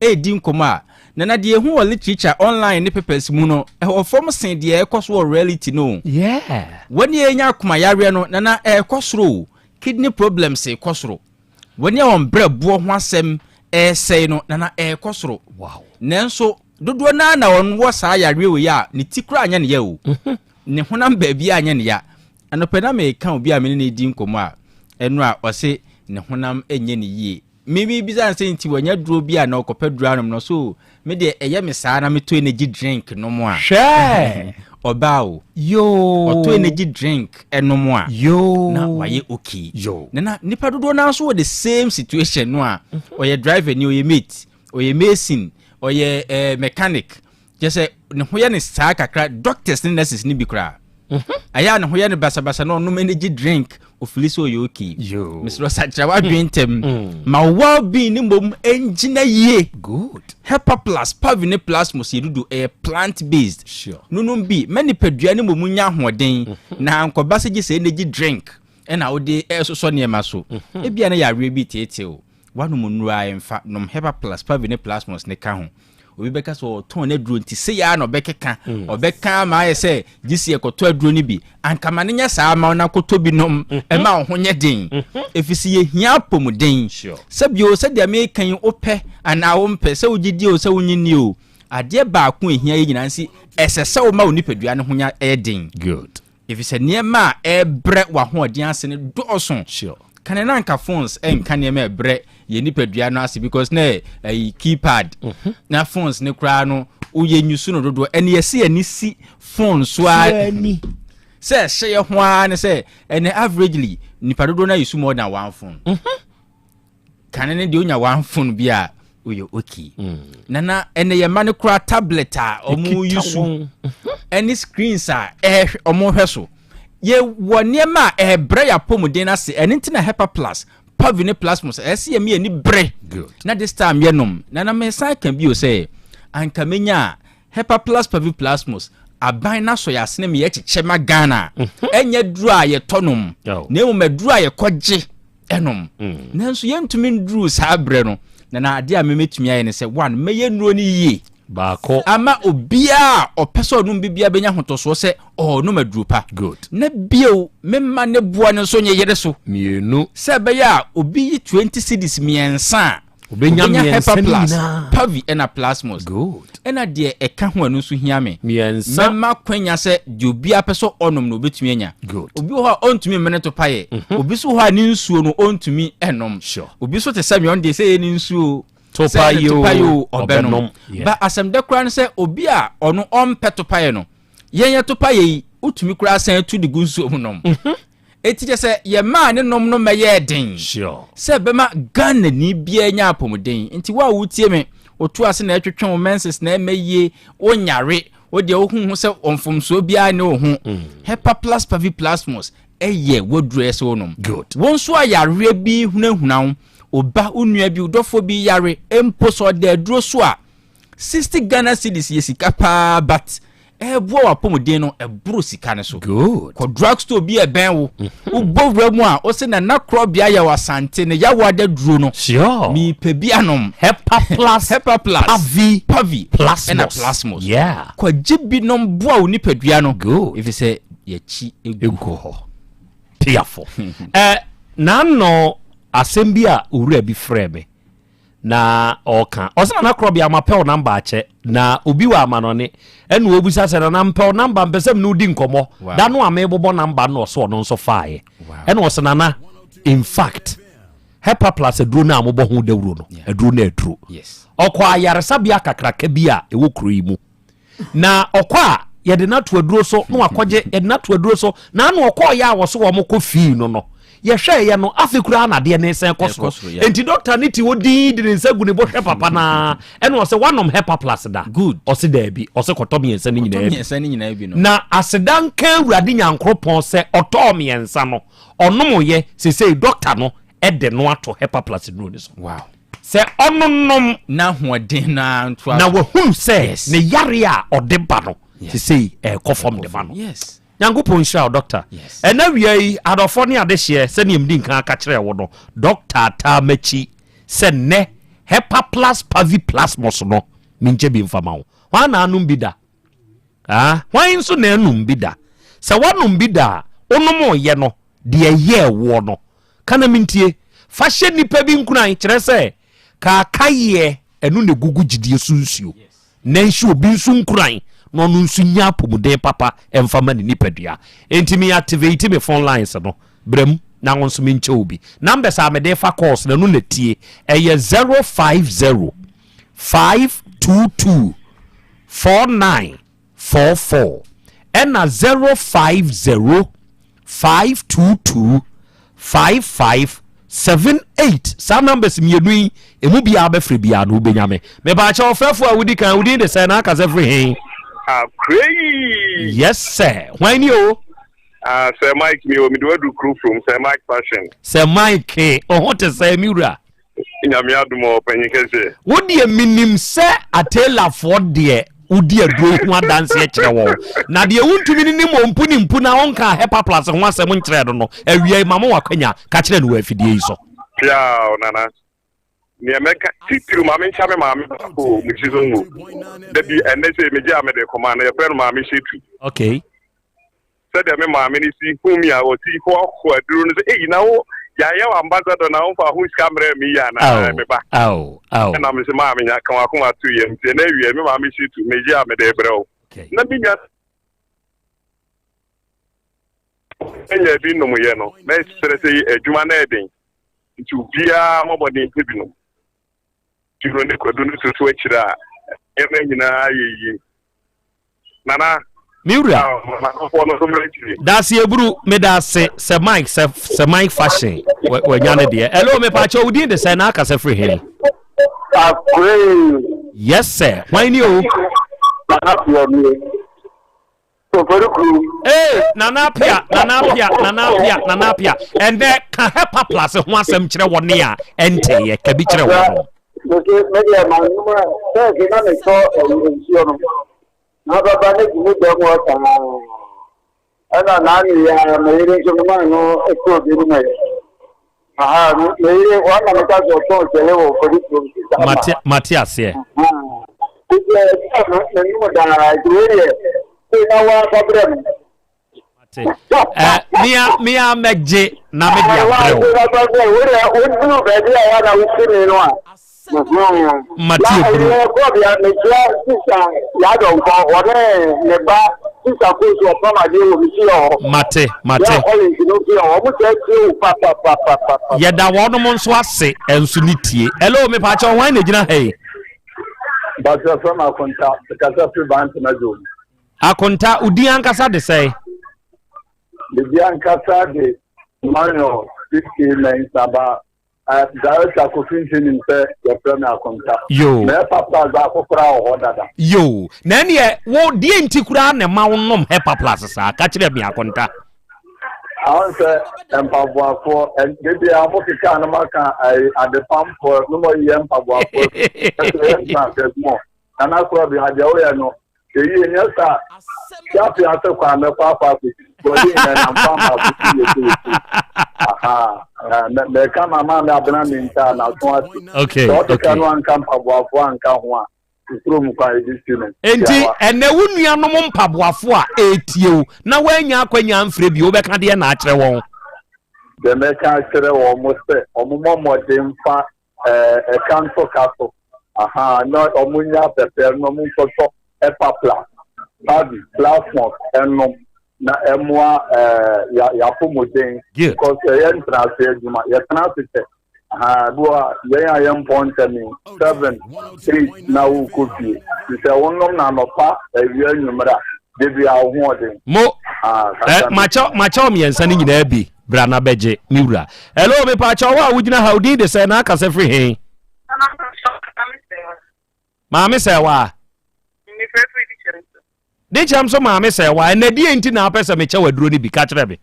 redi nkɔmmɔ a, na na deɛ ɛhu wɔ literature, online ne papers mu no, ɛwɔ fam sen deɛ ɛrekɔ so wɔ reality no. Yeah. Wɔn a ɛnya akoma yareɛ no, na na ɛrekɔ soro o. Kidney problems rekɔ soro. Wɔn a wɔn brɛboɔ ho asɛm ɛresɛe no, na na ɛrekɔ soro. Wow. Nanso, dodoɔ no ara na wɔn wɔ saa yareɛ wei a, ne ti koraa nyɛ ne ya o. Mhm. Ne honam baabi a nyɛ ne ya. Anɔpɛ na meka obi a me ne no redi nkɔmmɔ a, ɛno a ɔse ne honam nyɛ ne yie. Me me bisa no sɛ nti wanya duro bi a na ɔkɔpɛ duro anom no so me deɛ ɛyɛ me saa na metɔ energy drink nom a. Hwɛ! Ɔbaa o. Yoo. Ɔtɔ energy drink nom a. Yoo. Na wayɛ okay. Yoo. Na na nipa dodoɔ naa nso wɔ the same situation no a ɔyɛ driver ni ɔyɛ mate ɔyɛ mason ɔyɛ eh, mechanic Kyerɛ sɛ ne ho yɛ no saa kakra doctors ne nurses no bi koraa mhm. ɛyɛ a ne ho yɛ no basabasa na ɔnom energy drink ofili sɛ ɔyɛ okay mesrɛ sakyera w'adwene mm. ntɛm mm. ma well being ne mmom ɛngyina yie good hepa plus pavi ne plasmos yɛ dudu ɛyɛ plant based sure. nonom bi ma nipadua ne mmom nya ahoɔden mhm. na nkɔba sɛ gye sɛ energy drink ɛna wode ɛsosɔ nneɛma so mhm. ebia na yareɛ bi teetew Woanom nnuru a ɛmfa, nom Hepa Plus, Pavi ne Plasmos ne ka ho. Obi bɛka sɛ ɔtɔn n'aduro nti sei ara na ɔbɛkeka. Mm. Ɔbɛka ama ayɛ sɛ gye sɛ yɛkɔtɔ aduro no bi. Anka ma no nyɛ saa ma wo na kɔtɔ bi nom mm-hmm. ɛma wo ho nyɛ den. Mm-hmm. Ɛfiri sɛ yɛhia apɔmuden. Sɛbio sɛdeɛ meka yi wopɛ anaa wompɛ sɛ wogye di o sɛ wonye nni o. Adeɛ baako a ɛhia yɛ nyinaa nsi ɛsɛ sɛ woma wo nipadua no ho nya ɛyɛ den. Good. Efisɛ nneɛma a ɛrebrɛ w'ahoɔden ase no dɔɔso. Sure. Kane na anka phones nka nneɛma a ɛbrɛ yɛn nipadua no ase because na ɛyi keypad. Mm -hmm. Na phones ne koraa no woyɛ nyusu no dodoɔ ɛne yɛsi yɛn ani si phone so ara. Sɛ ɛhyɛ yɛ ho ara ne sɛ ɛnɛ averagely nipa dodoɔ no ayɛ su more than one phone. Mm -hmm. Kane no deɛ onya one phone bi a oyɛ okay. Mm. Nana ɛnɛ yɛn mma no kura tablet a wɔn yi so ɛne screens a ɛhwɛ wɔn hwɛ so. Yɛwɔ nneɛma a ɛbrɛ yɛ apɔmuden ase ɛne nti na Hepa Plus Pavi ne Plasmos ɛsɛ yɛn yɛn ni brɛ. Na this time yɛnom nana mesan ka bio sɛ anka menya a Hepa Plus Pavi Plasmos aban no asɔ yɛ asene ma yɛkyekyɛ ma Ghana mhm. ɛnyɛ duro a yɛtɔ nom na mmom aduro a yɛkɔgye ɛnom mm. nanso yɛntumi nduru saa berɛ no na na adeɛ a memɛtumi ayɛ ne sɛ one mɛyɛ nnuro no yie. Baako. Ama obiara a ɔpɛ sɛ ɔnom bi biara bɛnya ahotɔsoɔ sɛ ɔrenom aduro pa. Good. Na bio, memma ne boɔ no nso nyeyere so. Mmienu. Sɛ ɛbɛyɛ a obi yi 20 cedis mmiɛnsa a, Obɛnya mmiɛnsa Hepa no Plus, nyinaa. Pavi ɛna Plasmos. Good. Ɛna deɛ ɛka ho a ɛno nso hia me. Mmiɛnsa. Mɛma kwanya sɛ deɛ obiara pɛ sɛ ɔnom no obɛtumi anya. Good. Obi wɔ hɔ a ɔntumi mmene topaeɛ. Obi nso wɔ hɔ a ne nsuo no ɔntumi nnom. Sure. Obi nso te sɛ me ɔno deɛ sɛ ɛyɛ ne nsuo o, Topaeɛ sɛ ɛyɛ o, topaeɛ o, ɔbɛnom. ɔbɛnom. Yeah. Ba asɛm dɛ koraa ne sɛ obi a ɔno ɔmpɛ topaeɛ no, yɛn yɛ topaeɛ yi, wotumi koraa san tu de gu nsuo mu nom. Enti kyerɛ sɛ yɛmaa ne nom no mmɛyɛɛ den sɛ ɛbɛma Ghanani biara nya apɔmuden. Nti wo a wotie me, woto ase na ɛtwetwe wo menses na ɛmɛ yie, wonyare, wo deɛ wohu ho sɛ mfomsoɔ biara ne wo ho. Mm. Hepa plus Pavi Plasmos ɛyɛ waduro ɛsɛ wonom. Wo nso a yareɛ bi hunahuna wo, oba, wo nua bi, wo dɔfoɔ bi yare, mpo sɛ ɔda aduro so a, 60 Ghana cedis yɛ sika paa but ɛboa w'apɔmuden no ɛboro sika no so. Good. Kɔ drug store bi a ɛbɛn wo. Mhm. Wobɔ wura mu a wose nana korɔbea yɛ wɔ Asante ne yawo ada duro no. Sure. Mepɛ bi anom. Hepa plus. Hepa plus. Pavi. Pavi. Plasmos. Ɛna plasmos. Yeah. Kɔgye bi nom boa wo nipadua no. Good. Efisɛ yɛkyi egu hɔ. Piafo. Ɛ n'ano asɛm bi a owura bi frɛ me. Na ɔka ɔsɛ nana korɔbea mapɛ wo namba akyɛ na obi wɔ amanɔne ɛna ɔbisa sɛ nana mpɛ wo namba mpɛ sɛ mene wodi nkɔmmɔ da no a mebobɔ namba no ɔsɛ ɔno nso faeɛ ɛna ɔsɛ nana in fact hepa plus aduro no a mobɔ ho dawuro no aduro no aduro ɔkɔ ayaresabea kakraka bi a ɛwɔ kuro yi mu Na ɔkɔ a, yɛde no ato aduro so na wakɔgye, yɛde no ato aduro so. Na ano ɔkɔɔyɛ a wɔso wɔn kɔ fii no no, yɛhwɛɛyɛ no, afe koraa na adeɛ no resan kɔ soro. Enti dɔkta no te hɔ dinn de ne nsa gu ne bo hwɛ papa no ara, ɛna ɔse, woanom Hepa Plus da? Good. Ɔse daabi. Ɔse kɔtɔ mmiɛnsa no Kɔtɔ nyinaa bi. mmiɛnsa no nyinaa bi no. Na aseda nka Awurade Nyankoropɔn sɛ ɔtɔɔ mmiɛnsa no, ɔnomoeɛ, seesei dɔkta no de no ato Hepa Plus nnuro no so. Wow. Sɛ ɔnonom. N'ahoɔden no ara ntoa so. Na wahunu sɛ Yes. ne yareɛ a ɔde ba no Yes. sesei ɛrekɔ fam de ma no. Yes. Nyankopɔn nhyira wo Doctor. Yes. Ɛna awia yi adɔfoɔ ne adehyeɛ sɛdeɛ medi nkan aka kyerɛɛ wo no Doctor taa m'akyi sɛ nnɛ Hepa Plus Pavi Plasmos no menkyɛ bi mfa ma wo. Hwan na anom bi da? Ah, hwan nso na anom bi da? Sɛ woanom bi da a, wonomoeɛ no deɛ ɛyɛɛ woɔ no, ka na mentie. Fa hyɛ nnipa bi nkuran, kyerɛ sɛ, kaakayeɛ, ɛno na ɛgugu gyidie so nsuo, na nhyɛ obi nso nkuran na ɔno nso nya apɔmuden papa mfa ma ne nipadua. Enti me activate me phone lines no, bra mu na wo nso menkyɛ wo bi. Numbers a mede fa calls no, ɛno na tie. Ɛyɛ 050 522 49 44 ɛna 050 522 5578 saa numbers mmienu yi emu biara bɛfrɛ biara no wobɛnya me. Mepaakyɛ ɔfrɛfoɔ a wodi kan wodin de sɛ na akasɛ firi he? Akwei! Yes sir, hwan ni o? Ah, Sir Mike mi o, mede wadu kuro from Sir Mike Fashion. Sir Mike, ɔho te sɛ me wura? Nyame adom ɔ, ɔpanyin kɛseɛ. Wo deɛ menim sɛ atailafoɔ deɛ wodi aduro ho adanseɛ kyerɛ wɔn na deɛ wontumi ne ne mpo ne mpu na wonka hepa plus ho asɛm nkyerɛ no no awia yi ma mo wakwanya ka kyerɛ no wɔ afidie yi so. Piaw nana neɛ mɛka titiriw ma menkyɛ me maame baako o mekyi so ngo da bi ɛnɛ sɛ megye a mede kɔma no yɛfrɛ no maame hyɛtu. Okay. Sɛdeɛ me maame no si hu me a ɔsi hoahoa aduro no sɛ ei na wo yɛayɛ wo ambassador na womfa ho sika mmerɛ me yi anaa me ba ɛna me sɛ maame nya ka wakoma to yam nti ɛna awie me maame si tu megye a mede brɛ wo na me nua anya bi nomyɛ no mɛsrɛ sɛ adwuma no ɛden nti obiara mmɔbɔden pɛ bi nom Turo ne kwadu no toto akyire a, nneɛma nyinaa yɛ yie. Nana. Me wura. Manfoɔ no nso mmra akyire. Daase eburu meda ase sɛ Mike sɛ sɛ Mike fashion wanya ne deɛ. Hello mepaakyɛ wo din de sɛ na akasa firi he? Akoree. Yes sir. Hwan ni o? Nana Appiah nie. Sofori Ee, Nana Appiah, Nana Appiah, Nana Appiah, Nana Appiah. Ɛnɛ ka HEPA plus ho asɛm kyerɛ wɔn a ɛnteeɛ, ka bi kyerɛ wɔn. Mese me deɛ ma nnwom a sɛɛse na metɔ nsuo no na bɛba ne gu me dɛm hɔ saa ɛna naano yi ara me yere nso memaa no tɔɔ bi no yɛ aha me yere wɔn na meka sɛ ɔtɔn kyɛlɛ wɔ kɔdi kurom sisa ma Mate aseɛ. deɛ ɛsɛ menom daa nti wei deɛ sei na woafa brɛ me. Mate. Mea mea mɛgye na mede abrɛ wo. Woduru baabi a yɛ na wofi me no a. Mate eburu. Na kɔbea mekyia sisa yadɔnkɔ ɔne ne ba sisa kosu ɔpam adeɛ wɔ me fie hɔ. Mate mate. Yɛ Collins no fie hɔ ɔmo sɛ tie wo papapapapa. Yɛda wɔnom nso ase nso ne tie. Hello mepaakyɛw hwan na egyina ha yi? Bàtɛ fɛm akonta kasa firi Bantama zone. Akonta, wo din ankasa de sɛn? Me din ankasa de Emmanuel CK Mensah ba uh, Director Kofi Nti nim sɛ yɛfrɛ me Akonta. Yo. Na Hepa Plus baako koraa wɔ hɔ dada. Yo. Na ɛneɛ wo deɛ nti koraa na ɛma wo nom Hepa Plus saa? Ka kyerɛ me Akonta. Ahun sɛ mpaboafoɔ de bia mo keka no maka adepamfoɔ no mo yɛ mpaboafoɔ ɛsɛ yɛ ntransɛs mo. Nana Korɔbea deɛ woyɛ no hwɛ yie nyɛ saa hwɛ afei ase kwan mɛkɔ akɔ akɔsi bɔde nyɛ nam kwan baako so yɛ so yɛ aha mɛka ma maame abena me nta n'aso ase okay sɛ ɔkeka okay no anka mpaboafoɔ anka ho a kurom kwan yɛde si no enti ɛnɛ wo nuanom mpaboafo a ɛretie wo na woanya akwanya amfrɛ bi wobɛka deɛ na akyerɛ wɔn deɛ mɛka akyerɛ wɔn mo sɛ wɔn mmɔ mmɔden mfa ɛka nto ka so aha na wɔn nya pɛpɛ na wɔn nkɔtɔ ɛpapla babi plasmos ɛnom na ɛmoa ɛɛ ya yapɔmuden because ɛyɛ ntenase adwuma yɛtena ase kyɛ aha bi wɔ yɛn a yɛn mpɔn ntɛm yi seven eight na wokɔ fie sɛ wɔnom na anɔpa awia anwummerɛ a debi a wo ho ɔden. Mo eh, makyɛw makyɛw mmiɛnsa no nyinaa bi bra na bɛgye me wura. Hello, mepaakyɛw wo a wogyina ha wo din de sɛ na akasa firi he? Maame sɛ wa. De kyɛm so maame sɛ wa ɛnɛ deɛ nti na apɛ sɛ mekyɛw aduro no bi ka kyerɛ me.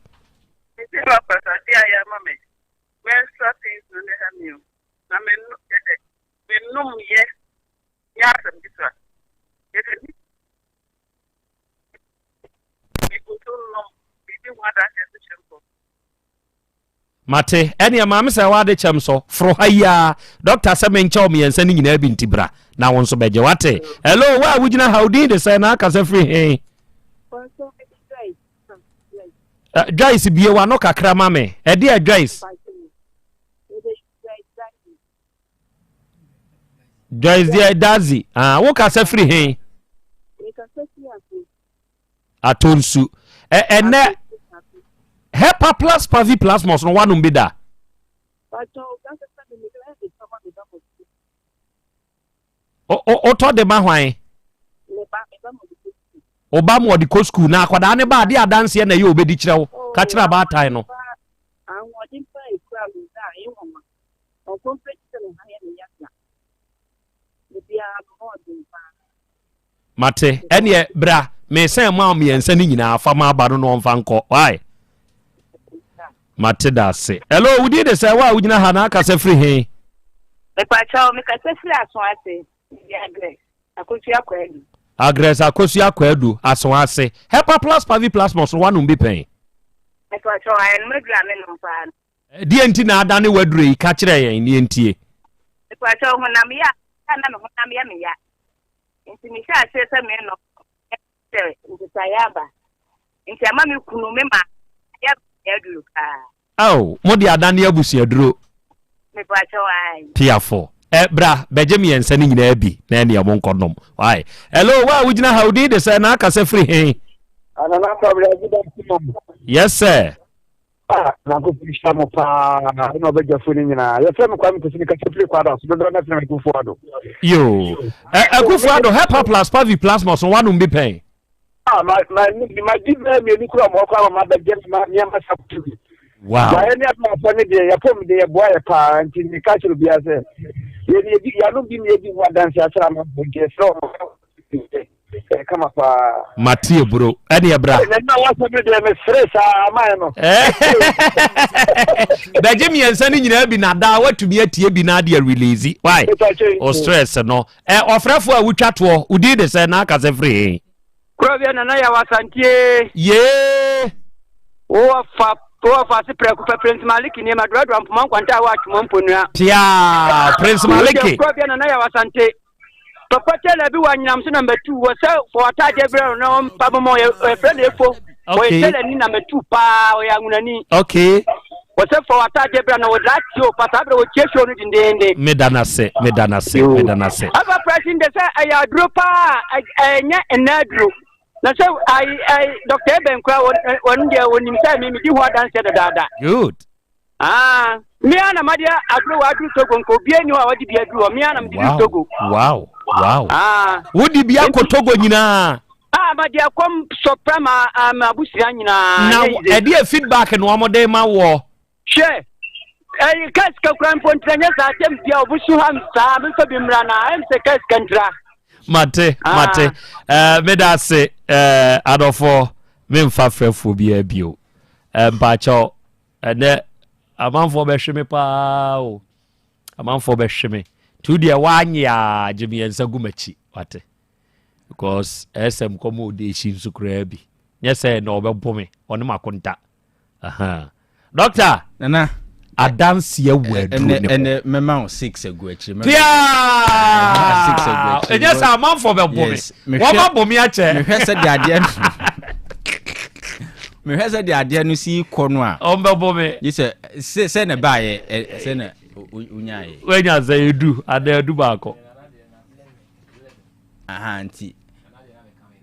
Mate. Ɛneɛ maame sɛ wade kyɛm so foro ha yi ara. Dɔkta sɛ menkyɛ wo mmiɛnsa no nyinaa bi nti bra na wo nso bɛgye wate. Hello, wo a wogyina ha wo din de sɛ na akasa firi he? Eh, Joyce bie w'ano kakra ma me. Ɛdeɛ Joyce? Joyce deɛ Dazi. Ah, wo kasa firi he? Atɔ nsu. Ɛnɛ Hepa plus Pavi plasmos no wanom bi da? Wotɔ de ma hwan? Wo ba ma ɔde kɔ sukuu na akwadaa ne ba ade adanseɛ na ɛyɛ obɛdi kyerɛ wo ka kyerɛ abaatan no. Ahoɔden pa a ekura no dze a nwoma. Ɔkɔmfɛ ti sɛ ne ha yɛ ne ya da. Da biara no ho ɔden paa. Mate. Ɛneɛ bra mesan ma wo mmiɛnsa no nyinaa fa ma aba no na ɔmfa nkɔ. Why? Mate da ase. Hello, wo din de sɛ wo a wogyina ha na akasa firi he? Mepakyɛw, mekasa firi Aso ase, meyɛ Agnes Akosua Kwadu. Agnes Akosua Kwadu, Aso ase. Hepa plus Pavi Plasmos no woanom bi pɛn? Mepakyɛw, ayɛ no maduru a menom paa no. Deɛ nti na adane w'aduro yi? Ka kyerɛ yɛn ne yɛntie. Mepakyɛw, honam ya a na me honam yɛ me ya nti mehyɛɛ aseɛ sɛ menom sɛ nsesaeɛ aba nti ama me kunu me ma yɛ aduro paa. Ao, mo de adane abusuaduro. Mepakyɛw, ae. Piafo, ɛ, bra, bɛgye mmiɛnsa no nyinaa bi na ɛneɛ mo nkɔ nom. Wai. Hello, wo a wogyina ha, wo din de sɛ na akasa firi he? Anana Kwabena, good afternoon. Yes, sir. Ah, Nyankopɔn nhyira mo paa ɛna ɔbɛdwafo no nyinaa. Yɛfrɛ me Kwame Kwesi mekasa firi Kwada so dodoɔ no frɛ me Akufo Addo. Yo. Akufo Addo, Hepa plus Pavi Plasmos no wanom bi pɛn? Ah, ma ma ma di bɛɛ mmienu kura ɔmo kɔ ama ma bɛgye ma nneɛma sa kutu bi. Wow. Yɛayɛ ne adwumafo ne deɛ yɛpɔ mu deɛ yɛboa yɛ paa nti meka kyerɛ obiara sɛ yɛn yɛdi yɛanom bi ne yɛdi ho adanse akyerɛ amanfoɔ nti yɛsrɛ ɔmo Ɛyɛ kama paa. Mate eburo. Ɛne ɛbra. Ɛnna na wasɛm no deɛ mesere saa amae no. Bɛgye mmiɛnsa no nyinaa bi na daa watumi atie bi na adeɛ release. Why? O stress no. Ɛ ɔfrɛfo a wotwa toɔ, wodin de sɛ na akasɛ firi he? Kurɔbea Nana Yaw Asantie. Yee. Wowɔ fa wowɔ fa ase prɛko pɛ Prince Maliki nneɛma duradura mpoma nkwanta a wɔ atwoma mponua. Pia Prince Maliki. Kurɔbea Nana Yaw Asante. Papa tailor bi wɔ anyinam so number 2 wɔ sɛ fɔ ataadeɛ brɛ no na ɔmpa mɔmɔ yɛfrɛ no efo. Ɔyɛ tailor ni number 2 paa ɔyɛ anwunani. Okay. Wɔ sɛ fɔ ataadeɛ brɛ no wɔde atie o pa saa berɛ wɔtie show no dendeenden. Meda no ase meda no ase meda no ase. Ɛfa pressing de sɛ ɛyɛ aduro paa ɛnyɛ ɛnna aduro. Na sɛ ayi ayi Dr. Eben kura wɔn deɛ wɔnim sɛ mi mi di ho adanseɛ dadaada. Good. Ah, me ara na made aduro wɔ aduru Togo nka obiara ni hɔ a wɔde bi aduru hɔ me ara na mede du Togo. Wow, wow. Ah. Wode bi akɔ Togo nyinaa. Ah, made akɔm sɔpra ma ma abusua nyinaa. Na ɛdeɛ feedback na wɔn de ma wɔ. Hwɛ, ɛyi ka sika kura mpo ntira nyɛ saa tɛm bia obusu ha saa mefa bi mmra na ɛm sɛ ka sika ntira. Mate, mate. Ah. Uh, meda ase uh, adɔfoɔ memfa frɛfoɔ biara bio. Uh, mpaakyɛw Ɛnɛ amanfoɔ bɛhwe me paa o. Amanfoɔ bɛhwe me. Nti wo deɛ woanye a gye mmiɛnsa gu m'akyi wate. Because ɛsɛm kɔm ɔde akyi nso koraa bi. Nyɛ sɛ na ɔbɛbo me ɔne makonta. Aha. Doctor. Nana. Adanseɛ wɔ aduro ne ho. Ɛnɛ mɛma wo six agu akyire. Pia! Six agu akyire. Ɛnyɛ sɛ amanfoɔ bɛbo me. Wɔn abɔ me akyɛ. Mehwɛ sɛ deɛ adeɛ no. Mehwɛ sɛ deɛ adeɛ no si kɔ no a. Ɔmbɛbɔ me. Gye sɛ sɛ sɛ na ɛbaayɛ sɛ na onyaayɛ. Wanya sɛ edu ada edu baako. Aha nti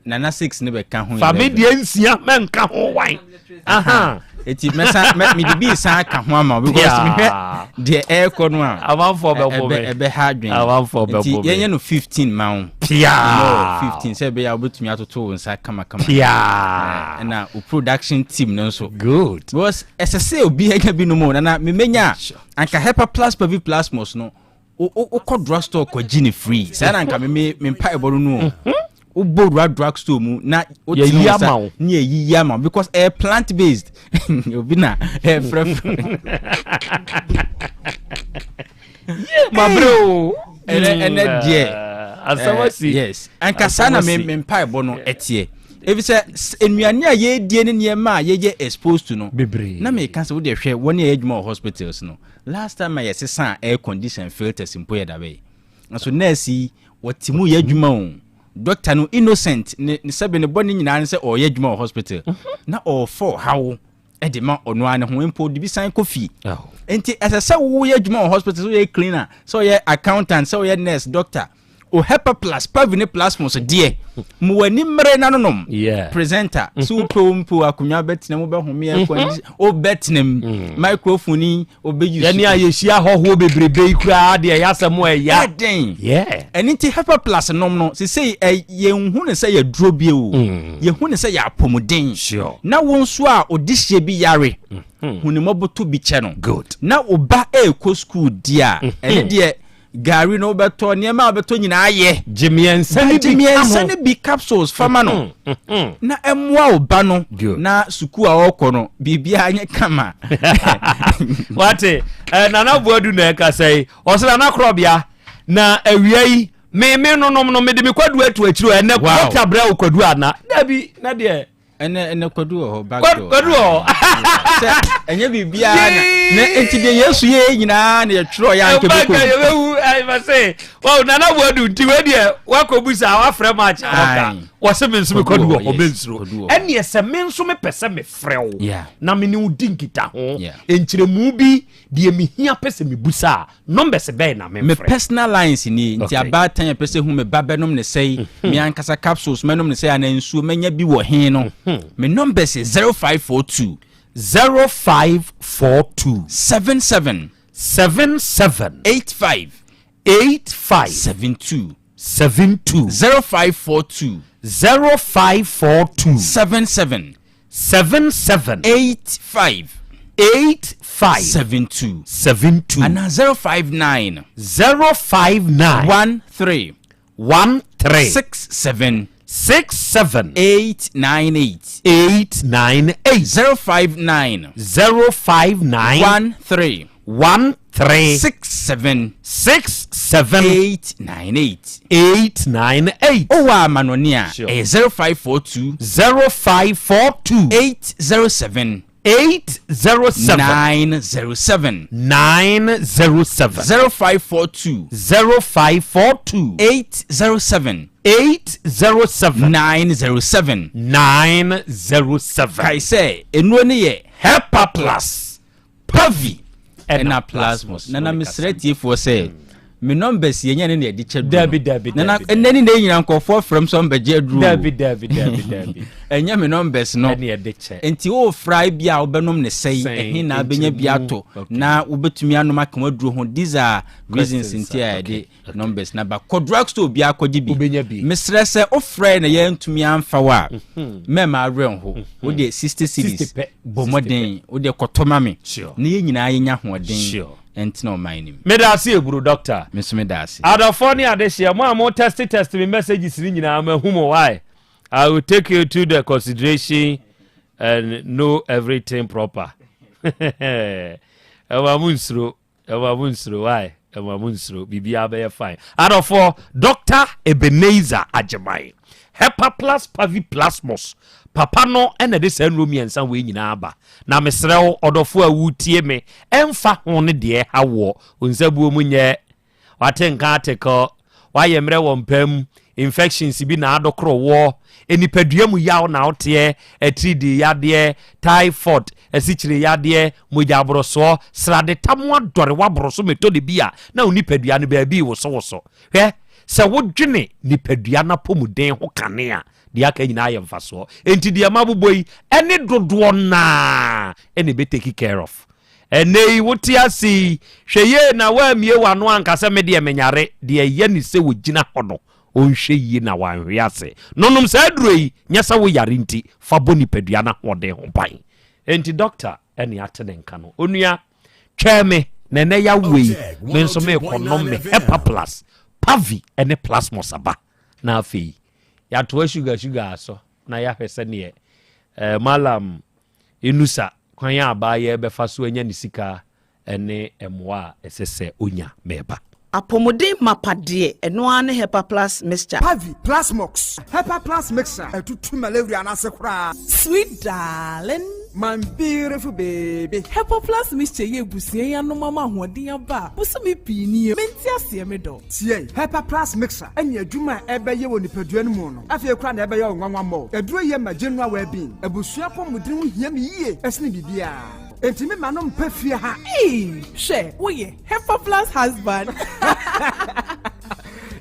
nana six ne bɛka ho. Fa me deɛ nsia mɛnka ho wan. Aha. Eti mɛsa mɛ mede bi san aka ho ama because mehwɛ deɛ ɛrekɔ no a. Amanfoɔ bɛbɔ me. Ɛbɛ ha adwene. Amanfoɔ bɛbɔ me. Nti yɛnyɛ no 15 ma wo. Piaa. 15 sɛ ɛbɛyɛ a wobɛtumi atoto wo nsa kamakama. Piaa. Ɛna wo production team no nso. Good. Because ɛsɛ sɛ obi anya bi nom o nana memenya anka Hepa Plus Pavi Plasmos no wokɔ drug store kɔgye ne free saa na anka me me mpa ɛbɔ no no o. Mhm. Wobɔ wura drug store mu na wotene wo nsa ne yɛyiyi ama wo because ɛyɛ plant based obi na ɛfrɛfrɛ. Mabrɛ o. Ɛnɛ ɛnɛ mm, deɛ. Eh, asɛm eh, asi. Yes. Anka saa na me me mpaebɔ no ɛteɛ. Efisɛ nnuane a yɛredie ne nneɛma a yɛyɛ exposed to no. Bebree. Na meka sɛ wode hwɛ wɔn a yɛ adwuma wɔ hospitals no. Last time a yɛsesa air condition filters mpo yɛ dabɛn. Nso nurse yi wɔte mu yɛ adwuma o. Doctor no innocent ne ne sɛbe ne bɔne nyinaa ne sɛ ɔreyɛ adwuma wɔ hospital. Mhm. Na ɔrefa ɔhaw de ma ɔno ara ne ho mpo ɔde bi san kɔ fie. Nti ɛsɛ sɛ woyɛ adwuma wɔ hospital sɛ woyɛ cleaner sɛ woyɛ accountant sɛ woyɛ nurse doctor o hepa plus pavi ne plasmos deɛ mo w'ani mmere na nonom presenter sɛ wopɛ wo mpo akonnwa bɛtena mu bɛhome akwan mhm. wobɛtena mu mm. microphone yi wobɛyi so yɛne a yɛhyia hɔhoɔ bebrebe yi koraa deɛ ɛyɛ asɛm ɛya ɛden ɛno nti hepa plus nom no sesei yɛnhu ne sɛ yɛduro bio mm. yɛhu ne sɛ yɛ apɔmuden na wo nso a ɔde hyɛ bi yare mm. hu ne mmɔboto bi kyɛ no na wo ba ɛrekɔ skuul di a mm-hmm. ɛne deɛ Gari no wobɛtɔ, nneɛma a wobɛtɔ nyinaa yɛ. Gye mmiɛnsa no bi Gye mmiɛnsa no bi capsules fa ma no. Mm, mm, mm. Na ɛmmoa wo ba no na sukuu a ɔrekɔ no biribiara nyɛ kama. Wate, eh, Nana Boadu na ɛkasa yi. Ɔsɛ Nana Korɔbea na awia yi me me nonom no mede me kwadu atu akyiri ɛnɛ kɔta brɛ wo kwadu ana dabi na deɛ ɛnɛ ɛnɛ kwadu wɔ hɔ back door kwadu wɔ hɔ sɛ ɛnyɛ biribiara na na nti deɛ yesu yɛ nyinaa na yɛtwerɛ yɛ anka bɛkɔ mu yɛbɛwu ɛma sɛ wɔn nana buadu nti wei deɛ wakɔ bu sa wafrɛ match ɔka wɔsɛ me nso me kwadu wɔ hɔ me nsuro ɛneɛ sɛ me nso mepɛ sɛ mefrɛ wo na me ne wo di nkita ho nkyerɛmu bi Deɛ mehia pɛ sɛ mebusa a, numbers bɛn na memfrɛ? Me personal lines nie, nti okay. Abaatan a ɛpɛ sɛ hu me ba bɛnom ne sɛe, mm -hmm. me ankasa capsules mɛnom ne sɛe anaa nsuo mɛnya bi wɔ he no. Mm -hmm. Me numbers yɛ 0542 0542 77 77 85 85 72 72 0542 0542 77 77 85 85 72 72 anaa 059 059 13 13 67 67 898 898 059 059 13 13 67 67 898 898. Wowɔ amanɔne a, ɛyɛ 0542 0542 807. 807. 907. 907. 0542. 0542. 807. 807. 907. 907. Kae sɛ, nnuro no yɛ Hepa Plus, Pavi, ɛna Plasmos. Nana mesrɛ tiefoɔ sɛ, me numbers yɛ nyɛ ne na yɛde kyɛ duro. Dabi dabi Nana ɛnɛ ne na nyina nkurɔfoɔ frɛ m sɛ ɔmbɛgye aduro. Dabi dabi dabi dabi. Ɛnyɛ me numbers no. Ɛne yɛde kyɛ. Nti wofra bi a wobɛnom ne sɛi, ɛhe na abɛnya bi atɔ na wobɛtumi anom aka w'aduro ho. These are reasons nti a yɛde numbers na ba kɔ drug store biara kɔgye bi. Wobɛnya bi. Mesrɛ sɛ wofrɛ na yɛntumi amfa wo a, mɛma awerɛ nho. Wo deɛ 60 cedis bɔ mmɔden, wo deɛ kɔtɔ ma me na yɛn nyinaa yɛnya ahoɔden ntena ɔman no mu. Meda ase Eburu Doctor. Me nso meda ase. Adɔfoɔ ne adehyeɛ, mo a mo test test me messages no nyinaa mahu mo why. I will take you to the consideration and know everything proper. Ɛma mo nsuro. Ɛma mo nsuro why ɛma mo nsuro biribiara bɛyɛ fine adɔfoɔ Doctor Ebenezer Agyeman Hepa plus Pavi Plasmos papa no ɛna ɛde saa nnuro mmiɛnsa wei nyinaa aba na mesrɛ wo ɔdɔfoɔ a wotie me ɛmfa ho ne deɛ ɛha woɔ wo nsabuo mu nyɛ Wate nka atekɔ, woayɛ mmerɛ wɔ mpa mu, infections bi na adokoro woɔ, nipadua mu yaw na woteɛ, atiridii yadeɛ, typhoid, asikyire yadeɛ, mogya aborosoɔ, sradetam adɔre w'aboro so metɔ de bi a na wo nipadua no baabi rewosowoso. Hwɛ, sɛ wodwene nipadua no apɔmuden ho kane a, deɛ aka nyinaa yɛ mfasoɔ. Enti deɛ mabobɔ yi, ɛne dodoɔ no ara na ɛbɛ take care of. Ɛnnɛ yi, wote ase yi, hwɛ yie na woammue w'ano anka sɛ, 'Me deɛ, menyare. Deɛ ɛyɛ ne sɛ ɔgyina hɔ no, ɔnhwɛ yie na wanhwe ase. Nonom saa aduro yi, nyɛ sɛ woyare nti, fa bɔ nipadua no ahoɔden ho ban. Enti dɔkta ne ate ne nka no, Onua, twɛn me, na ɛnnɛ yawoɔ yi, me nso merekɔnom me Hepa Plus, Pavi ne Plasmos aba. Na afei, yɛatoa sugar sugar so na yɛahwɛ sɛdeɛ eh, Malam Inusa, kwan a abaayewa bɛfa so anya ne sika ne mmoa a ɛsɛ sɛ onya. Mereba. Apɔmuden mapa deɛ, ɛno ara ne Hepa Plus Mixture. Pavi, Plasmox, Hepa Plus Mixture, ɛtutu malaria no ase koraa. Sweet darling. My beautiful baby. Hepa Plus Mixture yɛ abusua yi anom ama ahoɔden aba a bosome pii nie. Mente aseɛ me dɔ. Tie, Hepa Plus Mixture ne adwuma a ɛbɛyɛ wɔ nipadua no mu no. Afei koraa na ɛbɛyɛ wo nwanwa mmɔ. Aduro yɛ ma general well-being. Abusua apɔmuden ho hia me yie sene biribiara. Enti me ma no mpɛ fie ha. Eii hwɛ woyɛ Hepa plus husband.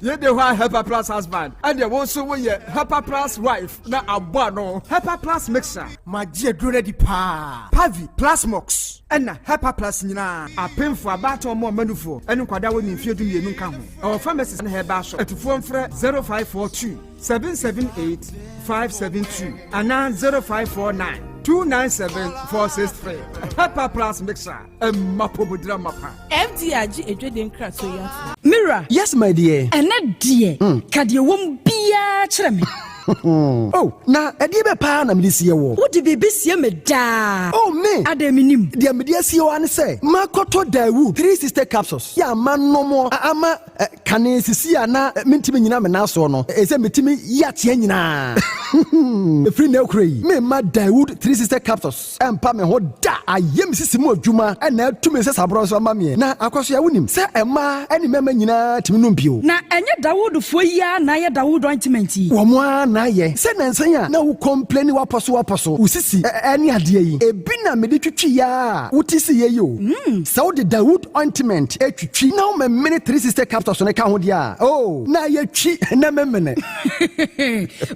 Yei de hɔ a Hepa plus husband ɛneɛ wo nso woyɛ Hepa plus wife na abɔ ano. Hepa plus mixer. Magye aduro no adi paa. Pavi, Plasmox ɛna Hepa plus nyinaa. Apemfoɔ, abaatan ɔmo ɔma nufoɔ ɛne nkwadaa a wɔnni mfeɛ 12 nka ho. Ɛwɔ pharmacies ne herbal shop. Atufoɔ mfrɛ 0542 778 572 anaa 0549 297 463. Hepa Plus Mixer, ɛma pomodira mapa. FDA agye adwadie nkratoɔ yi atom. Me wura. Yes my dear. Ɛnɛ deɛ, ka deɛ ɛwɔ mu biara kyerɛ me. Oh, na ɛdeɛ bɛ paa na mede sie woɔ? Wode biribi sie me daa. Oh, me! Adɛn mennim? Deɛ mede asie wo ara ne sɛ, makɔtɔ Daewoo 360 capsules yɛ a manom a ama kane sisi a na mentumi nnyina me nan soɔ no, ɛsɛ metumi yi ateɛ nyinaa. Ɛfiri nnɛ rekora yi, meremma Daewoo 360 capsules ɛmpa me ho da. Ayɛ me sisi mu adwuma na atu me nsasaborɔ nso ama meɛ. Na Akwasoa, wonim sɛ mmaa ne mmarima nyinaa tumi nom bio. Na ɛnyɛ Dawoodfoɔ yi ara na ayɛ Dawood ointment yi? Wɔn ara na ayɛ. Sɛ nnansa yi a na wo complaini w'apɔso w'apɔso, wo sisi ne adeɛ yi, ebi na mede twitwiiɛ ara a wote siiɛ yi o. Sɛ wode Dawood ointment twitwi na womemene 360 capsules no ka ho deɛ a, oh, na ayɛ twi na memene.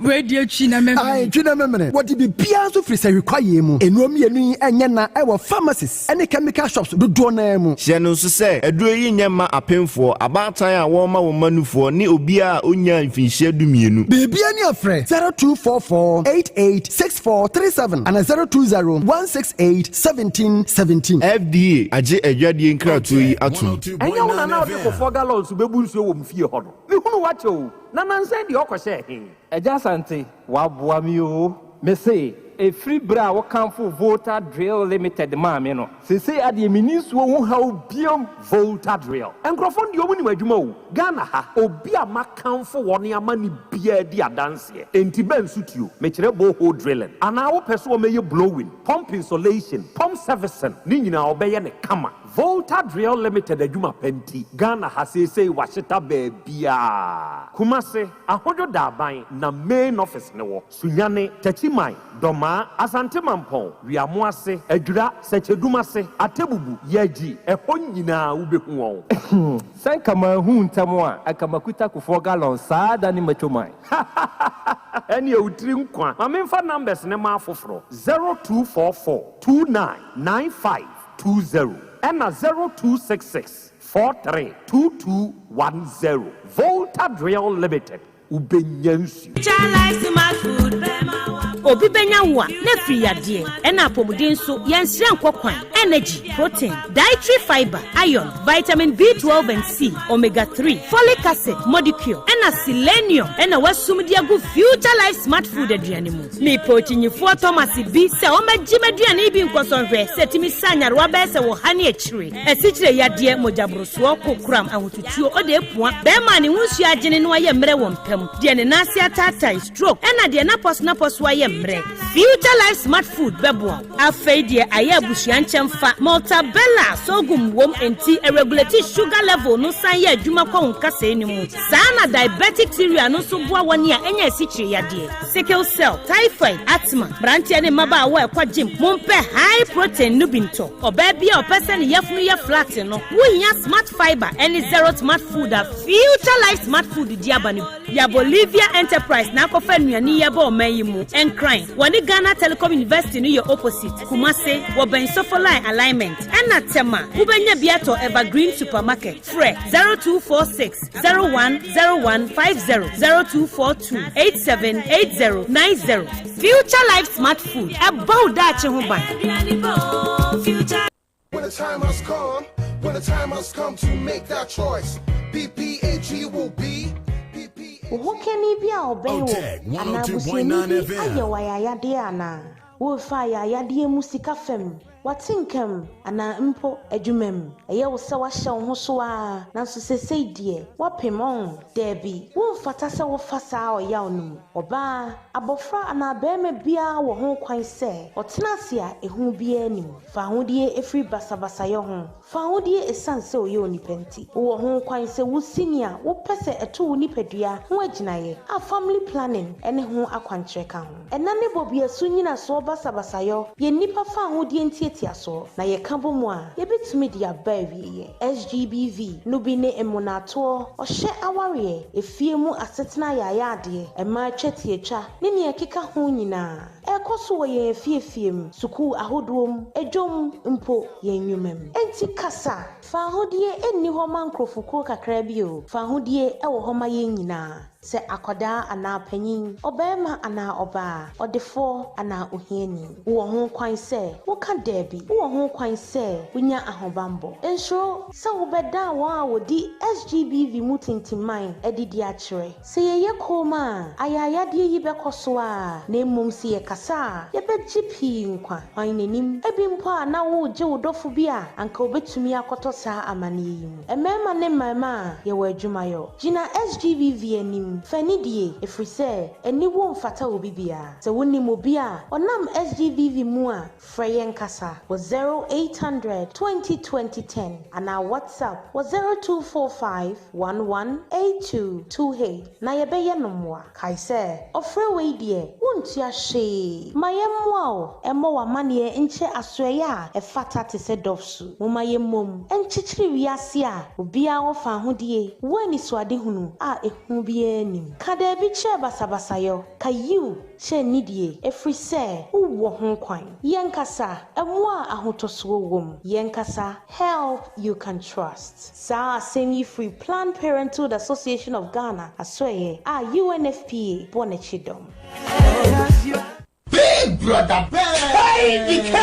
Wei deɛ twi na memene. Ae, twi na memene. Wɔde biribiara nso firi sahwi kwaeɛ mu. Nnuro mmienu yi nyɛ na ɛwɔ pharmacies ne chemical shops dodoɔ no ara mu. Hyɛ no nso sɛ, aduro yi nyɛ mma apemfoɔ, abaatan a wɔrema wɔn mma nufoɔ ne obiara a ɔnnyaa mfinhyia dumienu. Biribiara ni a frɛ 0244 88 6437 anaa 020 168 1717. FDA agye adwadie nkratoɔ yi atom. Ɛnyɛ wo na na wode kofoɔ gallons bɛbu nsuo wɔ mo fie hɔ no? Mehunu wo akyɛ o, na nansa yi deɛ ɔkɔhyɛɛ he? Agya Asante, woaboa me oo. Mese. Ɛfiri berɛ a wokamfoo Volta Drill Limited maa me no, seesei adeɛ menni nsuo ho haw biom. Volta Drill nkurɔfoɔ no deɛ wɔn nim adwuma o, Ghana ha obi a makamfo wɔn ama no biara di adanseɛ, enti bɛ nso tuo, mekyerɛ borehole drilling, anaa wopɛ sɛ wɔmɛyɛ blowing, pump insulation, pump servicing, ne nyinaa wɔbɛyɛ no kama. Volta Drill Limited adwuma pa nti, Ghana ha seesei wɔahyeta baabiara. Kumase, Ahodwo Daaban na main office no wɔ. Sunyani, Techiman, Dɔmaa, Asante Mampɔn, Wiamoase, Adwira, Sɛkyɛdumase, Atebubu, Yagyi, ɛhɔ nyinaa wobɛhu wɔn. Sɛ nka manhu ntɛm a, anka makuta Kufuor gallon saa da ne macho man. Hahahaha ɛneɛ wo tiri nkwa. Ma memfa numbers no ma afoforɔ, 0244 29 95 20 ɛna 0266 43 22 10. Volta Drill Limited, wobɛnya nsuo. Obi bɛnya wo a, na afiri yadeɛ, ɛna apɔmuden nso, yɛnsrɛ nkɔ kwan, energy, protein, dietary fibre, iron, vitamin B12 and C, omega 3, folic acid, modicure, ɛna selenium ɛna wasum de agu Future Life Smart Food aduane mu. Mepɛ okyinyifoɔ Thomas bi sɛ ɔmmɛgye m'aduane yi bi nkɔsɔ nhwɛ sɛ ɛtumi sa nyarewa bɛyɛ sɛ wɔ ha ne akyire, asikyire yadeɛ, mogyaborosoɔ, kokoram, ahotutuo, ɔde apua, bɛrima a ne ho nsuo agyene na wayɛ mmerɛ wɔ mpa mu, deɛ ne nan ase ataatae, stroke, ɛna deɛ n'apɔso ayɛ mmerɛ. Future Life Smart Food bɛboa wo. Afei deɛ ayɛ abusua nkyɛmfa, Maltabella sorghum wom enti ɛregulate sugar level no san yɛ adwuma kɔ wo nkasɛɛ no mu. Saa na diabetic cereal no nso boa wɔn a ɛnya asikyire yadeɛ, sickle cell, typhoid, asthma, mmeranteɛ ne mmabaawa a ɛkɔ gym, mompɛ high protein no bi ntɔ. Ɔbaa bi a ɔpɛ sɛ ne yafunu yɛ flat no, wohia Smart Fiber ne Zero Smart Food a Future Life Smart Food di aba no bi. Ya Bolivia Enterprise na akɔfa nnuane yi aba ɔman yi mu. Nkran, wɔne Ghana Telecom University no yɛ opposite. Kumase, wɔbɛn Sofoline Alignment. Ɛna Tema, wobɛnya bi atɔ Evergreen Supermarket. Frɛ 0246 010150, 0242 878090. Future Life Smart Food, ɛbɔ wo daakye ho ban. When the time has come, when the time has come to make that choice, PPAG will be. Wo hokani bi a ɔbɛn wo anaa busuani bi ayɛ wo ayayadeɛ anaa? Worefa ayayadeɛ mu sika fam, w'atenkam anaa mpo adwuma mu? Ɛyɛ wo sɛ woahyɛ wo ho so ara, nanso seesei deɛ woapem ɔn? Dabi, womfata sɛ wofa saa ɔyaw no mu. Ɔbaa, abɔfra anaa barima biara wɔ ho kwan sɛ ɔtena ase a ehu biara nni mu. Fa ahodie firi basabasayɛ ho. Fa ahodie esiane sɛ ɔyɛ onipa nti. Wowɔ ho kwan sɛ wosi nea wopɛ sɛ ɛto wo nipadua ho agyinaeɛ, a family planning ne ho akwankyerɛ ka ho. Ɛna ne bɔbeasu nnyinasoɔ basabasayɔ yɛ nnipa fa ahodie ntiatiasoɔ, na yɛka bɔ mu a, yɛbɛtumi de aba awieɛ. SGBV no bi ne mmonaatoɔ, ɔhyɛ awareɛ, efie mu asetena ayaayadeɛ, mmaa twetiatwa, ne nea ɛkeka ho nyinaa. Ɛrekɔ so wɔ yɛn afiefie mu, sukuu ahodoɔ mu, dwam mpo yɛn nnwuma mu. Enti kasa! Fawohodie nni hɔ ma nkurɔfokuo kakra bi o, fawohodie wɔ hɔ ma yɛn nyinaa, sɛ akwadaa anaa panin, ɔbarima anaa ɔbaa, ɔdefoɔ anaa ohiani. Wowɔ ho kwan sɛ woka daabi. Wowɔ ho kwan sɛ wonya ahobammɔ. Nsuro sɛ wobɛdan wɔn a wɔdi SGBV mu tintimman adidi akyerɛ. Sɛ yɛyɛ komm a, ayaayadeɛ yi bɛkɔ so ara, na mmom sɛ yɛkasa a, yɛbɛgye pii nkwa. Hwan na nim? Ebi mpo a na woregye wo dɔfo bi a anka obetumi akɔtɔ saa amanneɛ yi mu. Mmarima ne mmarimaa, yɛwɔ adwumayɔ. Gyina SGBV anim, fa anidie, ɛfiri sɛ aniwuo mfata obi biara. Sɛ wonim obi a ɔnam SGBV mu a, frɛ yɛn kasa wɔ 0800 20 20 10 anaa WhatsApp wɔ 0245 118228 na yɛbɛyɛ no mmoa. Kae sɛ, ɔfrɛ wei deɛ, wontua hwee. Ma yɛmmoa wo mmɔ w'amanneɛ nkyerɛ asoɛeɛ a ɛfata te sɛ DOVVSU. Momma yɛmmom nkyekyere wiase a obiara wɔ fawohodie wɔ anisoadehunu a ehu biara nnim. Ka daabi kyerɛ basabasayɔ, ka yiw kyerɛ nidie, ɛfiri sɛ wowɔ ho kwan. Yɛnkasa, mmoa a ahotɔsoɔ wom. Yɛnkasa, help you can trust. Saa asɛm yi firi Planned Parenthood Association of Ghana asoɛeɛ a UNFPA bɔ n'akyi dɔm. Big Brɔda Ben! KBK!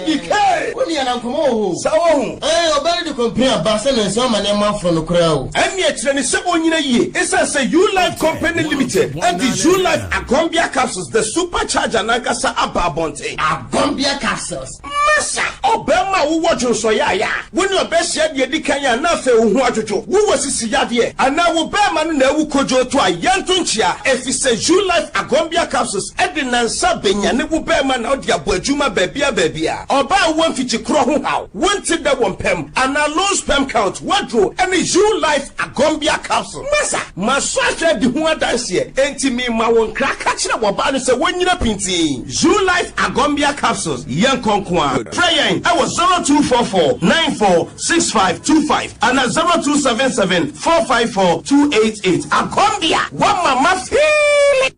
BK! Wo nua na nkɔmmɔ wɔ hɔ o. Sɛ woahu? Ɛɛ, ɔbaa no de kɔmpene aba sɛ nansa ama nneɛma aforɔ no koraa o. Ɛnneɛ kyerɛ no sɛ ɔnnyina yie ɛsiane sɛ U-Life Company Limited de U-Life Agombia Capsules, the super charger no ankasa aba abɔnten. Agombia Capsules? Masa! Ɔbarima a wowɔ dwonsɔyaaya a wo ne ɔbaa hyia deɛ ɛdi kan a na afei wo ho adwodwo, wowɔ sisi yadeɛ, anaa wo barima no na awu kodwooto a, yɛnto nkyea, efisɛ U-Life Agombia Capsules de nnansa bɛnyane wo barima na wode abɔ adwuma baabiara baabiara. Ɔbaa a wowɔ mfikyikorɔ ho haw, wonte dɛ wɔ mpam, anaa low sperm count, w'aduro ne U-Life Agombia Capsule. Masa! Masɔ ahwɛ adi ho adanseɛ, enti merema wo nkra, ka kyerɛ w'ɔbaa no sɛ wɔnnyina pintinn. Zoolife Agombia Capsules, yɛnkɔ nko ara. Frɛ yɛn wɔ 0244 94 6525 anaa 0277 454 288. Agombia, woama mafeeli!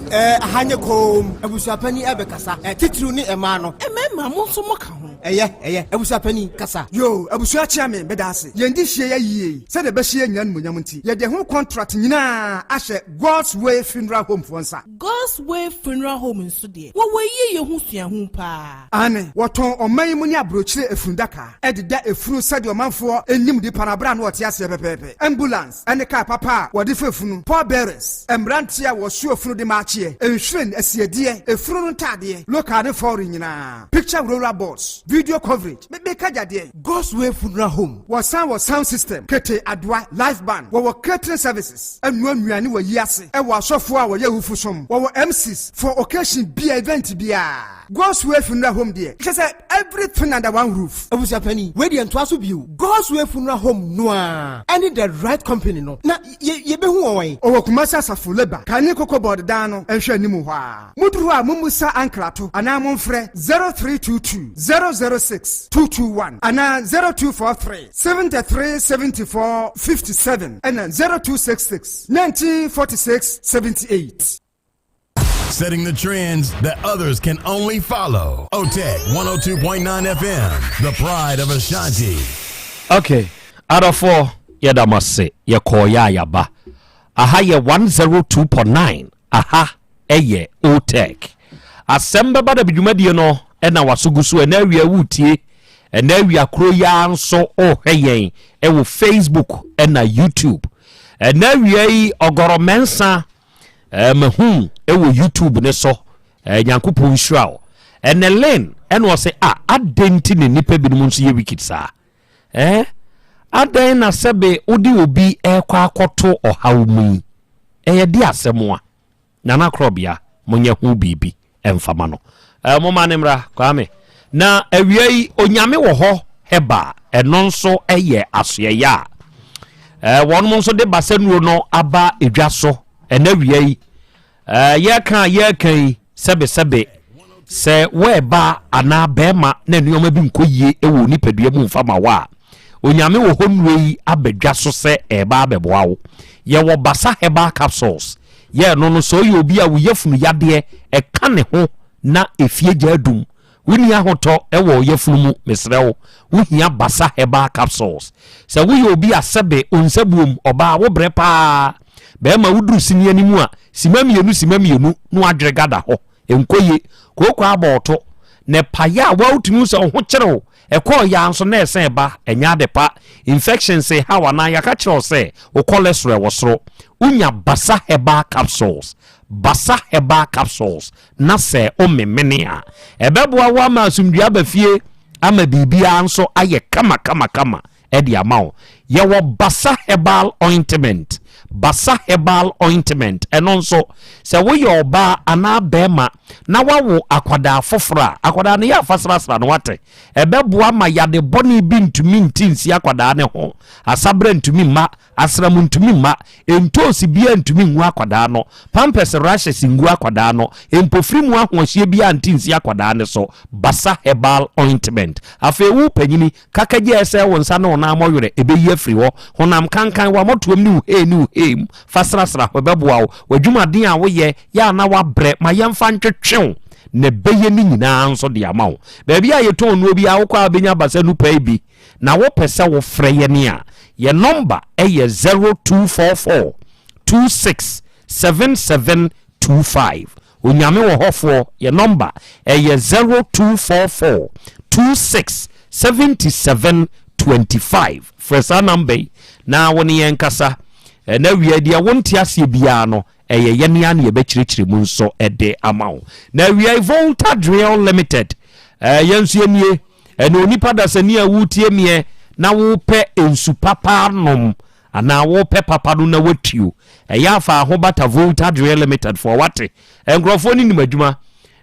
Eh, aha nyɛ koom. Abusuapanin ɛbɛkasa. Eh, titiriw ne mmaa no. Mmarima, mo nso moka ho. Ɛyɛ, ɛyɛ. Abusuapanin, kasa. Yoo, abusua kyea me, meda ase. Yɛn de hyia yɛ yie yi, sɛdeɛ ɛbɛhyɛ yɛn nyinaa animuonyam nti, yɛde ɛho contract nyinaa ahyɛ God's Way Funeral Home foɔ nsa. God's Way Funeral Home nso deɛ, wɔwɔ yieyɛ ho suahu paa. Aane, wɔtɔn ɔman yi mu ne aburokyire efunudaka de da efunu sɛdeɛ ɔmanfoɔ nim nipa no aberɛ a na ɔte aseɛ pɛpɛɛpɛ. Ambulance ne kaa papa a wɔde fa efunu, pallbearers, mmeranteɛ a wɔsoa efunu de ma akyeɛ, nhwiren, asiedeɛ, efunu no ntaadeɛ, local ne foreign nyinaa, picture roller boards, video coverage, me meka gya deɛn? God's Way Funeral Home. Wɔsan wɔ sound system, kete, adoa, live band, wɔwɔ catering services, ɛnoa nnuane wɔ yi ase, ɛwɔ asɔfoɔ a wɔyɛ awufo som, wɔwɔ MCs for occasion bia, event biara. God's Way Funeral Home deɛ, kyerɛ sɛ everything under one roof. Abusuapanin, wei deɛ ntoa so bio. God's Way Funeral Home no ara ɛne The Right Company no, na yɛ yɛbɛhu wɔn wɛn? Ɔwɔ Kumasi Asafo Labour, kane Cocoa Board dan no nhwɛ anim hɔ ara. Moduru hɔ a mommusa ankrato anaa momfrɛ 0322 006 221 anaa 0243 73 74 57 ɛna 0266 19 46 78. Setting the trends that others can only follow. OTEC 102.9 FM, the pride of Ashanti. Okay, adɔfoɔ yɛda mo ase yɛkɔɔ yɛ a yɛaba aha yɛ 102.9 Aha yɛ Otech. Asɛm bɛba da bi dwumadie no na waso gu so ɛna awia woretie ɛna awia koro yi ara nso wohwɛ yɛn ɛwɔ Facebook ɛna YouTube. Ɛna awia yi Ɔgɔrɔ Mɛnsa ɛɛ mahu ɛwɔ YouTube ne so ɛɛ Nyankopɔn nhyira wo. Ɛnɛ Lynn ɛna ɔsɛ a adɛn nti na nnipa binom nso yɛ wicked saa? Ɛɛ adɛn na sɛbe wode obi ɛrekɔ akɔto ɔhaw mu yi? Ɛyɛ de asɛm a, Nana Korɔbea, monyɛ ho biribi mfa ma no. Eh, momma no mmra, Kwame. Na awia yi, Onyame wɔ hɔ hɛba, ɛno nso yɛ asoɛeɛ a eh, wɔnom nso de basanuo no aba edwa so ɛna awia yi. Eh, yɛka a yɛka yi, sɛbesɛbe, sɛ woɛba anaa bɛrima na nneɛma bi nkɔ yie wɔ nipadua mu mfa ma wo a, Onyame wɔ hɔ nnuro yi aba dwa so sɛ ɛreba abɛboa wo. Yɛwɔ Basa Herbal Capsules. Yɛ ɛno no, sɛ ɔyɛ obi a wo yafunu yadeɛ ɛka ne ho na efie gya adum, wonni ahotɔ wɔ wo yafunu mu, mesrɛ wo, wohia Basa Herbal Capsules. Sɛ woyɛ obi a sɛbe onsabuom, ɔbaa, wobrɛ paa, bɛrima woduru sini anim a, sima mmienu sima mmienu na wadwere gada hɔ, ɛnkɔ yie, kooko abɔ wo to, na ɛpaeɛ a woatumi hu sɛ wo ho kyere wo, ɛkɔɔ yɛ ara nso na ɛsɛn ba, ɛnyɛ ade pa, infections reha wo anaa yɛaka kyerɛ wo sɛ wo cholesterol wɔ soro, wonya Basa Herbal Capsules, Basa Herbal Capsules, na sɛ womemene a, ɛbɛboa wo ama asomdwoeɛ aba fie ama biribiara nso ayɛ kama kama kama de ama wo. Yɛwɔ Basa Herbal Ointment, Basa Herbal Ointment, ɛno nso sɛ woyɛ ɔbaa anaa bɛrima na wawo akwadaa foforɔ a, akwadaa no yɛ afa srasra no wate, ɛbɛboa ma yade bɔne bi ntumi nti nsi akwadaa no ho, asabrɛ ntumi mma, Asram ntumi mma, ntoosi biara ntumi ngu akwadaa no, pampers rashes ngu akwadaa no, mpofiri mu ahoɔhyeɛ biara nte nsi akwadaa no so, Basa Herbal Ointment. Afei wo panyini, kakagye a ɛsɛe wo nsa ne wo nan mmɔwerɛ, ɛbɛyi afiri hɔ. Honam kankan, w'amɔtoam ne wo hee ne wo hee mu, fa srasra hɔ, ɛbɛboa wo. W'adwumaden a woyɛ, yɛ a na woabrɛ, ma yɛmfa ntwetwe wo, na ɛbɛyɛ ne nyinaa nso de ama wo. Baabi a yɛtɔn nnuro biara, wokɔ a wobɛnya Basa Nupae bi. Na wopɛ sɛ wofrɛ yɛn a, yɛn nɔmba yɛ 0244 26 77 25. Onyame wɔ hɔfoɔ, yɛ nɔmba ɛyɛ 0244 26 77 25. Frɛ saa nɔmba yi na wo ne yɛn nkasa. Ɛna awia deɛ wonte aseɛ biara no, ɛyɛ yɛn ara na yɛbɛkyerɛkyerɛ mu nso de ama wo. Na awia yi Volta Drill Limited, yɛn nso yɛnie. Ɛna onipa dasani a wotie meɛ na wopɛ nsu papa anom anaa wopɛ papa no na watuo, ɛyɛ afa ho bata Volta Drill Limited foɔ wate. Nkurɔfoɔ no nim adwuma.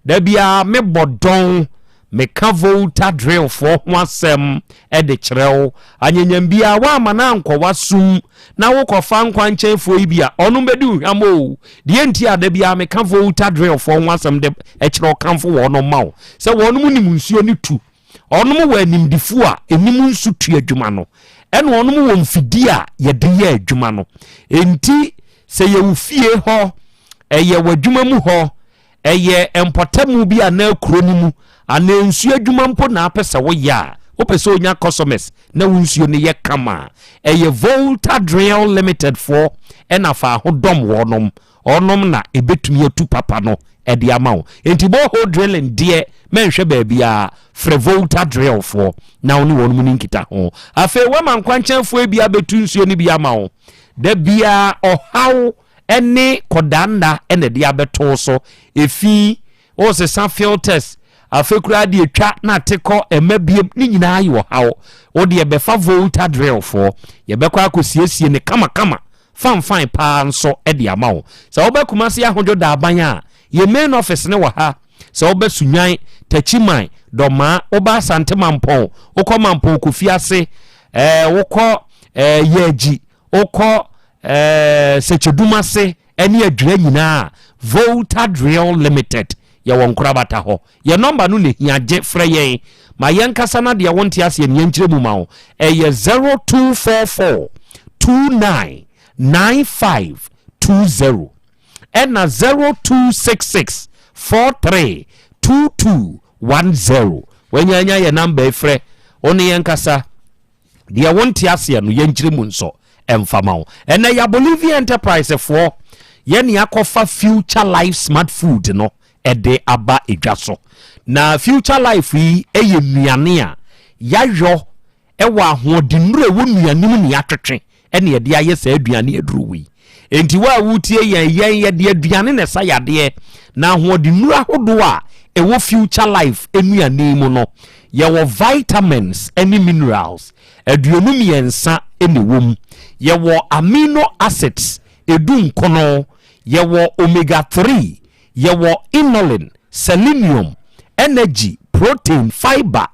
Da biara mebɔ dɔn meka Volta Drill foɔ ho asɛm de kyerɛ wo. Anyanyam biara woamma no ankɔ w'asom na wokɔfa nkwankyɛnfoɔ yi bi a, ɔno bɛdi wo hwam o. Deɛ nti a da biara meka Volta Drill foɔ ho asɛm de kyerɛ wo kamfo wɔnom ma wo sɛ wɔnom nim nsuo no tu. Wɔnom wɔ animdefoɔ a ɛnim nsu tu adwuma no, ɛna wɔnom wɔ mfidie a yɛde yɛ adwuma no. Enti sɛ yɛ wo fie hɔ, ɛyɛ w'adwuma mu hɔ, ɛyɛ mpɔtamu bi anaa kuro no mu, anaa nsuo adwuma mpo na apɛ sɛ woyɛ a, wopɛ sɛ onya customers na wo nsuo no yɛ kama a, ɛyɛ Volta Drill Limited foɔ ɛna fa ho dɔm wɔnom. Ɔnom na ɛbɛtumi atu papa no de ama wo. Enti borehole drilling deɛ mɛnhwɛ baabiara, frɛ Volta Drill foɔ na wo ne wɔn ni nkitaho. Afei woama nkwankyɛnfoɔ bi abɛtu nsuo no bi ama wo. Da biara ɔhaw ne kɔdaanna na ɛde abɛto wo so. Efi, wosesa filters, afei koraa deɛ twa na ate kɔ ɛma biem, ne nyinaa yɛ ɔhaw. Wo deɛ bɛfa Volta Drill foɔ, yɛbɛkɔ akɔsiesie no kamakama fanfan paa nso de ama wo. Sɛ woba Kumasi Ahodwo Daaban a, yɛn main office no wɔ ha. Sɛ woba Sunyani, Takyiman, Dɔmaa, woba Asante Mampɔn, wokɔ Mampɔn Kofi ase, ɛɛ wokɔ ɛɛ Yɛagyi, wokɔ ɛɛ Sɛkyɛdum ase ne Adwira nyinaa a, Volta Drill Limited yɛwɔ nkorabata hɔ. Yɛn nɔmba no na ehia, gye frɛ yɛn ma yɛnkasa na deɛ wonte aseɛ no yɛnkyerɛ mu ma wo. Ɛyɛ 0244 29 95 20 ɛna 0266 43 22 10. Wanya anya yɛn nɔmba yi frɛ, wo ne yɛn kasa. Deɛ wonte aseɛ no yɛnkyerɛ mu nso ɛmfa ma wo. Ɛnɛ yɛ Bolivia Enterprise foɔ yɛne akɔfa Future Life Smart Food no ɛde aba edwa so. Na Future Life yi ɛyɛ nnuane a yayɔ ɛwɔ ahoɔdennuro ɛwɔ nnuane mu ne yɛatwetwe ɛne yɛde ayɛ saa aduane aduro wei. Enti wo a wotie yɛn, yɛn yɛde aduane na ɛsa yadeɛ, na ahoɔdennuro ahodoɔ a ɛwɔ Future Life nnuane mu no, yɛwɔ vitamins ne minerals 23 na ɛwɔ mu. Yɛwɔ amino acids 19, yɛwɔ omega 3, Yɛwɔ inulin, selenium, energy, protein, fibre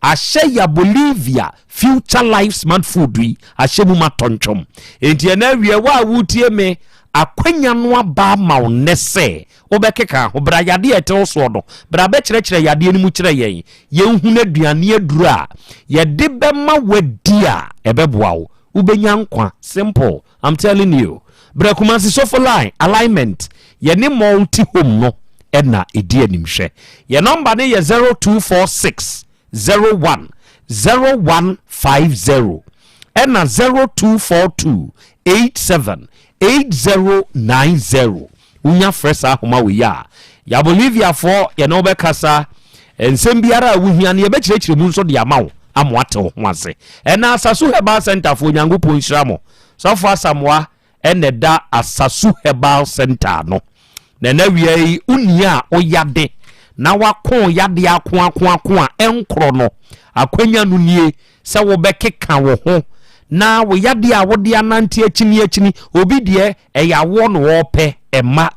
ahyɛ ya Bolivia Future Life Smart Food yi ahyɛ mu ma tɔntwom. Enti ɛnɛ awia wo a woretie me, akwanya no aba ama wo nnɛ sɛ wobɛkeka ho. Bra yadeɛ a ɛte wo soɔ no, bra bɛkyerɛkyerɛ yadeɛ no mu kyerɛ yɛn. Yɛnhunu aduane aduro a yɛde bɛma woadi a ɛbɛboa wo. Wobɛnya nkwa. Simple. I'm telling you. Brɛ Kumasi Sofo line alignment yɛne multi home no ɛna ɛdi animhwɛ. Yɛ nɔmba no yɛ 0246 01 0150 ɛna 0242 87 8090. Wonya frɛ saa ahoma wei a, yɛ Boliviafoɔ yɛne wo bɛkasa. Nsɛm biara a wohia no yɛbɛkyerɛkyerɛ mu nso de ama wo ama woate wo ho ase. Ɛna Asasu Herbal Center foɔ Onyankopɔn nhyira mo. Sɔfo Asamoah ɛna ɛda Asasu Herbal Center ano. Na ɛna awia yi wo nua a woyade na wako yadeɛ ako ako ako a ɛnkorɔ no, akwanya no nie sɛ wobɛkeka wo ho na wo yadeɛ a wode anante akyini akyini, obi deɛ ɛyɛ awoɔ na ɔrepɛ ɛma,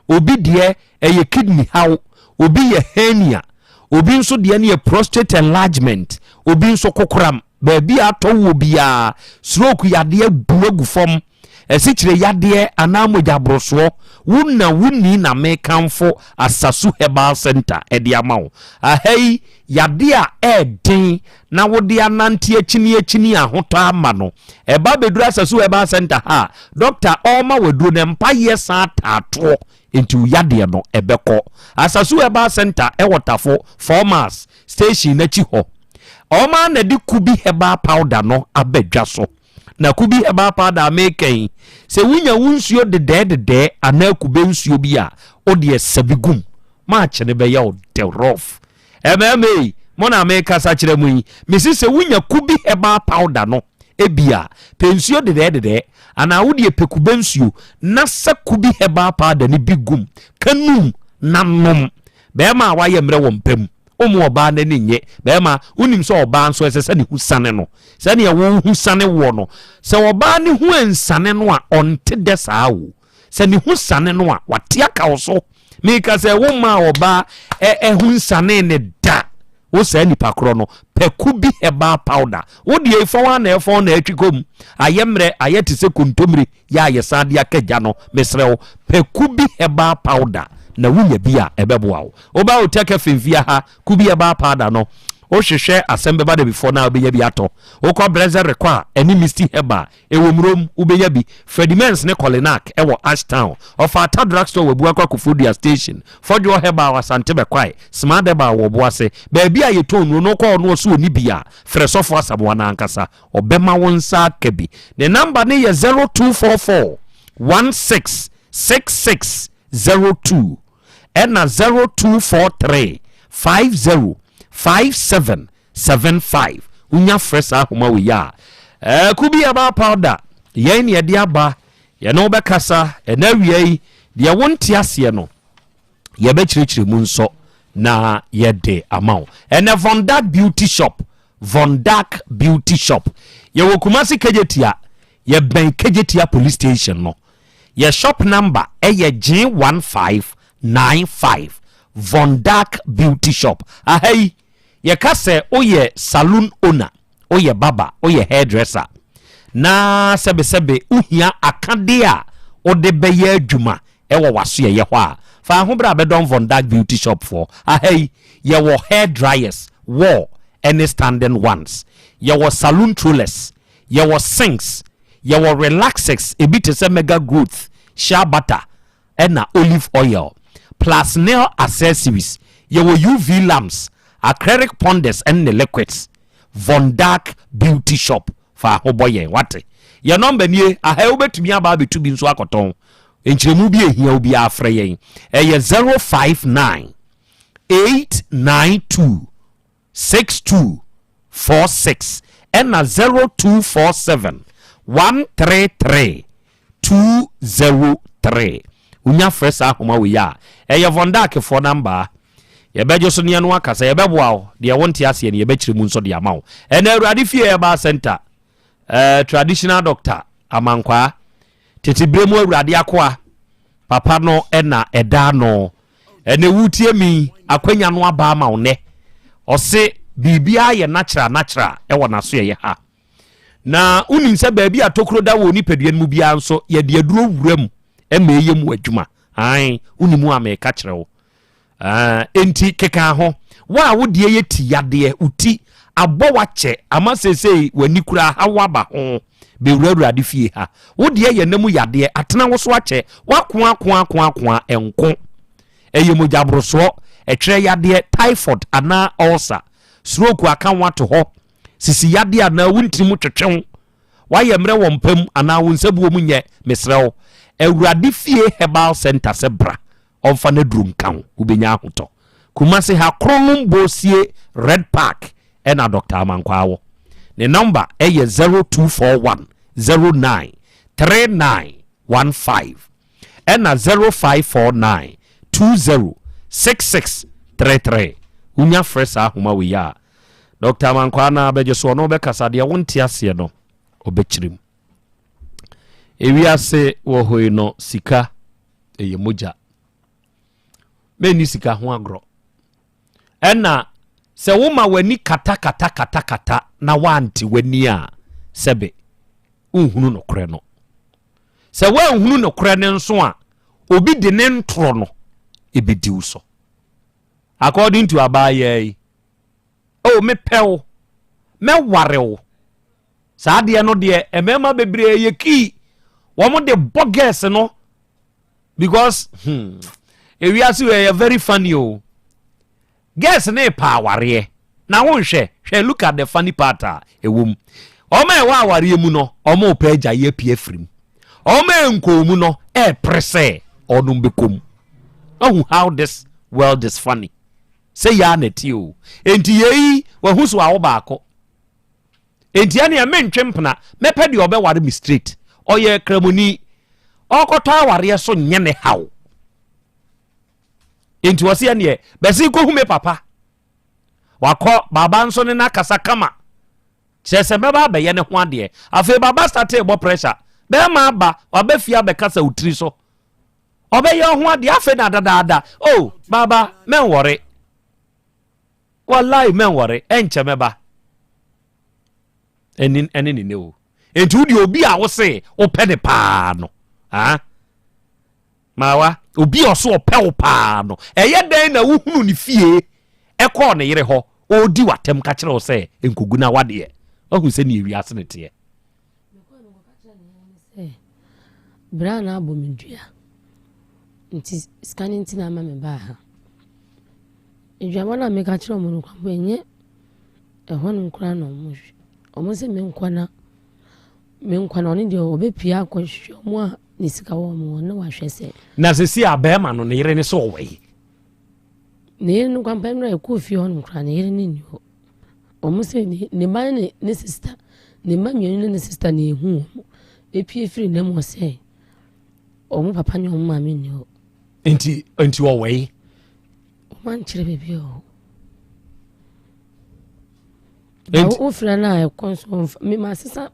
obi deɛ ɛyɛ kidney haw, obi yɛ hernia, obi nso deɛ no yɛ prostate enlargement, obi nso kokoram, baabi a atɔ wɔ biara, stroke yadeɛ bu agu fam, asikyire yadeɛ anaa mogya borosoɔ, wo na wonni na mekamfo Asasu Herbal Center de ama wo. Aha yi, yadeɛ a ɛɛden na wode anante akyini akyini ahotɔ ama no, ɛba bɛduru Asasu Herbal Center ha a, dɔkta ɔrema waduro no mpaeɛ san taatoɔ, nti wo yadeɛ no ɛbɛkɔ. Asasu Herbal Center ɛwɔ Tafo, 4 miles station n'akyi hɔ. Ɔma na de Kubi Herbal Powder no aba dwa so. Na kubi herbal powder a meka yi, sɛ wonya wo nsuo dedɛɛ dedɛɛ anaa kube nsuo bi a, wo deɛ sa bi gum. March no bɛyɛ wo dɛ rough. Mmarima ei, mo na mekasa kyerɛ mo yi, mese sɛ wonya kubi herbal powder no bi a, pɛ nsuo dedɛɛ dedɛɛ anaa wo deɛ pɛ kube nsuo na sa kubi herbal powder no bi gum, ka num na nom. Barima a wayɛ mmerɛ wɔ mpa mu, womma ɔbaa no ani nnye. Barima, wonim sɛ ɔbaa nso ɛsɛ sɛ ne ho siane no sɛdeɛ wo ho siane woɔ no. Sɛ ɔbaa ne ho ansiane no a, ɔnte dɛ saa o. Sɛ ne ho siane no a, wate aka wo so. Meka sɛ wommaa ɔbaa ɛho nsianee ne da. Wo saa nipa korɔ no, pɛ Kubi herbal powder. Wo deɛ efɔn ara na ɛfɔn na ɛtwe kɔ mu. Ayɛ mmerɛ, ayɛ te sɛ kontomire. Yɛ a yɛsan de aka gya no, mesrɛ wo, pɛ Kubi herbal powder na wunya bi a, ɛbɛboa wo. Woba Hotel Cafe Mfia ha, Kubi herbal powder no, wohwehwɛ asɛm bɛba da before no a, wobɛnya bi atɔ. Wokɔ Brɛsɛ Rekɔ a, ɛne Misty Herbal, ɛwɔ Murom, wobɛnya bi. Freddie Mens ne Kolinak wɔ Ashtown. Ɔfata Drugstore wɔ Abuakwa Koforidua Station. Fɔdwoɔ Herbal wɔ Asante Bɛkwae. Smart Herbal wɔ Ɔboase. Baabi a yɛtɔn nnuro no, wokɔ hɔ na ɔse ɔnni bi a, frɛ Sɔfo Asamoah no ankasa. Ɔbɛma wo nsa aka bi. Ne namba no yɛ 0244 16 66 02 ɛna 0243 50 57 75. Wonya frɛ saa ahoma wei a, ɛɛ Kubi Herbal Powder yɛn ne yɛde aba, yɛne wo bɛkasa ɛna awia yi, deɛ wonte aseɛ no yɛbɛkyerɛkyerɛ mu nso na yɛde ama wo. Ɛnɛ Von Dark Beauty Shop, Von Dark Beauty Shop. Yɛwɔ Kumasi Kejetia, yɛbɛn Kejetia Police Station no. Yɛ shop number ɛyɛ G1595, Von Dark Beauty Shop. Aha yi, yɛka sɛ woyɛ saloon owner, woyɛ barber, woyɛ hairdresser, na sɛbesɛbe wohia akadeɛ a wode bɛyɛ adwuma Ɛwɔ w'asoɛeɛ hɔ a, fa ho bra bɛdɔm Von Dutch Beauty Shop foɔ. Aha yi, yɛwɔ hair dryers, wall ne standing ones. Yɛwɔ saloon trollers, yɛwɔ sinks, yɛwɔ relaxers, ebi te sɛ Mega Growth, Shea Butter ɛna olive oil, plus nail accessories. Yɛwɔ UV lamps, acrylic ponders ɛne ne liquids. Von Dutch Beauty Shop. Fa ho bɔ yɛn, wate? Yɛn nɔmba nie, aha yi wobɛtumi aba abɛtu bi nso akɔtɔn. Nkyerɛmu bi a ɛhia wo biara frɛ yɛn. Ɛyɛ 059 892 6246 ɛna 0247 133 203. Wonya frɛ saa ahoma wei a, ɛyɛ Vondakfoɔ nɔmba. Yɛbɛgye so ne yɛne wo akasa, yɛbɛboa wo, deɛ wonte aseɛ no yɛbɛkyerɛ mu nso de ama wo. Ɛnɛ Awurade Fie Herbal Center, eh, traditional doctor Amankwaa, tete berɛ mu Awurade akoa, papa no na ɛda ano. Ɛnɛ wotie mi, akwanya no aba ama wo nɛ. Ɔse biribiara yɛ natural natural ɛwɔ n'asoɛyɛ ha. Na wonim sɛ baabi a tokuro da wɔ nipadua no mu biara nso yɛde aduro wura mu ɛma ɛyɛ mu adwuma. Ae, wonim a meka kyerɛ wo. Ah, enti keka ho. Wo a wo deɛ yɛ ti yadeɛ, wo ti abɔ wakyɛ ama seesei w'ani kura ha woaba ho bɛwura Awurade fie ha. Wo deɛ yɛ nna mu yadeɛ, atena wo so akyɛ, woako ako ako ako a ɛnko. Ɛyɛ mogyaborosoɔ, ɛtwerɛ yadeɛ, typhoid anaa ulcer, stroke aka wo ato hɔ, sisi yadeɛ anaa wo ntini mu twetwe wo, woayɛ mmerɛ wɔ mpa mu anaa wo nsabuo mu nyɛ, mesrɛ wo, Awurade fie herbal center sɛ bra. Ɔmfa n'aduro nka ho, wobɛnya ahotɔ. Kumasi ha, Kronom Bosie Red Park ɛna Doctor Amankwaa wɔ. Ne number ɛyɛ 0241 09 3915 ɛna 0549 20 6633. Wonya frɛ saa ahoma wei a, Doctor Amankwaa no ara bɛgye so, ɔno bɛkasa, deɛ wonte aseɛ no ɔbɛkyerɛ mu. Ewiase wɔ hɔ yi no, sika ɛyɛ mogya. Mɛnni sika ho agorɔ. Ɛna sɛ woma w'ani kata kata kata kata na woante w'ani a, sɛbe wonhunu nokorɛ no. Sɛ woanhunu nokorɛ no nso a, obi de ne ntorɔ no ɛbɛdi wo so. According to abaayaa yi, oh mepɛ wo, mɛware wo. Saa adeɛ no deɛ mmarima bebree yɛ kii wɔn de bɔ girls no because hmm, ewiase wɔ yɛ very funny o. Girls no repa awareɛ na wonhwɛ hwɛ look at the funny part a ɛwɔ mu. Wɔn a ɛwɔ awareɛ mu no, wɔrepɛ agyaeɛ apue afiri mu. Wɔn a ɛnkɔɔ mu no ɛrepere sɛ wɔnom bɛkɔ mu. Ahu how this world is funny. Sɛ yɛ a na ɛteɛ o. Enti yei wahu so awo baako. Enti ɛneɛ mentwe mpena, mɛpɛ deɛ ɔbɛware me straight. Ɔyɛ kramoni. Ɔkɔtɔ awareɛ so nyɛ ne haw. Enti ɔse ɛneɛ bɛse kɔhu me papa. Wakɔ, baaba nso ne no akasa kama. Kyerɛ sɛ bɛba abɛyɛ ne ho adeɛ. Afei baaba startee bɔ pressure. Bɛɛma aba, waba fie abɛkasa wo tiri so. Ɔbɛyɛ wo ho adeɛ afei na dadaada. Oh, baaba, mɛnwɔre. Wallahi mɛnwɔre, ɛnkyɛ mɛba. Ɛne ɛne ne ne o. Enti wo deɛ obi a wo se wopɛ ne paa no, ah? Maawa, obi a ɔso ɔpɛ wo paa no, ɛyɛ dɛn na wohunu ne fie ɛkɔɔ ne yere hɔ, ɔredi w'atɛm ka kyerɛ wo sɛ nkogu na wadeɛ? Wahu sɛdeɛ wiase no teɛ. Berɛ a na abɔ me dua nti sika no nti na ama me baa ha. Aduaba no a meka kyerɛ wɔn no koraa mpo ɛnyɛ ɛhɔnom koraa na wɔhwɛ. Wɔn sɛ menkɔ na menkɔ na ɔno deɛ ɔbɛpue akɔhwehwɛ wɔn a ne sika wɔ wɔn hɔ na wahwɛ sɛ. Na sisi a bɛrima no ne yere ne sɛ ɔwɔ yi. Ne yere no kwampa mmerɛ a ɛkɔɔ fie hɔnom koraa ne yere no nni hɔ. Wɔn sɛ ne ne ba ne ne sista ne mma mmienu ne ne sista na ehu wɔn epie firi nam hɔ sɛ wɔn papa ne wɔn maame nni hɔ. Nti nti ɔwɔ yi. Wɔn ankyerɛ baabi a ɔwɔ. Na wofrɛ no a ɛkɔ nso ɔmfa me ma sesa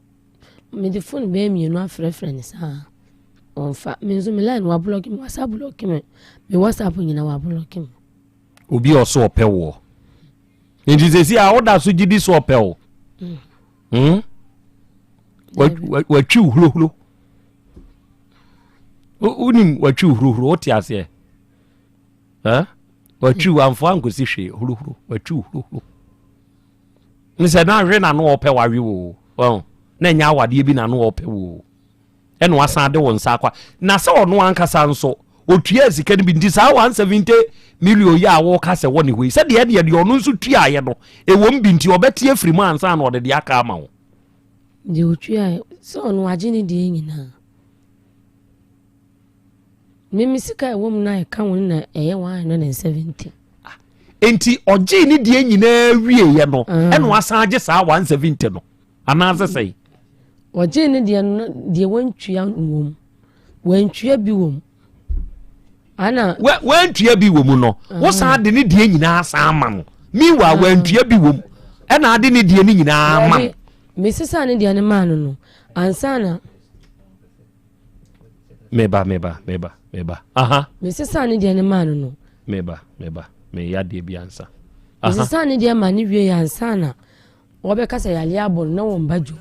mede phone bɛyɛ mmienu afrɛfrɛ no saa ɔmfa me nso me line wablɔke me wasa blɔke me me whatsapp nyina wablɔke me. Obi a ɔso ɔpɛ woɔ nti sɛsi a woda so gyidi so ɔpɛ wo mm. hmm? watwi wo hulohuro wonim watwi wo hulohuro wote aseɛ Watwi wo amfoa ankɔsi hwee hulohuro watwi wo hulohuro ne sɛ na ahwe na no ɔpɛ wawe wo wɔn na ɛnyɛ awadeɛ bi na no ɔpɛ wo ɛna wasan de wo nsa akwa na sɛ ɔno ankasa nso otua sika no bi nti saa 170 million yi a wɔka sɛ wɔ ne hɔ yi sɛdeɛ ɛdeɛ deɛ ɔno nso tuaeɛ no ɛwɔ mu bi nti ɔbɛte afiri mu ansa na ɔde deɛ aka ama wo deɛ otua sɛ ɔno agye ne deɛ nyinaa Me me sika a ɛwɔ mu no a ɛka ho no na ɛyɛ 170. Nti ɔgyee ne deɛ nyinaa wieɛ no ah. ɛna wasan agye saa 170 no anaasɛ sɛn? Ɔgyee ne deɛ no deɛ wantua wɔ mu wantua bi wɔ mu ana. Wantua bi wɔ mu no ah. wosan de ne deɛ nyinaa san ama no meanwhile ah. wantua bi wɔ mu ɛna ade ne deɛ no nyinaa ma no. Mesesa ne deɛ no maa no no ansa na. Meba, meba, meba, meba. Aha. Mesesaa ne deɛ no maa no no. Meba, meba, meyɛ adeɛ bi ansa. Aha. Mesesaa ne deɛ maa ne wie ansa na wɔbɛka sɛ yareɛ abɔ no na wɔn ba dwom.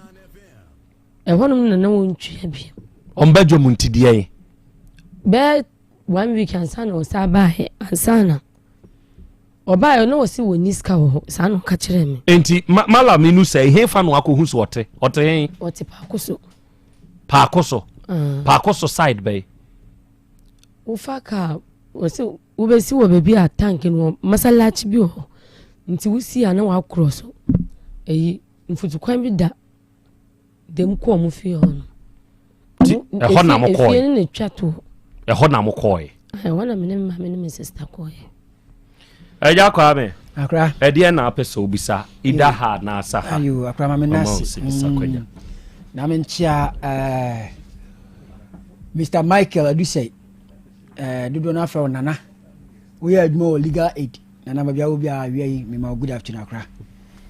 Ɛhɔnom na na wɔntwea bi. Wɔn ba dwom nti deɛ yi. Bɛɛ one week ansa na ɔsan baeɛ ansa na ɔbaeɛ na ɔsi wɔ ni sika wɔ hɔ saa na ɔka kyerɛɛ me. Nti ma malami no sɛ hefa na wakɔhu so ɔte ɔte he. Ɔte paako so. Paako so. Ah. Paako so side bɛyi. Wofa kaa wɔsi wobɛsi wɔ baabi a tank no wɔ masalachi bi wɔ hɔ nti wosi a na wakorɔ so ɛyi mfutukwan bi da dɛm kɔ ɔmo fie hɔ no. Ti ɛhɔ na mo kɔɛ. Efie no na etwa to. Ɛhɔ na mo kɔɛ. Ɛhɔ na me ne me maame ne me sista kɔɛ. Ɛgya Kwame. Akra. Ɛdeɛ na apɛ sɛ obisa ida ha na asa ha. Ayo akra ma me nase. Mm. Na me nkyia eh, Mr. Michael Adusei. Eh, dodoɔ no afrɛ wo Nana. Woyɛ adwuma wɔ legal aid. Nana baabi a wɔ biara awia yi mema wo good afternoon akra.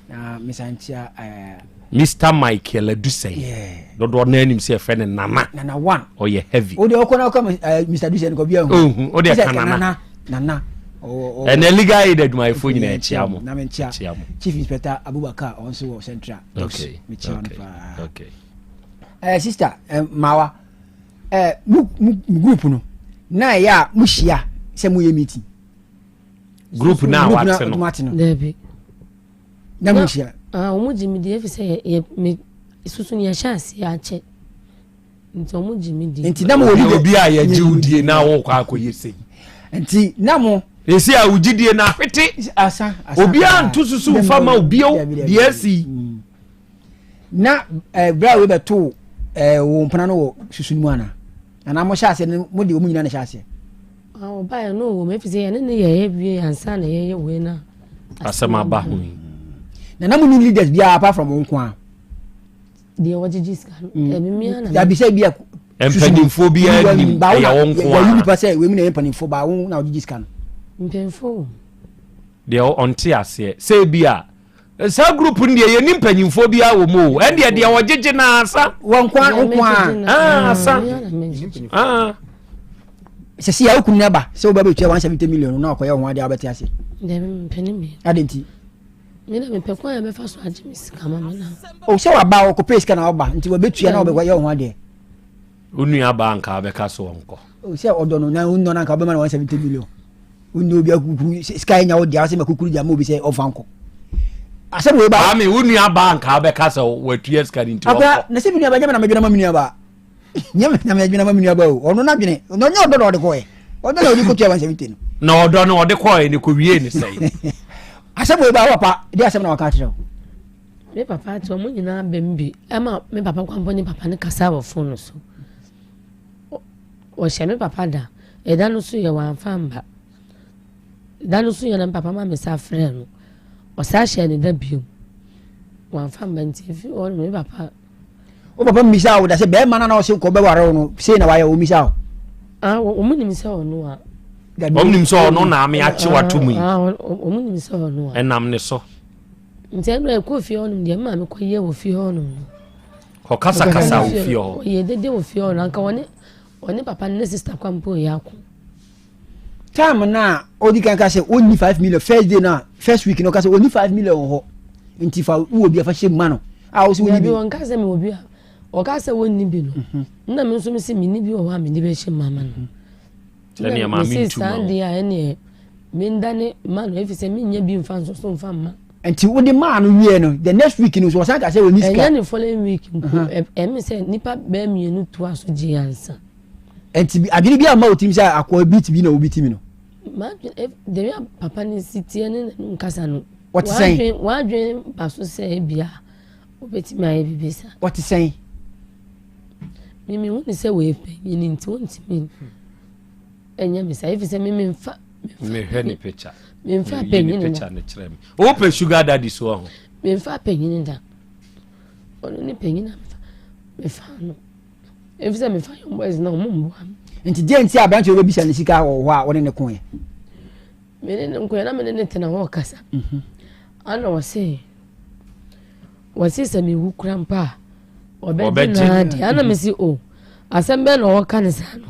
Na mesan nkyia eh, Mr. Michael Adusei. Yeah. Dodoɔ no anim sɛ yɛfrɛ no Nana. Nana one. Ɔyɛ heavy. O deɛ ɔkɔ na ɔkɔ eh, Mr. Adusei no kɔ bi ahu. Ohu o deɛ ka Nana. Nana. Ɛnɛ legal aid adwumayɛfoɔ nyinaa ɛkyia mo. Na menkyia Chief Inspector Abubakar ɔno nso wɔ Central. Okay. Mekyia no paa. Okay. Eh, sister, eh, Mawa, eh, mu, mu, group no, na ɛyɛ a mo hyia sɛ mo yɛ meeting. Group na wate no. Dabi. Na mo nhyia. Ah, wɔn gye mi di efi sɛ yɛ me susu no yɛhyɛ ase akyɛ nti wɔn gye mi di. Nti na mo wɔ leader. Obi a yɛgye wo die na wokɔ akɔyɛ sei. Nti na mo. Esi a wogye die na ahwete. Asa asa. Obiara nto susu nfa ma obi o deɛ asi. Na eh, berɛ a wei bɛtoo eh, wo mpena no wɔ susu no mu anaa? Anaa mohyɛ aseɛ no mode ɔmu nyinaa na ɛhyɛ aseɛ? Ah, ɔbaeɛ no wɔ mu ɛfiri sɛ yɛne ne yɛyɛ wie ansa na yɛyɛ wei no asɛm aba ho yi. Na na monni leaders biara apart from wo nko a? Deɛ wɔgyegye sika no mm. ɛbi mmea na dabi sɛ bi a mpanimfoɔ biara nim ɛyɛ wo nko a wɔyi nipa sɛ wei mu na ɛyɛ mpanimfoɔ baa wo na wɔgyegye sika no mpanyinfoɔ wɔ mu deɛ ɔnte aseɛ sɛ bi a Saa group no deɛ yɛni mpanyinfoɔ biara wɔ mu o ɛndeɛ deɛ ɔgyegye na asa. Wɔn nko nko a. Asa. Sɛ si a okunu n'aba sɛ ɔba bɛtua 170 million na ɔkɔyɛ ho adeɛ a wobɛte ase. Dɛbi mpene mi. Ade nti. Mi na mepɛ kwan a bɛfa so agye me sika ma me na. O sɛ waba ɔkɔpɛ sika na ɔba nti wɔbɛtua na ɔbɛyɛ ho adeɛ. Wo nua baa nka wobɛka so ɔnkɔ. O sɛ ɔdɔ no na wonnɔ no anka wobɛma no 170 million. Wonni obi akukuru sika nya wo deɛ sɛ makukuru deɛ ama obi sɛ ɔmfa nkɔ. Asɛm wei ba. Maame wo nua baa nka wobɛka sɛ watua sika no nti ɔnkɔ. Akora na sɛ me nua ba nyɛ me na medwene ma me nua baa. Nyɛ me na medwene ma me nua baa o. Ɔno n'adwene ɔno nyɛ ɔdɔ na ɔde kɔɛ. Ɔdɔ na ɔde kɔtua 170 no. Na ɔdɔ no ɔde kɔɛ ne kɔwie ne sɛe. Asɛm wei ba wo papa de asɛm na waka akyerɛ wo. Me papa ate wɔn nyinaa bɛm bi ɛma me papa kwampɔ ne papa no kasa wɔ fon no so. Wɔhyɛ me papa da. Ɛda no so yɛ wamfa amba. Da no so yɛ na me papa ma me sa frɛ no. Ɔsa hyɛ ne da bio. Wamfa amba nti efi hɔ no me papa. Wo papa mmisa wo da sɛ bɛrima no na ɔse kɔ bɛware wo no sei na wayɛ ɔmmisa wo. Ah, wɔn nim sɛ ɔno a. Wɔn nim sɛ ɔno na ame akye wato mu yi. Ah, wɔn nim sɛ ɔno a. Ɛnam ne so. Nti ɛno ɛkɔ fie hɔnom deɛ mma me kɔ yɛ wɔ fie hɔnom no. Ɔkasakasa wɔ fie hɔ. Ɔyɛ dede wɔ fie hɔ no anka wɔne ɔne papa ne sista kwa mpo yɛ ako. Time na ɔdi kan ka sɛ ɔnni 5 million first day na first week na ɔka sɛ ɔnni 5 million wɔ hɔ nti fa wowɔ bi a fa hyɛ mu ma no a wɔ sɛ wonni bi. Dabi wɔnka sɛ mewɔ bi a ɔka sɛ wɔnni bi no mhm. na me nso mese menni bi wɔ hɔ a mede bɛhyɛ mu ama no. Mhm. Ɛnneɛ ma Mese mentu saa ma wo. deɛ a ɛnneɛ mendane ma no ɛfiri sɛ mennya bi mfa nso so mfa mma. Nti wode maa no wie no the next week no so ɔsan ka sɛ ɔnni sika. Ɛnyɛ ne following week mpo ɛme sɛ nnipa bɛɛ mmienu toa so gyee ansa. Nti adwene bi amma wo tirim sɛ akoa bi ti bi na obi ti mi no. M'adwene the way a papa no si teɛ ne n'anum kasa no. Ɔte sɛn? W'adwene ba so sɛ ebia obetumi ayɛ biribi saa. Ɔte sɛn? Me mehu ne sɛ wɔyɛ panyin nti wɔntumi ɛnyɛ me saa efi sɛ me memfa. Mehwɛ ne picture. Memfa panyin da. Picture ne kyerɛ me. Wopɛ sugar daddy so ɔho. Memfa panyin da. Ɔno ne panyin a mefa mefa no. Efi sɛ mefa young boys na ɔmo mboa me. Nti deɛ nti aberante wobɛbisa ne sika wɔ hɔ a wɔne ne koɛ? Me ne ne nkoɛ na me ne ne tena hɔ ɔkasa. Mhm. Ana ɔse Wɔse sɛ mewu kora mpo a ɔbɛgye n'ade. Ana mhm. mese o oh, asɛm bɛn na ɔka ne saa no.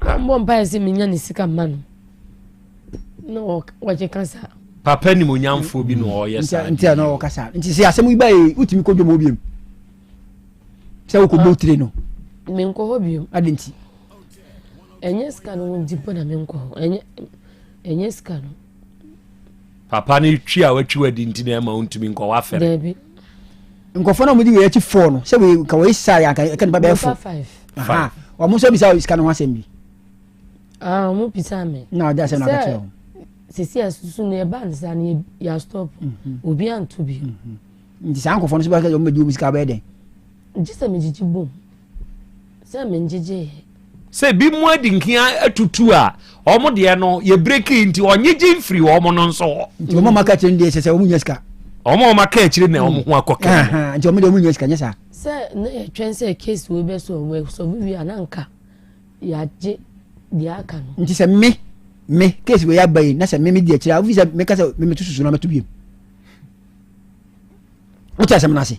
Ɔmbɔ mpaeɛ sɛ menya ne sika mma no. Na wɔkeka saa. Papa nimonyamfoɔ bi na ɔyɛ saa. Nti a na ɔka saa. Nti sɛ asɛm yi ba yi wotumi kɔ dwom hɔ biom. Sɛ wokɔ bɔ tire no. Menkɔ hɔ biom. Ade nti. Ɛnyɛ sika no nti po na menkɔ hɔ. Ɛnyɛ sika no. Papa no twi a watwi wadi nti na ɛma wontumi nkɔ wafɛre. Dabi. Nkurɔfoɔ no a wɔde wei akyi fɔɔ no sɛ wei nka wei saa yɛ anka ɛka nipa bɛyɛ fo. Wɔn nso bisa sika no ho asɛm bi. Ah, wɔn bisa me. Na ɔde asɛm no aka kyerɛ wɔn. Sisi asusu no ɛba ne saa no yɛ stop. Mhm. Obi anto bi. Mhm. Nti saa nkurɔfoɔ no nso bɛka sɛ wɔn bɛgye wɔn sika bɛyɛ dɛn. Gye sɛ megyegye bom. Sɛ mengyegyeeɛ. Sɛ ebi mu adi nkia atutu a, wɔn deɛ no yɛ breki nti ɔnyegye mfiri wɔn no nso hɔ. Nti wɔn a wɔaka akyire no deɛ ɛsɛ sɛ wɔn nya sika. Wɔn a wɔaka akyire na wɔn ho akɔ kɛn. Nti wɔn deɛ wɔn nya sika nyɛ saa. Sɛ na yɛtwɛn sɛ case wei bɛ sɔ wɔ sɔ bi wie a na nka yɛagye deɛ aka no. Nti sɛ me me case wei aba yi na sɛ me me di akyire a wofi sɛ meka sɛ me meto susu na mɛto biem. Wote asɛm no ase?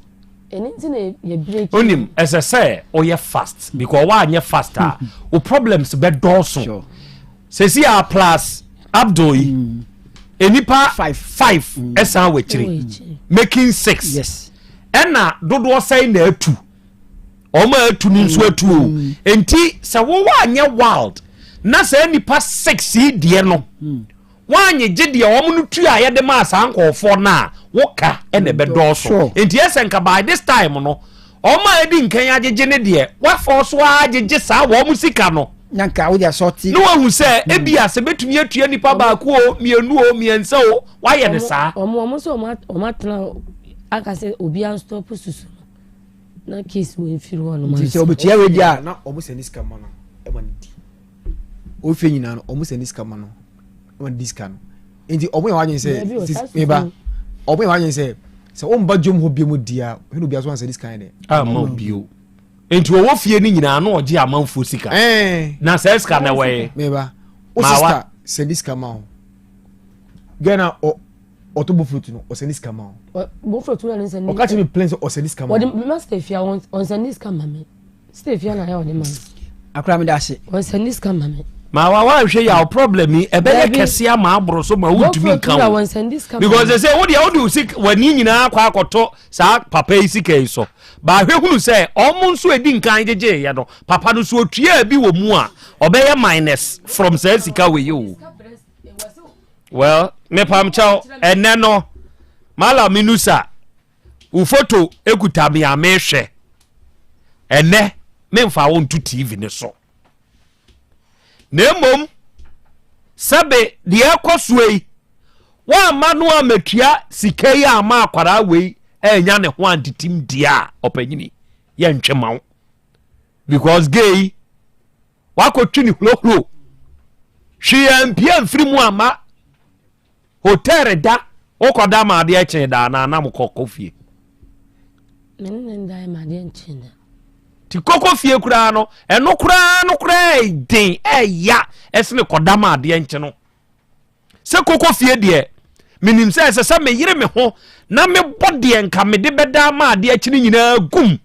Onim ɛsɛ sɛ ɔyɛ fast because wanyɛ fast a o problems bɛ dɔɔso sɛsi a plus Abdul yi mm. nipa five mm. ɛsan wɔ akyire making six ɛna dodoɔ sɛn na atu wɔn a atu no nso atu o mm. nti sɛ wowɔ anyɛ wild na sɛ nipa six yi deɛ no. Mm. Woanyegye deɛ wɔn no tua a yɛde maa saa nkurɔfoɔ no a, wo ka na ɛbɛdɔɔso. Enti ɛsɛ nka by this time no, wɔn a adi nkan agyegye no deɛ, woafɔ so ara agyegye saa wɔn sika no. Na nka wode asɔte. Na wahu sɛ ebia sɛ bɛtumi atua nipa baako o, mmienu o, mmiɛnsa o, woayɛ no saa. Wɔn nso wɔn atena aka sɛ obiara nstɔpo susu no. Na case wɔ mfiri hɔ nom Nti sɛ ɔbɛtua wei deɛ a na ɔmo sɛ ne sika ma no ɛma no di. Ofie nyinaa no ɔmo sɛ ne sika ma no ɛma no di sika no. Nti ɔmo yɛ wadwene sɛ meba ɔmo yɛ wadwene sɛ sɛ ɔmba dwom hɔ bio mu di a hwɛ na obiara so ansɛ ne sika yɛ dɛ. Ama bio. Nti ɔwɔ fie no nyinaa na ɔgye amanfoɔ sika. Na sɛ sika na ɛwɔ yɛ. Meba o sista sɛ ne sika ma o. Gɛna ɔ ɔtɔ bofrot no ɔsɛ ne sika ma o. Bofrot no nsɛ ne. Ɔka kyerɛ mi plain sɛ ɔsɛ ne sika ma o. Wɔde ma sista efia wɔn ɔnsɛ ne sika ma mi sista efia na ayɛ ɔde ma mi. Akora mi da ase. Ɔnsɛ ne sika ma mi. Ma wa wa nhwɛ yaw problem yi ɛbɛyɛ kɛse ama aboro so ma wontumi nka o. Because they say wo deɛ wode wo sika w'ani nyinaa akɔ akɔtɔ saa papa yi sika yi so. Baahwɛ hunu sɛ ɔmo nso edi nkan gyegyeeɛ no papa no so otuaa bi wɔ mu a ɔbɛyɛ minus from saa sika wei o. Well, mepamkyɛw, ɛnɛ no, Malam Inusa, wo foto ekuta me a mehwɛ. Ɛnɛ, memfa wo nto TV ne so. Na mmom, sɛbe deɛ ɛkɔ soɔ yi, woamma no ammatua sika yi ama akwaraa wei ɛnya ne ho antetim deɛ a, ɔpanyini, yɛntwe ma wo. Because gay wakɔtwe ne hurohuro hwee ampie amfiri mu amma hotel da wokɔda ma adeɛ kyee da anaa na mokɔkɔ fie nti kɔkɔ fie koraa no ɛno koraa no koraa ɛden ɛya ɛsene kɔda ma adeɛ nkye no sɛ kɔkɔ fie deɛ menim sɛ ɛsɛ sɛ meyere me ho na mebɔ deɛ nka mede bɛda ma adeɛ akyi no nyinaa gum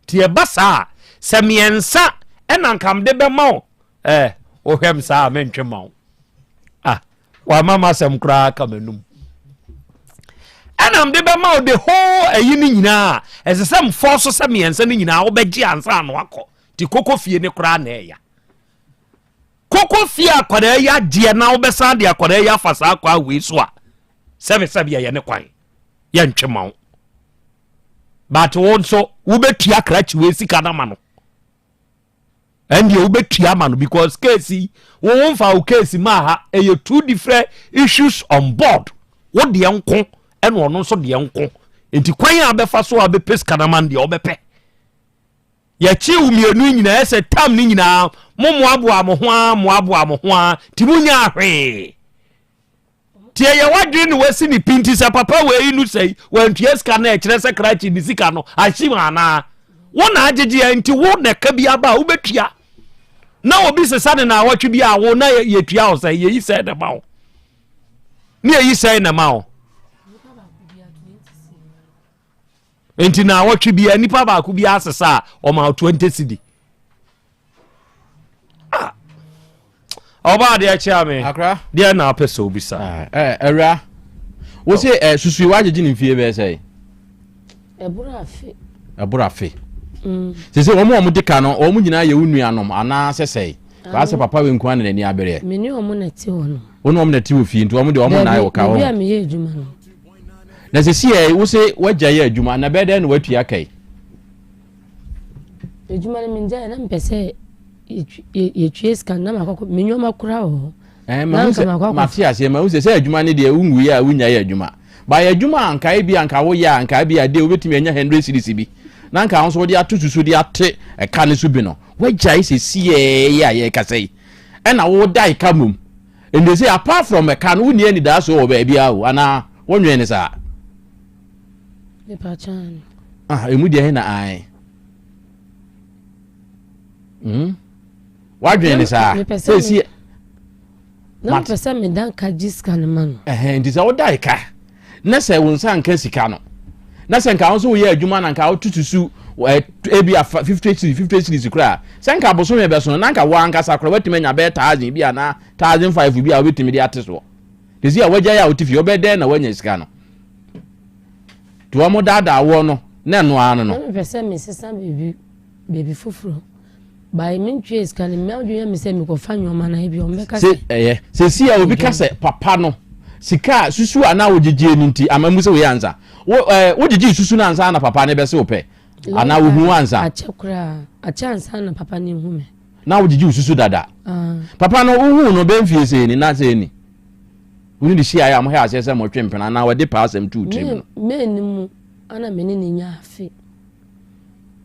Nti ɛba saa a, sɛ mmiɛnsa ɛna nka mede bɛma wo eh, wohwɛ m saa a mentwe ma wo. Ah, wama m'asɛm koraa ka m'anum. Ɛna mede bɛma wo the whole ayi no nyinaa a, ɛsɛ sɛ mfɔ so sɛ mmiɛnsa no nyinaa wobɛgye ansa ano akɔ. Nti koko fie ne koraa na ɛya. Koko fie akwadaa yi agyeɛ na wobɛsan de akwadaa yi afa saa akwa wei so a, sɛbesɛbe ɛyɛ ne kwan. Yɛntwe ma wo. But wo nso wobɛtua krakye wei sika no ama no ɛndeɛ wobɛtua ama no because case yi wo wo mfa wo case maa ha ɛyɛ two different issues on board wo deɛ nko ɛna ɔno nso deɛ nko nti kwan a bɛfa so a bɛpɛ sika no ama no deɛ wobɛpɛ yɛkye wo mmienu nyinaa ɛsɛ tam no nyinaa mo mmoaboa mo ho a mmoaboa mo ho a nti mo nyaa hwee Nti ɛyɛ w'adwene na wasi ne pi nti sɛ papa wei no sɛi wantua sika no ɛkyerɛ sɛ krakye ne sika no ahyim anaa? Wo na agyegyeɛ nti wo na ɛka bi aba a wobɛtua na obi sesa ne naawɔtwe bi a wo na yɛtua wo sɛ yɛyi sɛn na ma wo ne yɛyi sɛn na ma wo nti naawɔtwe bi a nipa baako bi asesa a ɔma 20 cedi Ah. Ɔba adeɛ kyea me. Akra. Deɛ na apɛ sɛ obisa. Ah, eh, awura. Wo se eh, susui wagyegye ne mfie bɛyɛ sɛ? Ɛboro afe. Ɛboro afe. Mm. Sɛ sɛ wɔn a wɔn di ka no, wɔn nyinaa yɛ wo nuanom anaa sɛ sɛe? Baa sɛ papa wei nko ara na n'ani abereɛ. Me ne wɔn na ɛte hɔ no. Wo ne wɔn na ɛte wɔ fie nti wɔn deɛ wɔn na ayɛ wɔ ka wɔn. Baabi a meyɛ adwuma no. Na sɛ si yɛ wo se wagya yɛ adwuma na bɛyɛ dɛn na watua ka yi? Adwuma no mengyae na mepɛ sɛ yɛtwie sika na makɔkɔ me nneɛma koraa wɔ hɔ. Eh, mahu sɛ mate aseɛ mahu sɛ sɛ adwuma no deɛ wonwuiɛ a wonya yɛ adwuma ba yɛ adwuma a nkae bi a nka woyɛ a nkae bi a deɛ wobɛtumi anya 100 series bi na nka wo nso wode ato susu de ate ɛka no so bi no woagyae sɛ siɛɛ yi a yɛrekasa yi ɛna woda ɛka mmom ɛnde sɛ apart from ɛka no wonni anidaa so wɔ baabi a o anaa wonwene ne saa Ah, emu deɛ na ae. Hmm. Wadwene ne saa. Sɛ si. Na mepɛ sɛ meda nka gye sika no ma no. Ɛhɛn nti sɛ woda ka na sɛ wo nsa nka sika no na sɛ nka wo nso woyɛ adwuma na nka woto susu ebi afa 50 series 50 series koraa sɛ nka bosome bɛso no na nka wo ankasa koraa woatumi anya bɛyɛ thousand bi anaa 1005 bi a wobɛtumi de ate soɔ. Te sɛ a wagyae a wote fie wobɛyɛ dɛn na woanya sika no? Nti wɔn daadaa woɔ no na ɛno ara no no. Na mepɛ sɛ mesesa baabi baabi foforɔ by mentwee sika no m'adwene yɛ me sɛ mekɔfa nneɛma no ebi wɔn bɛka sɛ. Ɛyɛ sɛsi a obi ka sɛ papa no sika a susu a na wogyegye no nti ama mu sɛ wei ansa wo ɛɛ wogyegye susu no ansa na papa no bɛse wo pɛ anaa wohu wo ansa. Akyɛ koraa akyɛ ansa na papa no ehu me. Na wogyegye wo susu dada papa no wohu no bɛn fie sɛ ni na sɛ ni. Wo ne no hyiaeɛ a mohwɛ aseɛ sɛ motwe mpena anaa wɔde pɛ asɛm too tirim no? May no mu ana me ne no nyaa afe.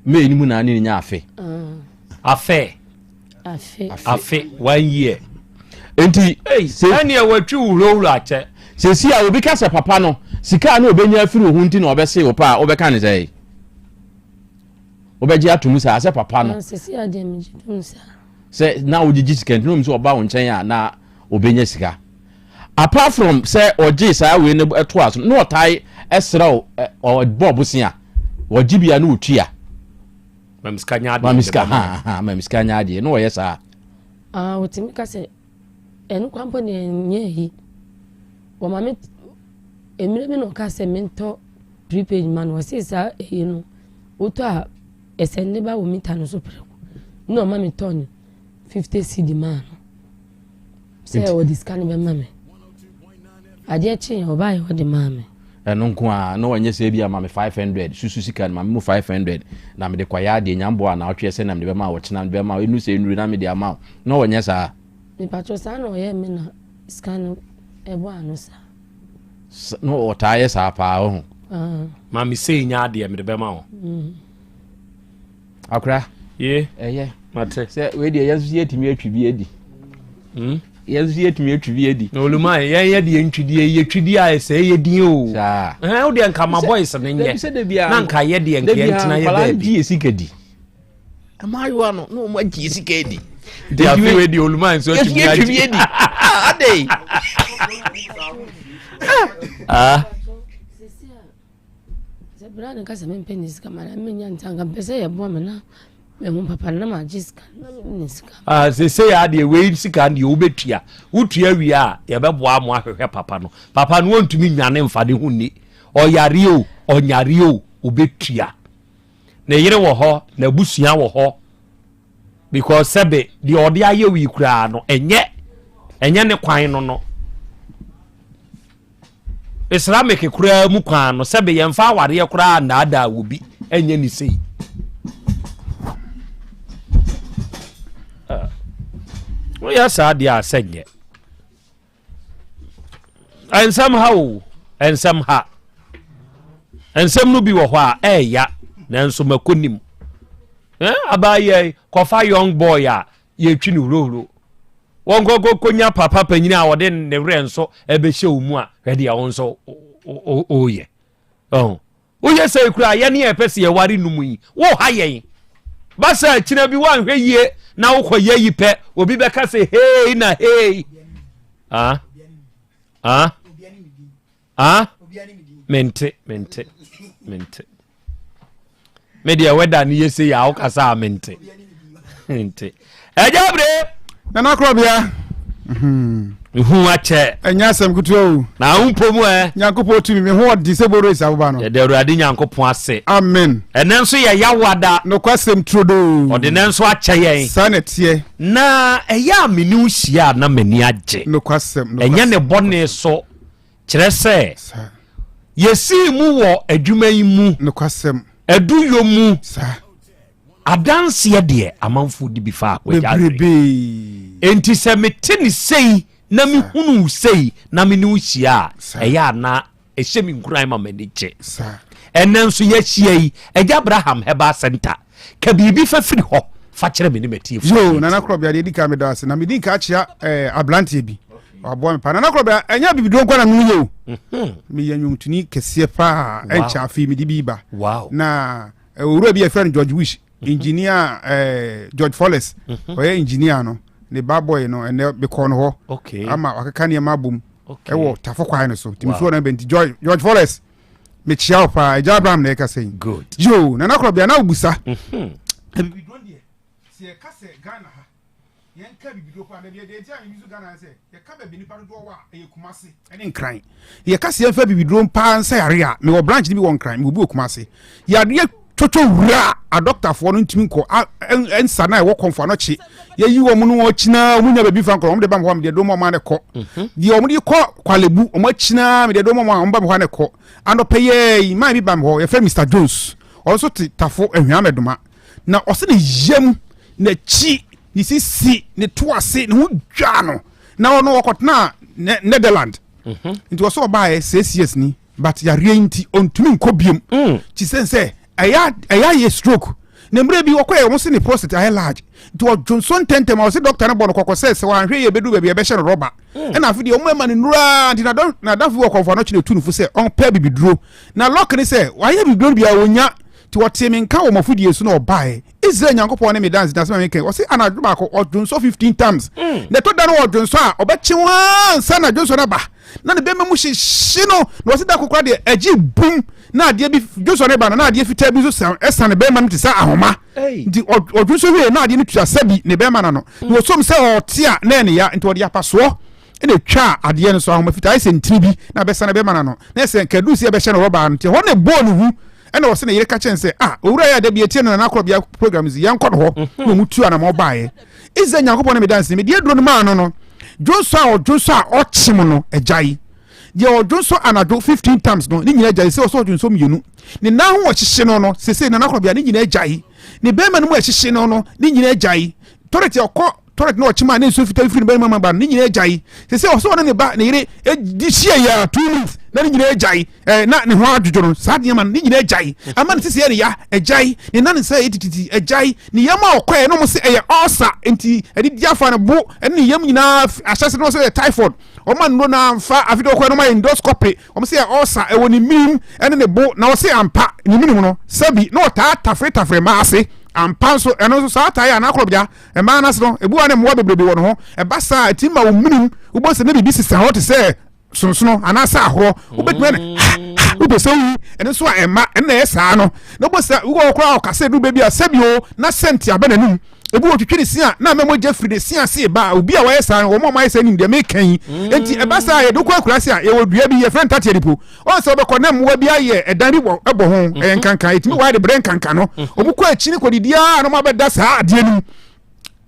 May no mu na ne nya afe. Afe. Afe. Afe one year. Nti sɛ ɛne wɔatwi wurawura akyɛ. Sɛsi a obi ka sɛ papa no sika a na obɛnya afiri wo ho nti na ɔbɛse wo pa a wobɛka ne sɛ wobɛgye atom saa sɛ papa no. Sɛsi a deɛ megye tom saa. Sɛ na wogyegye sika nti na onim sɛ ɔba wo nkyɛn a na obɛnya sika. Apart from sɛ ɔgye saa wei no ɛto aso na ɔtae ɛsrɛ wo ɔbɔ ɔbosea ɔgye bia na ɔtua. Mam sika nya adeɛ. Mam sika ha ha mam sika nya adeɛ na ɔyɛ saa. Ah otumi ka sɛ ɛno kwan mpo deɛ nyɛ yi wɔma me mmerɛ bi na ɔka sɛ mentɔ prepaid ma no ɔse saa ɛyi no wotɔ a ɛsɛ ne ba wɔ mita no so prɛko na ɔma me tɔ no 50 cedi maa no sɛ ɔde sika no bɛma me adeɛ kyeeɛ ɔbaeɛ ɔde maa me. Ɛno nko a na wanyɛ sɛ ebia ma me 500 susu sika no ma me mu 500 na mede kɔyɛ adeɛ nya mboa na ɔtweɛ sɛ na mede bɛma wo ɔkyena mede bɛma wo ɛnu sɛ ɛnuru na mede ama wo na ɔnyɛ saa. Mepatwɔ saa na ɔyɛ me na sika no ɛbɔ ano saa. Na ɔtaa yɛ saa paa ɔho. Ma me sei nya adeɛ mede bɛma wo. Mm. Akora. Ye. Ɛyɛ. Mate. Sɛ wei deɛ yɛn nso yɛtumi atwi bi adi. Hmm? Yɛn nso yɛtumi atwi bi adi. Na oluma yɛn yɛ deɛ ntwideɛ yɛ twidie a ɛsɛ yɛ din o. Saa. Ɛn o deɛ nka ma boys ne nyɛ. Na nka yɛ deɛ nka yɛn tena yɛ baabi. Dabi gye sika di. Mmaayewa no na wɔn agye sika adi. Nti afi wei deɛ oluma nso atumi agye. Yɛtwi bi adi. Ah adei. Ah. Sɛ bra no ka sɛ mempɛ ne sika ma na menya nti anka mpɛ sɛ yɛboa me na mehu papa no na magye sika na ne sika. Ah, sese yɛ adeɛ wei sika deɛ wobɛtua wotua wie a yɛbɛboa mo ahwehwɛ papa no papa no wɔntumi nwane mfa ne ho nni ɔyare o ɔnyare o wobɛtua ne yere wɔ hɔ n'abusua wɔ hɔ because sɛbe deɛ ɔde ayɛ wei koraa no ɛnyɛ ɛnyɛ ne kwan no no Islamic koraa mu kwan no sɛbe yɛmfa awareɛ koraa nnaadaa wɔ bi ɛnyɛ ne sei. Ah. Woyɛ saa deɛ a sɛ nyɛ. Ɛnsɛm ha o, ɛnsɛm ha. Ɛnsɛm no bi wɔ hɔ a ɛɛya nanso mako nim. Eh, abaayɛ kɔfa young boy a yɛtwi no hurohuro. Wɔnkɔkɔnya papa panyin a ɔde ne werɛ nso ɛbɛhyɛ wo mu a hwɛ deɛ wo nso woyɛ. Woyɛ sɛ kura yɛ ne yɛpɛ sɛ yɛware no mu yi woha yɛn. Ba sɛ akyina bi woanhwɛ yie na wokɔyɛ yi pɛ obi bɛka sɛ hei na hei. Ah? Ah? Ah? Mente, mente, mente. Me deɛ wɛda no yɛ sei a wokasa a mente. Mente. Ɛgya bere. Nana Korɔbea. Mehu akyɛ. Ɛnyɛ asɛm ketewa o. Na wo mpo mu ɛ. Nyankopɔn tumi me ho ɔden sɛ boro esi aboba no. Yɛda Awurade Nyankopɔn ase. Amen. Ɛnɛ nso yɛ yawada. Nokwasɛm turodoo. Ɔde nɛ nso akyɛ yɛn. Saa na ɛteɛ. Na ɛyɛ a me ne wo hyia a na m'ani agye. Nokwasɛm. Ɛnyɛ ne bɔne so. Kyerɛ sɛ, yɛsii mu wɔ adwuma yi mu. Nokwasɛm. Aduyɔ mu. Saa. Adanseɛ deɛ amanfoɔ di bi fa akɔgya adwene. Bebrebe. Enti sɛ mete ne sei na mehunu wo sei na me ne wo hyia a, ɛyɛ a na ɛhyɛ me nkuran ma m'ani gye. Saa. Ɛnnɛ nso yɛahyia yi, Agya Abraham Herbal Center, ka biribi fa firi hɔ fa kyerɛ me ne m'atiefoɔ. Yoo, Nana Korɔbea, deɛ ɛdi kan meda ase na medi nka akyea eh, aberanteɛ bi. Waboa me paa. Nana Korɔbea, ɛnyɛ abibiduro nko na meyɛ o. Mhm. Meyɛ nnwontoni kɛseɛ paa. Ɛnkyɛ afei mede bi ba. Wow. Na eh, owura bi a yɛfrɛ no George Wish, mhm. engineer eh, George Folles, mhm. ɔyɛ engineer no, ne ba boy no, ɛnɛ mekɔɔ no hɔ. Okay. Ama wakeka nneɛma abom. Okay. Ɛwɔ tafo kwan no so. Nti mefiri hɔ no bɛnti George, George Folles, mekyia wo paa agya abraham na ɛkasa yi good yo nana korɔbea na wobusa mhm. abibiduro deɛ sɛ yɛka sɛ ghana ha yɛnka abibiduro paa dabi ɛdeɛ nti a mebi so ghana sɛ yɛka baabi nipa dodoɔ wɔ a ɛyɛ kumase ɛne nkran yɛka sɛ yɛmfa abibiduro paa nsa yare a mewɔ branch no bi wɔ nkran mewɔ bi wɔ kumase yadeɛ twotwo wura a adɔktafoɔ no ntumi nkɔ nsa no a ɛwɔ kɔmfo anɔkye yɛyi wɔn no wɔkyina wɔn nya baabi fa nkɔ wɔn de ba me hɔ a mede dom wɔn a ne kɔ mhm. deɛ wɔn de kɔ kwalebu wɔn akyina mede dom wɔn a wɔn ba me hɔ a ne kɔ anɔpɛ yɛ yi maa bi ba me hɔ yɛfrɛ Mr Jones ɔno nso te tafo ahwia mɛdoma na ɔsɛ ne yam n'akyi ne sisi ne to ase ne ho dwa no na ɔno ɔkɔtena Netherland mhm. nti ɔsɛ ɔbaayɛ six years ni but yareɛ nti ɔntumi nkɔ biom mm. kyi sɛ sɛ ɛyɛ ayɛ stroke. Na mmerɛ bi ɔkɔɛ wɔn se ne prostate ayɛ large nti ɔdwonsɔ ntɛntɛm a ɔse doctor no bɔ no kɔkɔ sɛ sɛ wanhwɛ yie bɛduru baabi a ɛbɛhyɛ no rɔba. Ɛna afe deɛ wɔn ɛma no nnuro nti n'adamfo bi wɔ kɔmfo anɔkye na etu no fo sɛ ɔmpɛ bibiduro. Na luck ne sɛ wayɛ bibiduro no biara ɔnya nti ɔtee me nka wɔ m'afudie so na ɔbaeɛ. Israel Nyankopɔn ne me danse na asɛm a meka yi ɔse anadwo baako ɔdwonsɔ 15 times na ɛtɔ da no ɔdwonsɔ a ɔbɛkye ho ara ansa na dwonsɔ no aba. Na ne bɛma mu hyehye no, na ɔsi da kokora deɛ ɛgye bum na adeɛ bi dwonsɔ ne ba no na adeɛ fitaa bi nso san ɛsan ne bɛrima no te sɛ ahoma nti ɔdwonsɔ wie na adeɛ no tua sɛbi ne bɛrima no ano na ɔsom sɛ ɔte a na ɛne ya nti ɔde apasoɔ ɛna etwa adeɛ no so ahoma fitaa ayɛ sɛ ntini bi na abɛsa ne bɛrima no ano na ɛsɛ nkadu si ɛbɛhyɛ no rɔba no nti ɛhɔ na ɛbɔɔ ne hu ɛna ɔsɛ ne yere ka kyɛn sɛ ah owura yɛ adabi etie no nana akorɔbea program zi yɛn kɔ no hɔ na ɔmo tu anamɔ baeɛ Israel Nyankopɔn ne me danseni, mede aduro no maa no no, dwonsɔ a ɔdwonsɔ a ɔkyem no agyae. Deɛ ɔdwonsɔ anadwo 15 times no, ne nyinaa agyae. Sɛ ɔsɛ ɔdwonsɔ mmienu. Ne nan ho ɔhyehye no no, sese nana korɔbea ne nyinaa agyae. Ne bɛrima no mu ɛhyehye no no, ne nyinaa agyae. Toilet ɔkɔ toilet na ɔkyem a ne nsuo fitaa firi ne bɛrima mu ba no, ne nyinaa agyae. Sese ɔsɛ ɔne ne ba ne yere di hyia yɛ 2 minutes na ne nyinaa agyae. Eh, na ne ho adwodwo no saa nneɛma no ne nyinaa agyae ama ne sisi yɛ ne ya agyae ne nan nsa yɛ tititi agyae ne yam a ɔkɔɛ no mo se ɛyɛ ɔɔsa nti ɛde di afa ne bo ɛne ne yam nyinaa ahyɛse no sɛ ɛyɛ typhoid ɔma nnuro no amfa afei de ɔkɔɛ no ma endoscopy ɔmo sɛ ɛyɛ ɔɔsa ɛwɔ ne mirim ɛne ne bo na ɔse ampa ne mirim no sɛbi na ɔtaa tafere tafere mmaa ase ampa nso ɛno nso saa taa yɛ anakorɔbea mmaa no ase no ebi wɔ ne mmoa bebrebe wɔ ne ho ɛba saa ɛti ma wo mirim wobɔ sɛ ne biribi sesa hɔ te sɛ sonsono anaasɛ ahorɔ wobɛtumi ne wopɛ sɛ woyi ɛno nso a ɛma ɛno na ɛyɛ saa no na wobɔ sɛ wowɔ koraa ɔkasɛ du baabi a sɛbio na sɛnti aba n'anum ebi wɔ twitwi ne se a na ama mogya firi ne se ase ba obi a wɔyɛ saa no wɔn a wɔayɛ saa nim deɛ meka yi enti ɛba saa yɛde kɔ akura se a yɛwɔ dua bi yɛfrɛ ntate adipo ɔn sɛ wobɛkɔ na mmoa bi ayɛ ɛdan bi wɔ ɛbɔ ho ɛyɛ nkankan ɛtumi wɔayɛ de brɛ nkankan no wɔn kɔ akyi ne kɔdidi a na wɔn abɛda saa adeɛ no mu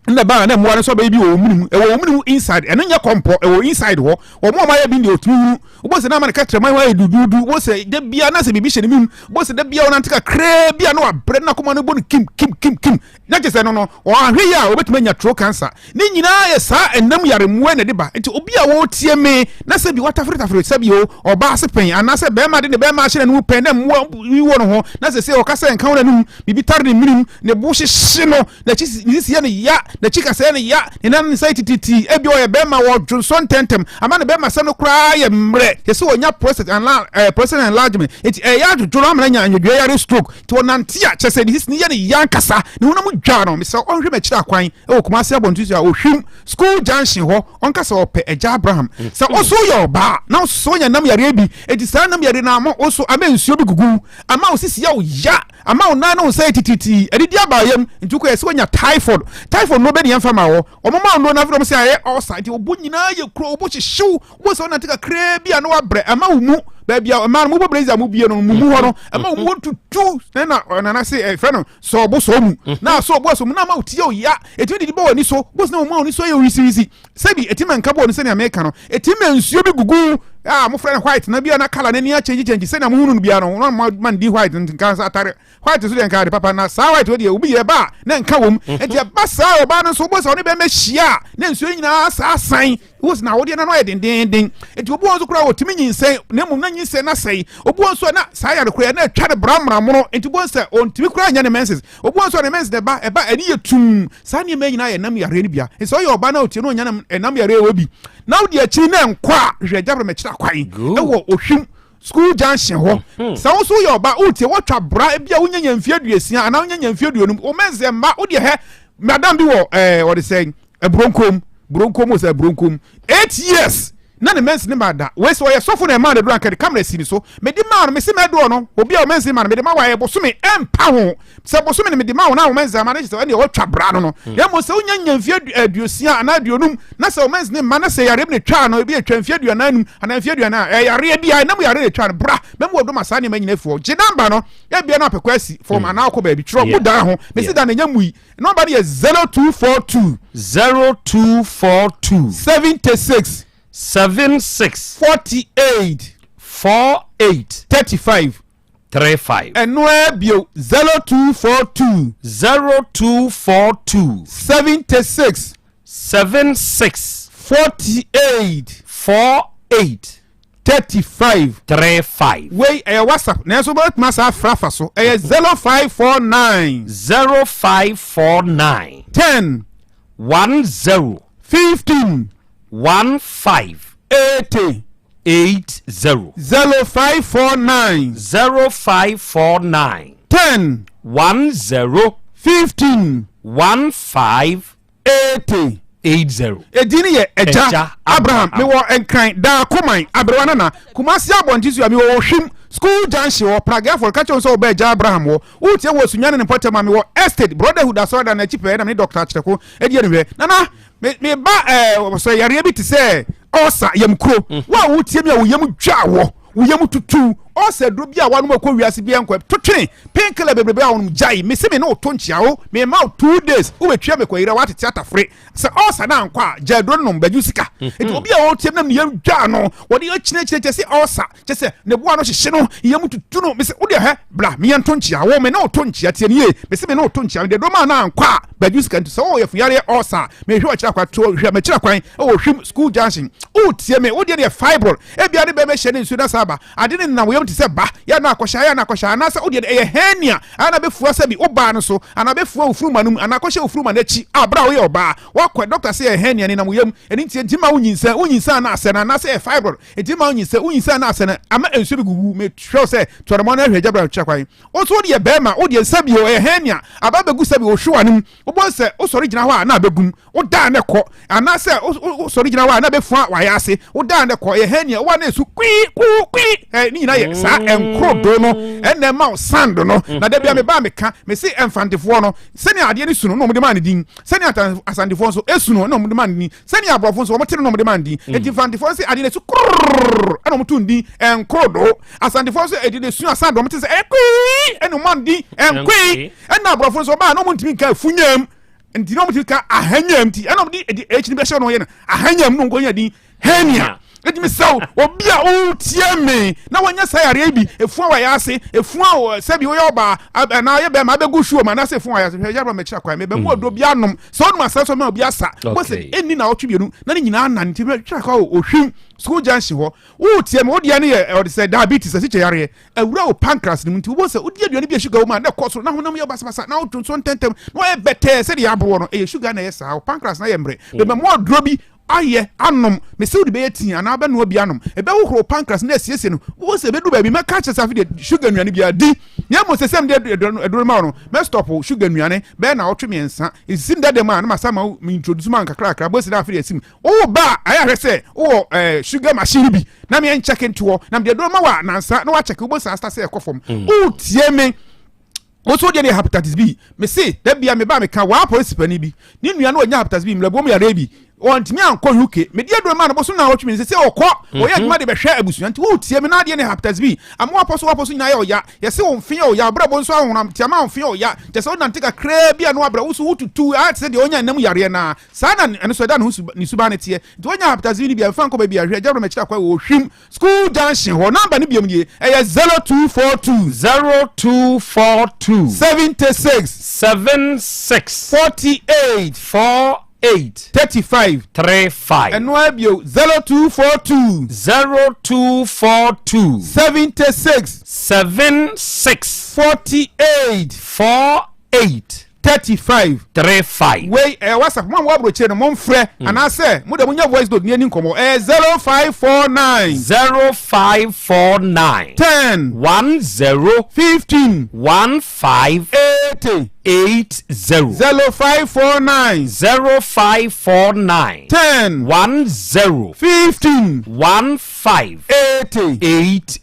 nna baa na mmoa no nso abɛyɛ bi wɔ wɔn mu ɛwɔ wɔn mu inside ɛno nyɛ kɔmpɔ ɛwɔ inside hɔ wɔn a wɔayɛ bi deɛ otumi hunu wobɔ sɛ n'ama ne kɛtɛrɛma ho ayɛ duduudu wobɔ sɛ da bia na sɛ biribi hyɛ ne mu wobɔ sɛ da bia ɔnante kakraa bi a na wabrɛ na akoma no bɔ no kim kim kim kim na kyerɛ sɛ no no ɔahwɛ yi a obetumi anya throat cancer ne nyinaa yɛ saa ɛnam yare mmoa na ɛde ba nti obi a wɔretie me na sɛ bi wataferetafere sɛ bi o ɔbaa ase pɛn anaasɛ bɛrima de ne bɛrima ahyɛ n'anum pɛn na mmoa yi wɔ no ho na sɛ sɛ ɔka sɛ nka wo n'anum biribi tare ne menim ne bo hyehye no n'akyi ne sisi yɛ no ya n'akyi kasa yɛ no ya ne nan ne nsa yɛ tititi ebi ɔyɛ bɛrima wɔdwonsɔ ntɛntɛm ama ne bɛrima sɛm no koraa yɛ mmerɛ yɛ sɛ ɔnya prostate enlarge eh, prostate enlargement nti ɛyɛ adwodwo no ama no anya anwodwoɛ yare stroke nti ɔnante a kyɛ sɛ ne sisi ne yɛ ne ya ankasa ne honam dwa no mesɛ ɔnhwɛ m'akyiri akwan ɛwɔ Kumasi abɔnten so a ohwim school junction hɔ ɔnka sɛ ɔpɛ agya Abraham sɛ ɔso yɛ ɔbaa na ɔso ɔnya nam yareɛ bi enti saa nam yareɛ no ama ɔso ama nsuo bi gugu ama osisi yɛ ɔya Ama wo nan ne wo nsa yɛ titiritii, adidi aba wo yam, nti wokɔ yɛ sɛ woanya typhoid. Typhoid nnuro bɛ ne yɛmfa ma wɔ. Wɔn ma wo nnuro no afei de wɔn sɛ ayɛ ulcer, nti wo bo nyinaa yɛ kuro, wo bo hyehyew, wo sɛ wonante kakraa bi a na wabrɛ, ɛma wo mu, baabi a mmaa no mobɔ blazer a mobie no, mo mu hɔ no, ɛma wo mu hɔ tutu, na na nana se ɛfrɛ no sɛ ɔbo sɔ mu, na sɛ ɔbo asɔ mu na ama wo ti yɛ oya, ɛtumi didi bɔ w'ani so, bo sɛ na wɔn a wɔn ani so yɛ wisiwisi. Sɛbi ɛtumi ma nka bɔɔ no sɛnea meka no, ɛtumi ma nsuo bi gugu a mofrɛ no white na bia na kala n'ani akyɛngye kyɛngye sɛnea mohunu no bia no na ma ma ndi white nka sɛ atare white so deɛ nka ade papa na saa white deɛ obi yɛ ba a na nka wɔm nti ɛba saa ɔbaa no nso wobɔ sɛ ɔne bɛma hyia a na nsuo nyinaa saa san wo sɛ na awodeɛ no ano ayɛ dendenden nti obi wɔn nso koraa wɔtumi nyinsɛn na mmom na nyinsɛn na sɛe obi wɔn nso na saa yare koraa na atwa no bramramono nti wɔn sɛ ɔntumi koraa nyɛ ne menses Obi wɔ nso a ne mens na ɛba, ɛba ani yɛ tumm. Saa nneɛma yi nyinaa yɛ nam yareɛ no bia. Sɛ ɔyɛ ɔbaa na ɔtie na ɔnya nam yareɛ wɔ bi na wode akyiri na ɛnkɔ a, hwehwɛ agya brɛ mɛkyerɛ akwan ɛwɔ Ohwim school junction hɔ. Sɛ wo nso woyɛ ɔbaa wotie wɔtwa bra ebi a wonya nya mfeɛ 60 anaa wonya nya mfeɛ 50 wo mens mma wodeɛ hɛ madam bi wɔ ɛɛ wɔde sɛn Buronkom Buronkom o sɛ Buronkom 8 years na ne mens ne ma da wei sɛ ɔyɛ sɔfo na ɛmaa no aduru anka de camera si ne so mede maa no mese mɛdoɔ no obi a ɔmens ma no mede ma wayɛ bosome ɛmpa ho sɛ bosome no mede ma wo na wo mens ama no kyɛ sɛ ɛne ɔtwa bra no no na mmom sɛ wonya nya mfeɛ 60 anaa 50 na sɛ ɔmens ne ma na sɛ yareɛ bi na ɛtwaa no ebi atwa mfeɛ 45 anaa mfeɛ 40 a ɛyareɛ bi a ɛnam yareɛ na ɛtwaa no bra bɛma wɔdɔ ma saa nneɛma nyina afi hɔ gye number no ebia na apɛkɔ asi fam anaa akɔ baabi twerɛ mu dan ho mesi da no ɛnya mui. Number no yɛ 0242. 0242. 76. 76. 48. 48. 35. 35. Ɛno ara bio 0242. 0242. 76. 76. 48. 48. 35. 35. Wei ɛyɛ WhatsApp nanso wobɛtumi asa afra afa so. Ɛyɛ 0549. 0549. 10. 10. 15. 15. 80. 80. 0549. 0549. 10. 10. 15. 15. 80. 80. Edin no yɛ Agya Abraham. Mewɔ Nkran, Dakoman, Aberewa Nana, Kumasi abɔnten so a mewɔ Ohwim, School Junction hɔ, Pragueafo ka kyerɛ wɔn sɛ wɔba Agya Abraham hɔ. Woretie wɔ Sunyani ne mpɔtam a mewɔ Estate, Brotherhood Asɔredan no akyi pɛɛ na me ne Dɔkta Akyerɛko adi animhwɛ. Nana, me me ba ɛɛ sɛ yareɛ bi te sɛ ɔsa, yamkuro. Wo a woretie me a wo yam dwa wɔ, wo yam tutu, ɔsa aduro bi a woanom akɔ wiase biara nkɔ, totwene, painkiller bebrebe a wonom gyae. Mese me ne wo to nkyea wo, mema wo 2 days, wobɛtua me kɔyera, woatete atafere. Sɛ ɔsa no ankɔ a, gya aduro no nom, bɛgye wo sika. Nti obi a ɔretie me nam ne yam dwa no, wɔde akyinɛkyinɛ kyɛ sɛ ɔsa, kyɛ sɛ ne boa no hyehye no, yam tutu no. Mese wo deɛ hɛ, bra, me yɛnto nkyea wo, me ne wo to nkyea, tie ne yie. Mese me ne wo to nkyea, mede aduro ma no ankɔ a, bɛgye wo sika. Nti sɛ wowɔ yafuyareɛ ɔsa a, mehwɛ w'akyiri akwan, to hwɛ m'akyiri akwan wɔ Hwim School Junction. Wotie me, wo deɛ no yɛ fibroid, ebia ne bɛrima hyɛ ne nsuo na saa ba, ade no nenam wo yam te sɛ ba, yɛ na akɔhyɛ ha, yɛ na akɔhyɛ ha, anaasɛ wo deɛ no ɛyɛ hernia, a na bɛfua sɛ bi wo baa no so, anaa bɛfua wo funuma no mu, anaa akɔhyɛ wo funuma no akyi, a berɛ a woyɛ ɔbaa, woakɔ dɔkta sɛ ɛyɛ hernia, nenam wo yam, ɛno nti ɛntumi ma wo nyinsɛn, wo nyinsɛn a na asɛ no, anaasɛ ɛyɛ fibroid, ɛntumi ma wo nyinsɛn, wo nyinsɛn a na asɛ no, ama nsuo bi gugu, mehwɛ wo sɛ tuanamɔ no ahwɛ gya bra kyerɛ kwan, wo nso wo deɛ bɛrima, wo deɛ nsa bio, ɛyɛ hernia, aba bɛgu sɛ bi wo hwewa no mu, Wobɛhu sɛ wosɔre gyina hɔ a na abɛgum, woda a na ɛkɔ, anaasɛ wosɔre gyina hɔ a na abɛfua w'ayɛ ase, woda a na ɛkɔ, ɛyɛ hernia, wo a na ɛsu kwii kuu kwii, ɛ ne nyinaa yɛ saa nkorodo no ɛna ɛma wo sand no. Na da bia mebaa meka, mese Mfantefoɔ no, sɛnea adeɛ no su no na wɔde maa ne din, sɛnea Asantefoɔ nso ɛsu no na wɔde maa ne din, sɛnea aborɔfo nso wɔte no na wɔde maa ne din. Enti Mfantefoɔ nso adeɛ no ɛsu kurrrr ɛna wɔto ne din nkorodo. Asantefoɔ nso ɛde no ɛsu a sand wɔte sɛ ɛyɛ kwii ɛna wɔmaa ne din nkwii. Ɛna aborɔfo nso ɔbaa na ɔmo ntumi nka afunyam nti na ɔmo tumi ka ahanyam nti ɛna ɔmo de ɛde ekyi no bɛhyɛ no yɛ no ahanyam na ɔmo kɔ nya din hernia. Eti mi sɛw obi a ɔretie me na wɔnyɛ saa yareɛ yi bi efun a wɔyɛ ase efun a sɛbi woyɛ ɔbaa anaa ɔyɛ bɛrima abɛgu show mu anaasɛ efun a wɔyɛ ase hwɛ yabra mɛkyerɛ kwan mɛbɛ mu ɔdɔ bi anom sɛ ɔnum asɛ so ma obi asa bɔsɛ ɛnni na ɔtwe mmienu na ne nyinaa nante hwɛ kyerɛ kwan ohwim school junction hɔ wotie me wodeɛ no yɛ ɔde sɛ diabetes asikyɛ yareɛ awura wo pancreas no mu nti wobɛhu sɛ wodi aduane bi a sugar wɔ mu a na ɛkɔ soro na honam yɛ basabasa na wodwo nso ntɛntɛm na wayɛ bɛtɛɛ sɛdeɛ yɛaboro no ɛyɛ sugar na ɛyɛ saa wo pancreas no ayɛ mmerɛ bɛma mu aduro bi ayɛ anom mese wode bɛyɛ tii anaa bɛnoa bi anom ɛbɛhohoro wo pancreas na asiesie no wobɛhu sɛ ɛbɛdu baabi mɛka kyerɛ sɛ afe deɛ sugar nnuane biara di na mmom sɛ sɛ mede aduro ma wo no mɛstop sugar nnuane bɛyɛ na ɔtwe mmiɛnsa ɛsisim dada mu a na masa ma wo introduce ma nkakrakra bɛsi na afe deɛ asim Wo ba a, ayɛ ahwɛ sɛ wowɔ eh, sugar machine bi na meɛ nkyɛke ntoɔ na mede aduro ma wo a nansa na wakyɛke wobɔ saa sta sɛ ɛkɔ fam. Mm. Wotie me woso deɛ ne yɛ hepatitis B mese da bia me ba meka waa polisi panin bi ne nua no wanya hepatitis B mmerɛboɔ mu yareɛ bi wɔntumi ankɔ UK mede aduro ma no bosom na wɔtwe me sɛ sɛ ɔkɔ ɔyɛ mhm. adwuma de bɛhwɛ abusua nti wotie me na adeɛ ne hepatitis B ama wapɔ so wapɔ so nyinaa yɛ ɔya yɛse wo mfe yɛ ɔya ɔbrɛbo nso ahonam tiama wo mfe yɛ ɔya kyɛ sɛ wonante kakraa bi a na wabrɛ wo so wotutu ayɛ te sɛ deɛ ɔnya nnam yareɛ naa Saa na ɛno nso ɛda ne ho su ne suban no teɛ. Nti wonya hepatitis B no bi a, mfa nkɔ baabi a hwɛ Gyabro m'akyiri akwan wɔ Ohwim School Junction hɔ. Number no biom nie, ɛyɛ 0242. 0242. 76. 76. 48. 48. 35. 35. Ɛno ara bio, 0242. 0242. 76. 76. 48. 48. 35. 35. Wei ɛyɛ WhatsApp mo a mo wɔ aburokyire no mo nfrɛ mm. anaasɛ mo de mo nya voice note ní ɛni nkɔmɔ ɛyɛ 0549. 0549. 10. 10. 15. 15. 80. 80. 0549. 0549. 10. 10. 15. 15. 80. 80.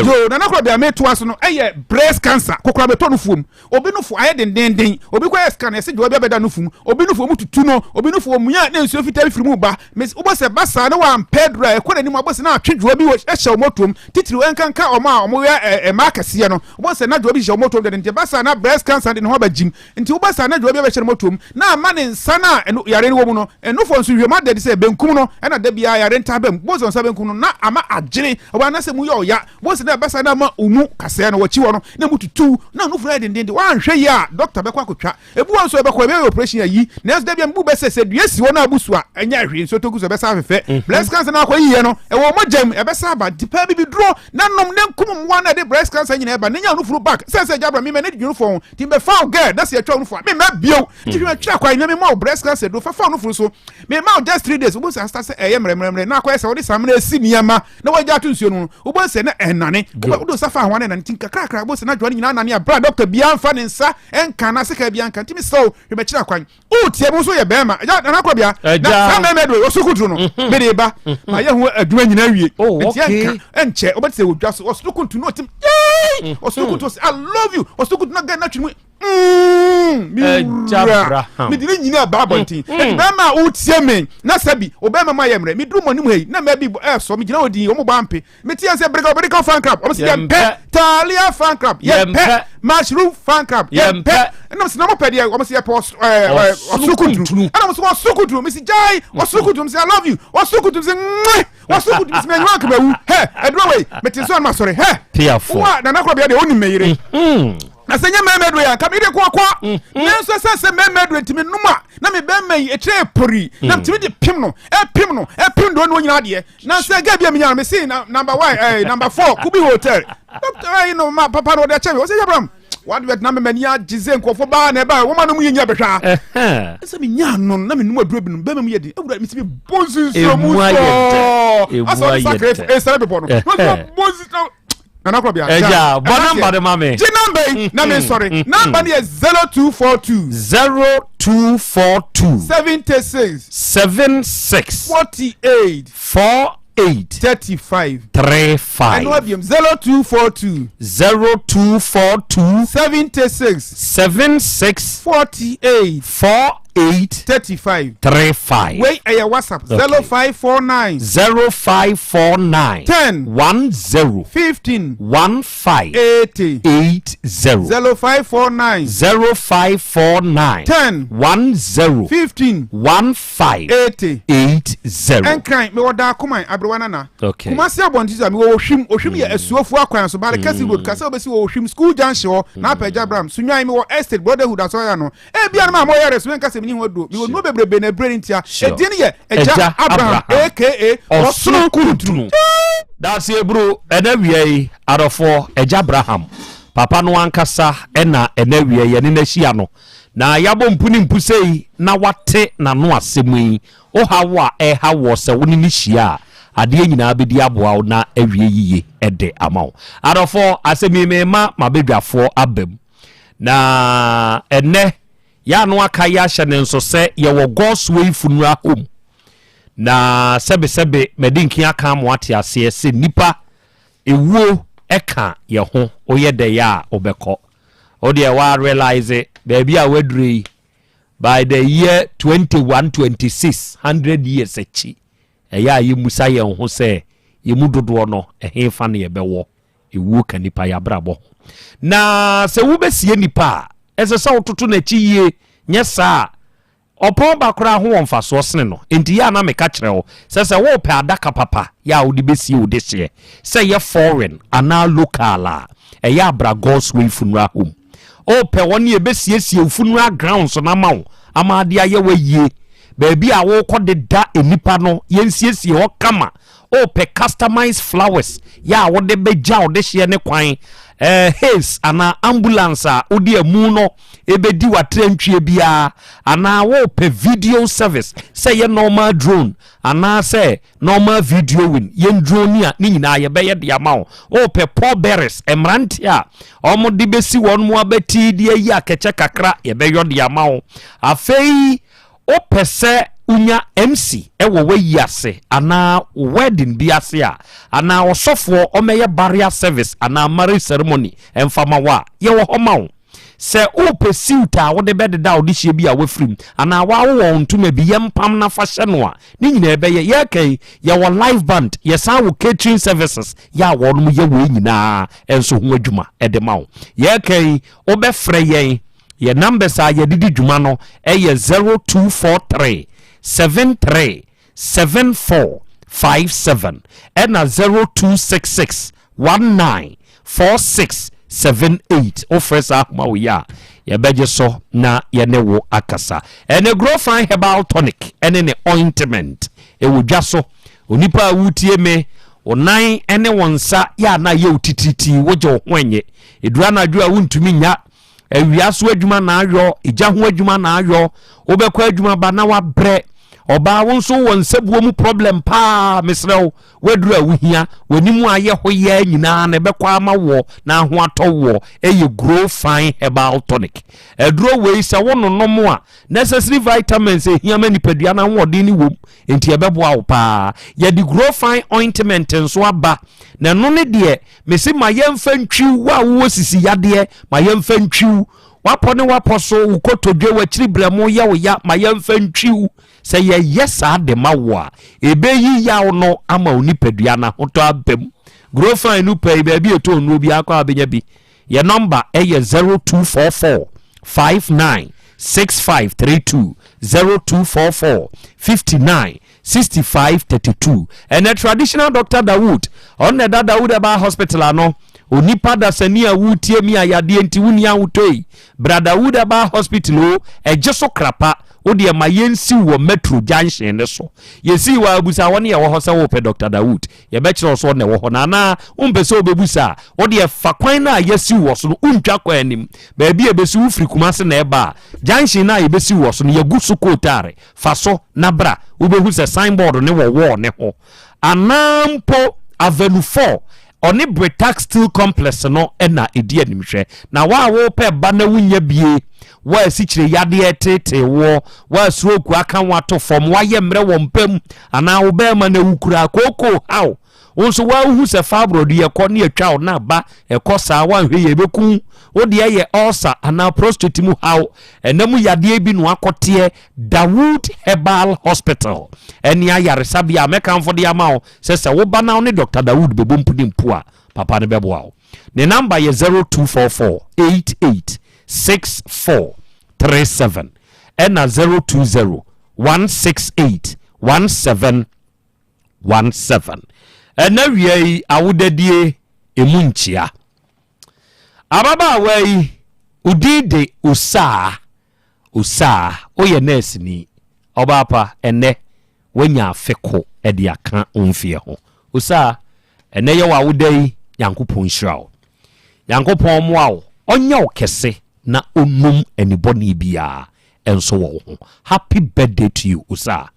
Yo nana kora bia metoa so no ɛyɛ breast cancer kokora bɛtɔ no fuom. Obi nufu ayɛ dendeenden, obi kɔyɛ scan yɛse dwoa bi abɛda nufu mu, obi nufu ɔmu tutu no, obi nufu ɔmia a na nsuo fitaa bi firi mu ba. Mes wobɔ sɛ ɛba saa na wampɛ aduro a ɛkɔ n'anim a wobɔ sɛ na atwe dwoa bi wɔ hyɛ wɔn motoom, titiriw ɛnkanka wɔn a wɔyɛ ɛ mmaa akɛseɛ no, wobɔ sɛ na dwoa bi hyehyɛ wɔn motoom dɛdɛ nti ɛba saa na breast cancer de ne ho aba gyim. Nti wobɔ saa na dwoa bi abɛhyɛ ne motoom na ama ne nsa no a ɛno yareɛ no wɔ mu no, nufoɔ nso hwɛ mu ada adi sɛ benkum no ɛna da biara yareɛ ntaa ba mu, wobɔ sɛ nsa benkum no na ama agyene. Ɔbaa anaasɛ mu yɛ ɔya. Wohu sɛ na ɛba saa na ama wo mu kasɛɛ no, w'akyi hɔ no, na mu tutu na wo nufunu ayɛ dendenden. Woanhwɛ yie a, dɔkta bɛkɔ akɔtwa. Ebi wɔ hɔ nso a, ɛbɛkɔ, ɛbɛyɛ operation ayi. Nanso da bi a mebu bɛ sɛ, sɛ dua si hɔ na abu so a, ɛnyɛ hwee, nsuo tɔ gu so a, ɛbɛsan afefɛ. Breast cancer no akɔyiiɛ no, ɛwɔ wo mogya mu, ɛbɛsan aba. Nti pɛ abibiduro na nom na nkum mmoa no a ɛde breast cancer nyinaa ba na nya wo nufunu back. Sɛ sɛ agya bra, me m'ani dwene nufoɔ ho, nti mebɛfa wo girl na sɛ yɛtwa wo nufoɔ a, memma bio. Nti hwɛ matwa kwan na mema wo breast cancer duro, fa fa wo nufunu so. Mema wo just 3 days, wobɛhu sɛ asesa sɛ ɛyɛ mmerɛmmerɛmmerɛ na akɔyɛ sɛ wode samina asi nneɛma na wagya ato nsuo no mu no, wobɛhu sɛ na ɛnnane. Wode wo nsa fa ahoa no ɛnane, nti nkakrakra wobɛhu sɛ n'adwoa no nyinaa nane a berɛ a dɔkta biara mfa ne nsa nka anaa sekaa biara nka. Nti mesrɛ wo, hwɛ m'akyiri akwan. Wotie me, wo nso woyɛ bɛrima. Agya, Nana Korɔbea, na saa mmarima aduro yi, ɔsoro kuntunu no, mhm. mede ba. Mhm. Mayɛ ho adwuma nyinaa wie. Oh, nti ɛnka, ɛnkyɛ, wobɛte sɛ wɔdwa so, ɔsoro kuntunu no ɔtim, yay! Ɔsoro mhm. kuntunu, I love you. Ɔsoro kuntunu na gɛ na twene mu, mewura mede ne nyinaa ba abɔnten. Ɛti bɛrima a wotie me na sɛbi obɛrima ma yɛ mmerɛ meduru mo anim ha yi na mmaa bi ɛsɔ megyina hɔ din wɔn bɔ ampe mete yɛn sɛ bereka bereka fan club wɔn sɛ yɛmpɛ talia fan club yɛmpɛ mushroom fan club yɛmpɛ ɛnam sɛ na mo pɛ deɛ wɔn sɛ yɛpɛ ɔsoro kuntunu ɛnam sɛ ɔsoro kuntunu mesi gyae ɔsoro kuntunu mesi I love you ɔsoro kuntunu mesi nwɛ ɔsoro kuntunu mesi mɛ nyɛ ankama wu hɛ ɛduro wei mete nso anam asɔre hɛ wa nana korɔ bia deɛ onim mɛ yere. Na sɛ nyɛ mmarima aduro yi a, nka mede kɔ kɔ. Mm-hmm. Nanso ɛsɛ sɛ mmarima aduro ntumi nom a, na me bɛrima yi ɛkyerɛ ɛpori. Na mm. metumi de pem no, ɛpem no, ɛpem deɛ ɔne ɔnyina adeɛ. Na sɛ gɛ bi a menya no, mese number one, eh, number four, Kubi Hotel. Doctor, eh, no, ma papa no ɔde akyɛ me. Ɔsɛ Abraham, wade bɛtena me m'ani agye sɛ nkurɔfoɔ baa na ɛbaa wɔma no mu yɛnya bɛhwɛ a. Sɛ menya no na menom aduro binom, bɛrima mu yɛ den. Awura, mesi me bɔ nsusuo mu sɔɔ. Asɛ ɔde sakre ɛsɛre bepɔ no. Bɔ nsusuo. Nana Korɔbea. Ɛgya bɔ namba de ma me. Gye namba yi na me nsɔre. Mm-hmm. Namba no yɛ 0242. 0242. 76. 76. 48. 48. 35. 35. Ɛno abiem 0242. 0242. 76. 76. 48. 48. 35. 35. Wei ɛyɛ WhatsApp. 0549. 0549. 10. 10. 15. 15. 80. 80. 0549. 0549. 10. 10. 15. 15. 80. 80. Ɛnkran mewɔ Daakoman Aberewa Nana. Okay. Kumasi abɔnten so a mewɔ Ohwim. Ohwim yɛ Asuofoɔ akwan so Barekɛse Road. Kasa wobɛsi wɔ Ohwim School Junction hɔ. Na apɛ Agya Abraham. Sunyani mewɔ Estate Brotherhood Asɔre ano. Ebia no ma moyɛ reso menka sɛ menni ho aduro. Mewɔ nnuro bebrebe na ɛberɛ no ntia. Edin no yɛ Agya Abraham aka Ɔsono Kuntunu. Daase Eburu, ɛnɛ awia yi, adɔfoɔ, Agya Abraham, papa no ankasa na ɛnɛ awia yi yɛne no ahyia no, na yɛabɔ mpu ne mpu sei na wate n'ano asɛm yi. Wo haw a ɛreha woɔ sɛ wo ne no hyia a, adeɛ nyinaa bɛdi aboa wo na awie yiye de ama wo. Adɔfoɔ, asɛm yi merema m'abadwafoɔ aba mu. Na ɛnnɛ, yɛ ano aka yi ahyɛ ne nso sɛ yɛwɔ God's Way Funeral Home. Na sɛbesɛbe madi nkin aka mo ate aseɛ sɛ nnipa ewuo ɛka yɛ ho, woyɛ dɛ yɛ a wobɛkɔ. Wodeɛ wa realize baabi a wadure yi, by the year 2126, 100 years akyi, ɛyɛ a yɛmmusa yɛn ho sɛ yɛn mu dodoɔ no ɛhefa na yɛbɛwɔ. Ewuo ka nipa y'abrabɔ ho. Na sɛ wobɛsie nipa a, ɛsɛ sɛ wototo n'akyi yie, nyɛ saa a, ɔpɔn ba koraa ho wɔ mfasoɔ sene no. Enti yɛ a na meka kyerɛ wo sɛ sɛ worepɛ adaka papa yɛ a wode bɛsie wo dehyeɛ, sɛ ɛyɛ foreign anaa local a, ɛyɛ a bra God's Way Funeral Home. Wopɛ wɔn a ɛbɛsiesie wo funeral grounds no ama wo ama ade ayɛ wo ayie. Baabi a worekɔ deda nnipa no, yɛnsiesie hɔ kama. Wopɛ customized flowers yɛ a wode bɛgya wo dehyeɛ ne kwan, eh, haze anaa ambulance a wode amu no ɛbɛdi w'atrantwie biara, anaa wopɛ video service sɛ yɛ normal drone anaasɛ normal videoing, yɛn drone a ne nyinaa yɛbɛyɛ de ama wo. Wopɛ pallbearers, mmerante a wɔde bɛsi wɔn mu abati de ayi akɛkyɛ kakra, yɛbɛyɔ de ama wo. Afei wopɛ sɛ wonya MC wɔ w'ayi ase anaa wedding bi ase a, anaa ɔsɔfoɔ ɔmmɛyɛ burial service anaa marriage ceremony mfa ma wo a, yɛwɔ hɔ ma wo. Sɛ wopɛ suit a wode bɛdeda wo dehyeɛ bi a wafiri mu anaa wawowɔ wo ntoma bi yɛmpam na fa hyɛ no a, ne nyinaa ɛbɛyɛ. Yɛreka yi, yɛwɔ live band, yɛsan wɔ catering services yɛ a wɔnom yɛ wei nyinaa nso ho adwuma de ma wo. Yɛreka yi, wobɛfrɛ yɛn, yɛn numbers a yɛde di dwuma no yɛ 0243 73 74. 57 ɛna 0266 19 46 78. Wofrɛ saa ahoma wo yi a, yɛbɛgye so na yɛne wo akasa. Ɛne Grofine Herbal Tonic ɛne ne ointment ɛwɔ dwa so. Onipa a wotie me, wo nan ne wo nsa yɛ a na ayɛ wo titiritii, wogye wo ho ɛnyɛ. Ɛduru anadwo a wontumi nya. Awia so adwuma na ayɔ, egya ho adwuma na ayɔ, wobɛkɔ adwuma ba na wabrɛ. Ɔbaa wo nso wɔ nsabuo mu problem paa, mesrɛ wo, waduru a wohia, w'anim ayɛ hɔ yɛ nyinaa na ɛbɛkɔ ama woɔ na ho atɔ woɔ, ɛyɛ Grow Fine Herbal Tonic. Aduro wei sɛ wo nonom a, necessary vitamins ɛhia ma nipadua no ahoɔden ne wom, nti ɛbɛboa wo paa. Yɛde Grow Fine Ointment nso aba, na ɛno ne deɛ Mese ma yɛmfa ntwiw, wo a wowɔ sisi yadeɛ, ma yɛmfa ntwiw. W'apɔ ne w'apɔ so, wo kotodwe, w'akyiri brɛmo yɛ wo ya, ma yɛmfa ntwiw. Sɛ yɛyɛ saa de ma wo a, ɛbɛyi yaw no ama wo nipadua no ahotɔ aba mu. Grofine no pɛi, baabi a ɛtɔ nnuro biara kɔ a wobɛnya bi. Yɛn nɔmba yɛ 0244 59 6532, 0244 59 65 32. Ɛnɛ traditional doctor Dawood, ɔno na ɛda Dawood Herbal Hospital ano. Onipa dasani a woretie mi a yadeɛ nti wonni ahotɔ yi, bra Dawood Herbal Hospital o, ɛgye so krapa. Wo deɛ ma yɛnsiw wɔ Metro Junction no so. Yɛsii wɔ a, busa wɔn a ɛwɔ hɔ sɛ worepɛ Doctor Dawood. Yɛbɛkyerɛ wo sɛ ɔno na ɛwɔ hɔ no. Anaa wompɛ sɛ wobɛbusa a, wo deɛ fa kwan no a yɛasiw wɔ so no, wontwa kwan anim. Baabi a ɛbɛsi, wofiri Kumase na ɛreba a, junction no a yɛbɛsiw wɔ so no, yɛagu so kootaare. Fa so na bra. Wobɛhu sɛ signboard no wɔ wall no ho. Anaa mpo Avenue 4, ɔne Britax Steel Complex no na ɛdi animhwɛ. Na wo a worepɛ ba na wonnya bie, wo a asikyire yadeɛ reteetee woɔ, wo a stroke aka wo ato fam, woayɛ mmerɛ wɔ mpa mu, anaa wo barima no awu koraa, kookoo haw wo nso, woahu sɛ fibroid yɛ kɔ ne atwa wo na aba, ɛkɔ saa, woanhwɛ yie ɛbɛku wo. Wo deɛ yɛ ulcer anaa prostate mu haw, ɛna mu yadeɛ bi na wakɔteɛ Dawood Herbal Hospital ɛne ayaresabea a mɛkamfo de ama wo sɛ sɛ woba na wo ne Dr. Dawood bɛbɔ mpu ne mpu a, papa no bɛboa wo. Ne namba yɛ 0244 88 64 37 ɛna 020 168 17 17. Ɛna wia yi awodadie emu nkyia. Ababaawa yi, wo din de Osaa. Osaa, woyɛ nɛɛseni. Ɔbaa pa, ɛnnɛ woanya afe ko de aka wo mfeɛ ho. Osaa, ɛnnɛ yɛ w'awoda yi, Nyankopɔn nhyira wo. Nyankopɔn mmoa wo, ɔnyɛ wo kɛse na ɔnnum anibɔne biara nso wɔ wo ho. Happy birthday to you, Osaa.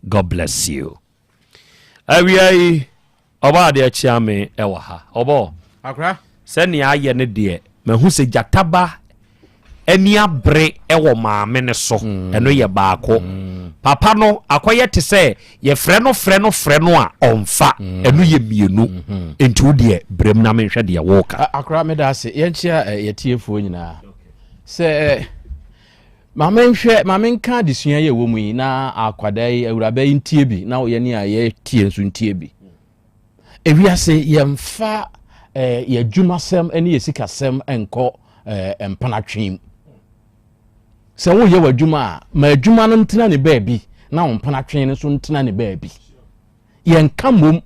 God bless you. Awia yi, ɔbaa adeɛ kyea me ɛwɔ ha. Ɔbɔ. Akora. Sɛnea ayɛ no deɛ, mahu sɛ gyataba ani abere ɛwɔ maame no so. Mm. Ɛno yɛ baako. Mm. Papa no akɔyɛ te sɛ yɛfrɛ no frɛ no frɛ no a ɔmfa. Mm. Ɛno yɛ mmienu. Mm-hmm. Nti wo deɛ brɛm na menhwɛ deɛ wɔka. Akora meda ase. Yɛnkyea eh, yɛtiefoɔ nyinaa. Sɛ eh, Ma menhwɛ, ma menka adesua yi a ɛwɔ mu yi na akwadaa yi, awuraba yi ntie bi na yɛne a yɛtie nso ntie bi. Ewiase yɛmfa eh, yɛn adwumasɛm ne yɛn sikasɛm nkɔ eh, mpenatwe mu. Sɛ woyɛ w'adwuma a, ma adwuma no ntena ne baabi na wo mpenatwe no nso ntena ne baabi. Yɛnka mmom.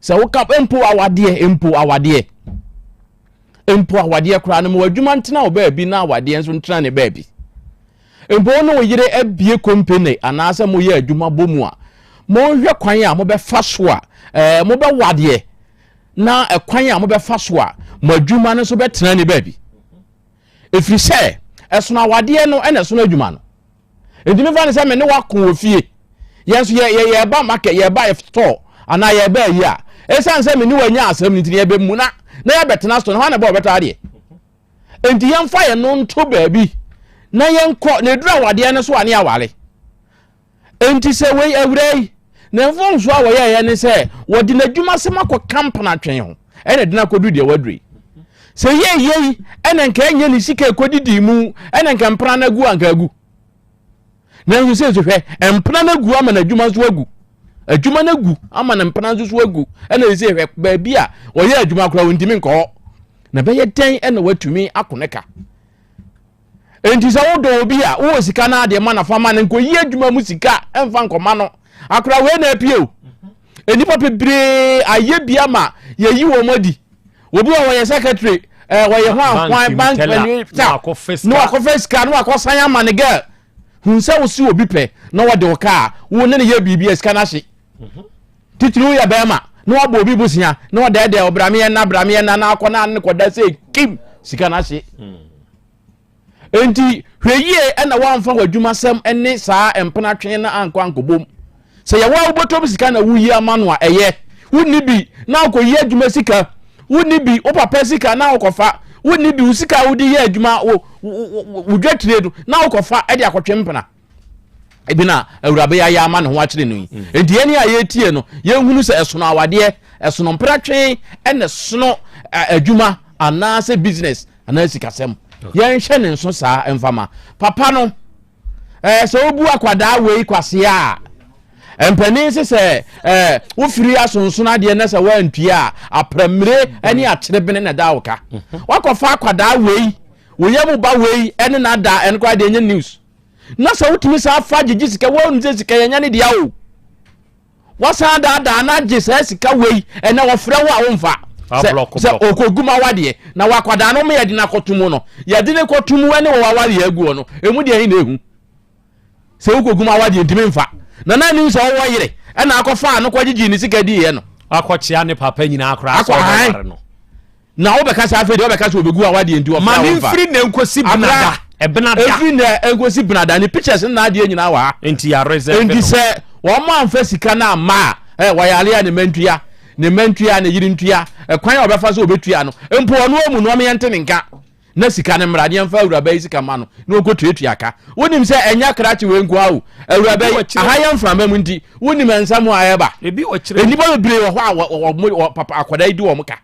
Sɛ woka mpo awadeɛ, mpo awadeɛ. Mpo awadeɛ koraa no, ma w'adwuma ntena wo baabi na awadeɛ nso ntena ne baabi. Mpo wo ne wo yere abie kompene anaasɛ moyɛ adwuma bɔ mu a, monhwɛ kwan a mobɛfa so a ɛɛ mobɛwadeɛ na ɛkwan a mobɛfa so a mo adwuma no nso bɛtena ne baabi. Ɛfiri sɛ ɛsono awadeɛ no ɛna ɛsono adwuma no. Nti mefa no sɛ me ne wako wɔ fie. Yɛn nso yɛ yɛ yɛba market yɛba store anaa yɛba ayi a ɛsiane sɛ me ne wanya asɛm no nti no yɛbɛmu na na yɛbɛtena store no hɔ na ɛbɛ ɔbɛtɔ adeɛ. Nti yɛmfa yɛn no nto baabi na yɛnkɔ na ɛduru awadeɛ no so a ne yɛaware. Nti sɛ wei awura yi na mfomsoɔ a wɔyɛeɛ ne sɛ wɔde n'adwumasɛm akɔka mpenatwe ho ɛna ɛde no akɔduru deɛ waduru yi. Sɛ yɛyei ɛna nka ɛnyɛ ne sika ɛkɔdidi mu ɛna nka mpena no agu anka agu. Nanso sɛ nso hwɛ mpena no agu ama n'adwuma nso agu. Adwuma no agu ama ne mpena nso so agu ɛna ɛsɛ hwɛ baabi a ɔyɛ adwuma koraa ɔntumi nkɔ hɔ. Na bɛyɛ dɛn ɛna watumi ako ne ka. Enti sɛ wodɔ obi a, wowɔ sika no adeɛ ma na fa ma no, nkɔyi adwuma mu sika mfa nkɔma no. Akora wei na apue o. Nnipa bebree ayɛ bi ama yɛyi wɔn adi. Obi wɔ wɔyɛ secretary, ɛɛ wɔyɛ ho ahwan bank manager, na wakɔfɛ sika na wakɔsan ama ne girl. Hun sɛ wosi obi pɛ na wɔde wo kaa, wo ne ne yɛ biribi a sika no ahye. Titiri woyɛ bɛrima na wabɔ obi bosia na ɔdɛɛdɛɛ ɔbrameɛ na brameɛ na na akɔ na ne kɔda sɛ kim sika no ahye. Enti hwɛ yie na woamfa w'adwumasɛm ne saa mpenatwe no ankɔ ankɔbom. Sɛ yɛwɔ a wobɔtɔm sika na woyi ama no a, ɛyɛ. Wonni bi na wokɔyi adwuma sika. Wonni bi, wo papa sika na wokɔfa. Wonni bi, wo sika a wode yɛ adwuma, wo, wo, wo dwatire no na wokɔfa de akɔtwe mpena. Ebi na awuraba yi ayɛ ama ne ho akyere no yi. Enti yɛn a yɛretie no, yɛnhunu sɛ ɛsono awadeɛ, ɛsono mpenatwe, ɛna ɛsono adwuma anaasɛ business. anaa sikasɛm yɛnhyɛ ne nso saa mfama papa no ɛɛ sɛ wobu akwadaa wei kwasea a mpanin sɛ sɛ ɛɛ wofiri asonsono adeɛ na sɛ woantua a aprammire ne akyerebene na ɛda wo ka mhm. wakɔfa akwadaa wei woyɛ mu ba wei ɛne n'ada ɛno koraa deɛ ɛnyɛ news na sɛ wotumi saa fa gyegye sika wɔn sɛ sika yɛnyɛ ne deɛ o Wasan adaadaa no agye saa sika wei ɛnɛ wɔfrɛ wo a womfa sɛ sɛ ɔkɔgu ma wadeɛ na wakwadaa no ma yɛde no akɔto mu no yɛde no kɔto mu ɛne wɔ wawareɛ aguɔ no ɛmu deɛ ɛhe na ɛhu sɛ wokɔgu ma wadeɛ ntumi mfa na na anim sɛ ɔwɔ yere ɛna akɔfaa no kɔgyegye ne sika diiɛ no akɔkyea ne papa nyinaa koraa sɛ ɔbɛware no Na wobɛka sɛ afei deɛ wobɛka sɛ wɔbɛgu awadeɛ nti wɔfrɛ Ma ne wo mfa. mfiri nnɛ nkosi benada. Ɛbenada. Ɛfiri nnɛ nkosi benada ne pictures ne n'adeɛ nyinaa wɔ ha. Nti yɛ reserve no. Nti sɛ wɔn amfa sika no amma a, ɛ wɔyare a ne mma ntua, ne mma ntua, ne yere ntua, ɛkwan a wɔbɛfa so wɔbɛtua no, mpo ɔno amu no ɔmo yɛnte ne nka na sika no mmra ne yɛmfa awuraba yi sika ma no na ɔnkɔtuatua ka. Wonim sɛ ɛnyɛ krakye wei nko ara o, awuraba yi, aha yɛ mframa mu nti, wonim nsɛm a ɛreba. Nnipa bebree wɔ hɔ a wɔ, wɔ, papa akwadaa yi di wɔn ka.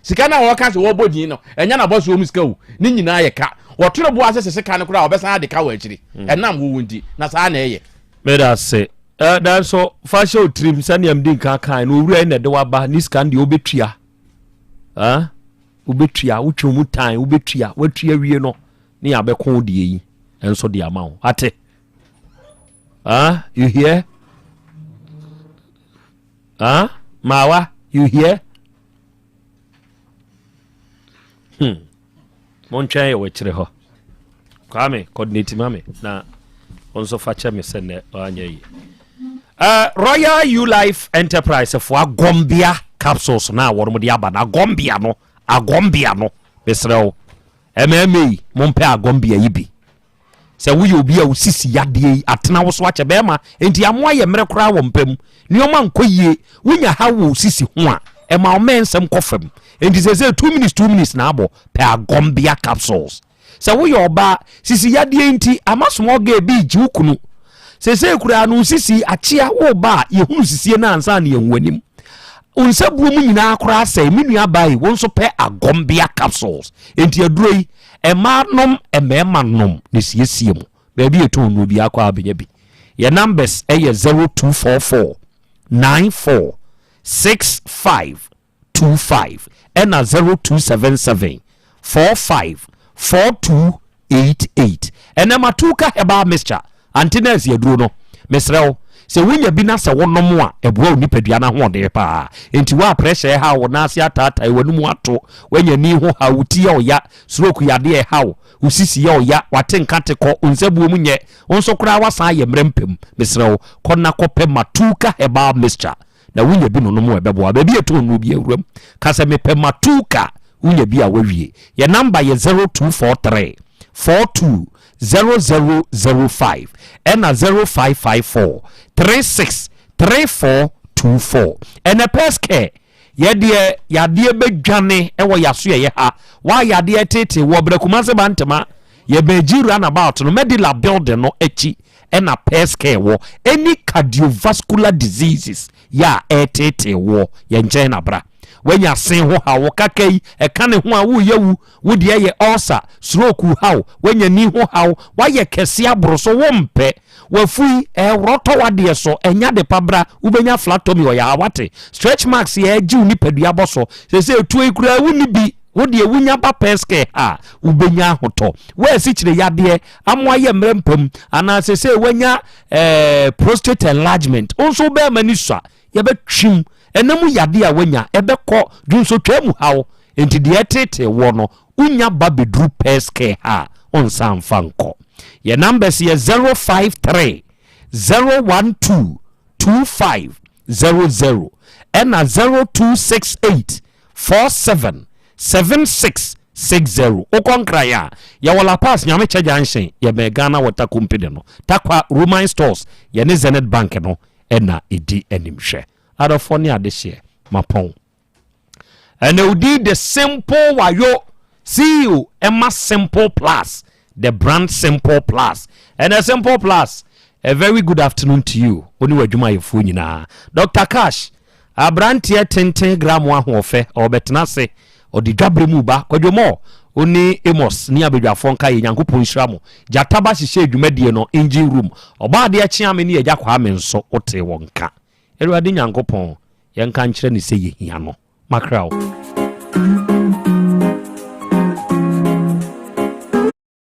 Sika no a wɔka sɛ wɔbɔ din no, ɛnyɛ n'abɔsoɔ mu sika o, ne nyinaa yɛ ka. Wɔto no bo ase sese ka no koraa a, wɔbɛsan ade ka wɔ akyiri. Hmm. Ɛnam wo wo nti, na saa na ɛyɛ. Meda ase. Eh, nanso fa hyɛ wo tirim sɛnea medi nka kae no, owura yi na ɛde waba, ne sika no deɛ wobɛtua. Ah, wobɛtua, wotwe mu tan, wobɛtua, watua wie no, ne yɛabɛko wo deɛ yi nso de ama wo. Ate? Ah, you hear? Ah, Mawa, you hear? Hmm. Montwɛn yɛ wɔakyire hɔ. Kwame, coordinate ma me na wo nso fa kyɛ me sɛ nnɛ ɔanyɛ yi. Uh, Royal U Life Enterprise fo agɔmbea capsules na wɔn de aba no agɔmbea no agɔmbea no mesrɛ wo mmarima yi mompɛ agɔmbea yi bi Sɛ woyɛ obi a wo sisi yadeɛ yi atena wo so akyɛ bɛrima enti amoa yɛ mmerɛ koraa wɔ mpa mu, nneɛma nkɔ yie, wonya haw wɔ wo sisi ho a, ɛma wo mmɛn nsɛm kɔ fam. Enti seesei 2 minutes 2 minutes na abɔ, pɛ Agɔmbea capsules. Sɛ woyɛ ɔbaa, sisi yadeɛ yi nti ama small girl bi regye wo kunu. Seesei koraa no wo sisi akyea, woreba a yɛhunu sisie no ansa na yɛhu w'anim. Wo nsabuo mu nyinaa koraa asɛe, me nua baa yi, wo nso pɛ Agɔmbea capsules. Enti aduro yi, Mmaa nom, mmarima nom na siesie mo. Baabi yɛtɔn nnuro biara kɔ a wobɛnya bi. Yɛn numbers yɛ 0244 94 65 25 ɛna 0277 45 42 88. Ɛnɛ Matuka Herbal Mixture Ante nurse aduro no, mesrɛ wo, sɛ wonya bi na sɛ wonom a, ɛboa wo nipadua no ahoɔden paa. Enti wo a pressure ɛhaw wo, nan ase ataatae, w'anum ato, woanya ani ho haw, wo ti yɛ wo ya, stroke yadeɛ ɛha wo, wo sisi yɛ wo ya, w'ate nka te kɔ, wo nsabuo mu nyɛ, wo nso koraa woasan ayɛ mmerɛ mpam, mesrɛ wo, kɔ na kɔpɛ Matuka Herbal Mixture na wonya bi nonom a ɛbɛboa. Baabi a ɛtɔn nnuro biara wuram, ka sɛ mepɛ Matuka, wonya bi a woawie. Yɛn number yɛ 0243 42 0005 ɛna 0554 36 3424. Ɛnɛ Pɛskɛ yɛdeɛ yadeɛ bɛdwane ɛwɔ yaso yɛyɛ ha waa yadeɛ tete wɔ brɛ Kumase Bantama yɛbɛn G runabout no Medila building no akyi ɛna Pɛskɛ wɔ any cardiovascular diseases yɛ a ɛreteetee woɔ, yɛ nkyɛn na bra. Woanya se ho haw, wo kaka yi, ɛka ne ho a woreyɛ wu, wo deɛ yɛ ulcer, stroke haw, woanya ni ho haw, woayɛ kɛse aboro so, wompɛ, w'afu yi, ɛreworɔ tɔ w'adeɛ so, ɛnyɛ ade pa bra, wobɛnya flat tummy, ɔyɛ ha wate, stretch marks yɛ ɛregye wo nipadua bɔ so, seesei tuo yi koraa wonni bi, wo deɛ wonya ba pɛskɛ ha a, wobɛnya ahotɔ. Wo a asikyire yadeɛ ama woayɛ mmerɛ mpam, anaa seesei woanya eh, prostate enlargement, wo nso wo bɛrima ni sua. Yɛbɛtwim ɛna mu yadeɛ a woanya, ɛbɛkɔ dwonsotwaa mu haw. Enti deɛ ɛtetee woɔ no, wonya ba bɛduru Pɛs Care ha a, wonsan mfa nkɔ. Yɛn numbers yɛ 053 012 2500 ɛna 0268 47 76 60. Wokɔ Nkran a, yɛwɔ La Paz Nyamekyɛ Junction, yɛbɛn Ghana Water Company no, Tarkwa Roman Stores, yɛne Zenith Bank no na ɛdi animhwɛ. Adɔfoɔ ne adehyeɛ, mapɔn. Ɛnɛ wo din de Simple Wayo, CEO ɛma Simple Plus, the brand Simple Plus. Ɛnɛ Simple Plus, a very good afternoon to you, wo ne w'adwumayɛfoɔ nyinaa. Dr. Cash, aberanteɛ tenten gram ahoɔfɛ, ɔrebɛtena ase, ɔde dwabere mu ba. Kwadwo Moore, wo ne Amos ne abadwafoɔ nka yɛ, Nyankopɔn nhyira mo. Gyata ba hyehyɛɛ dwumadie no, engine room. Ɔbɔadeɛ Kyeame ne Agya Kwame nso, wotee wɔn nka. Awurade Nyankopɔn, yɛnka nkyerɛ no sɛ yɛhia no. Makra wo.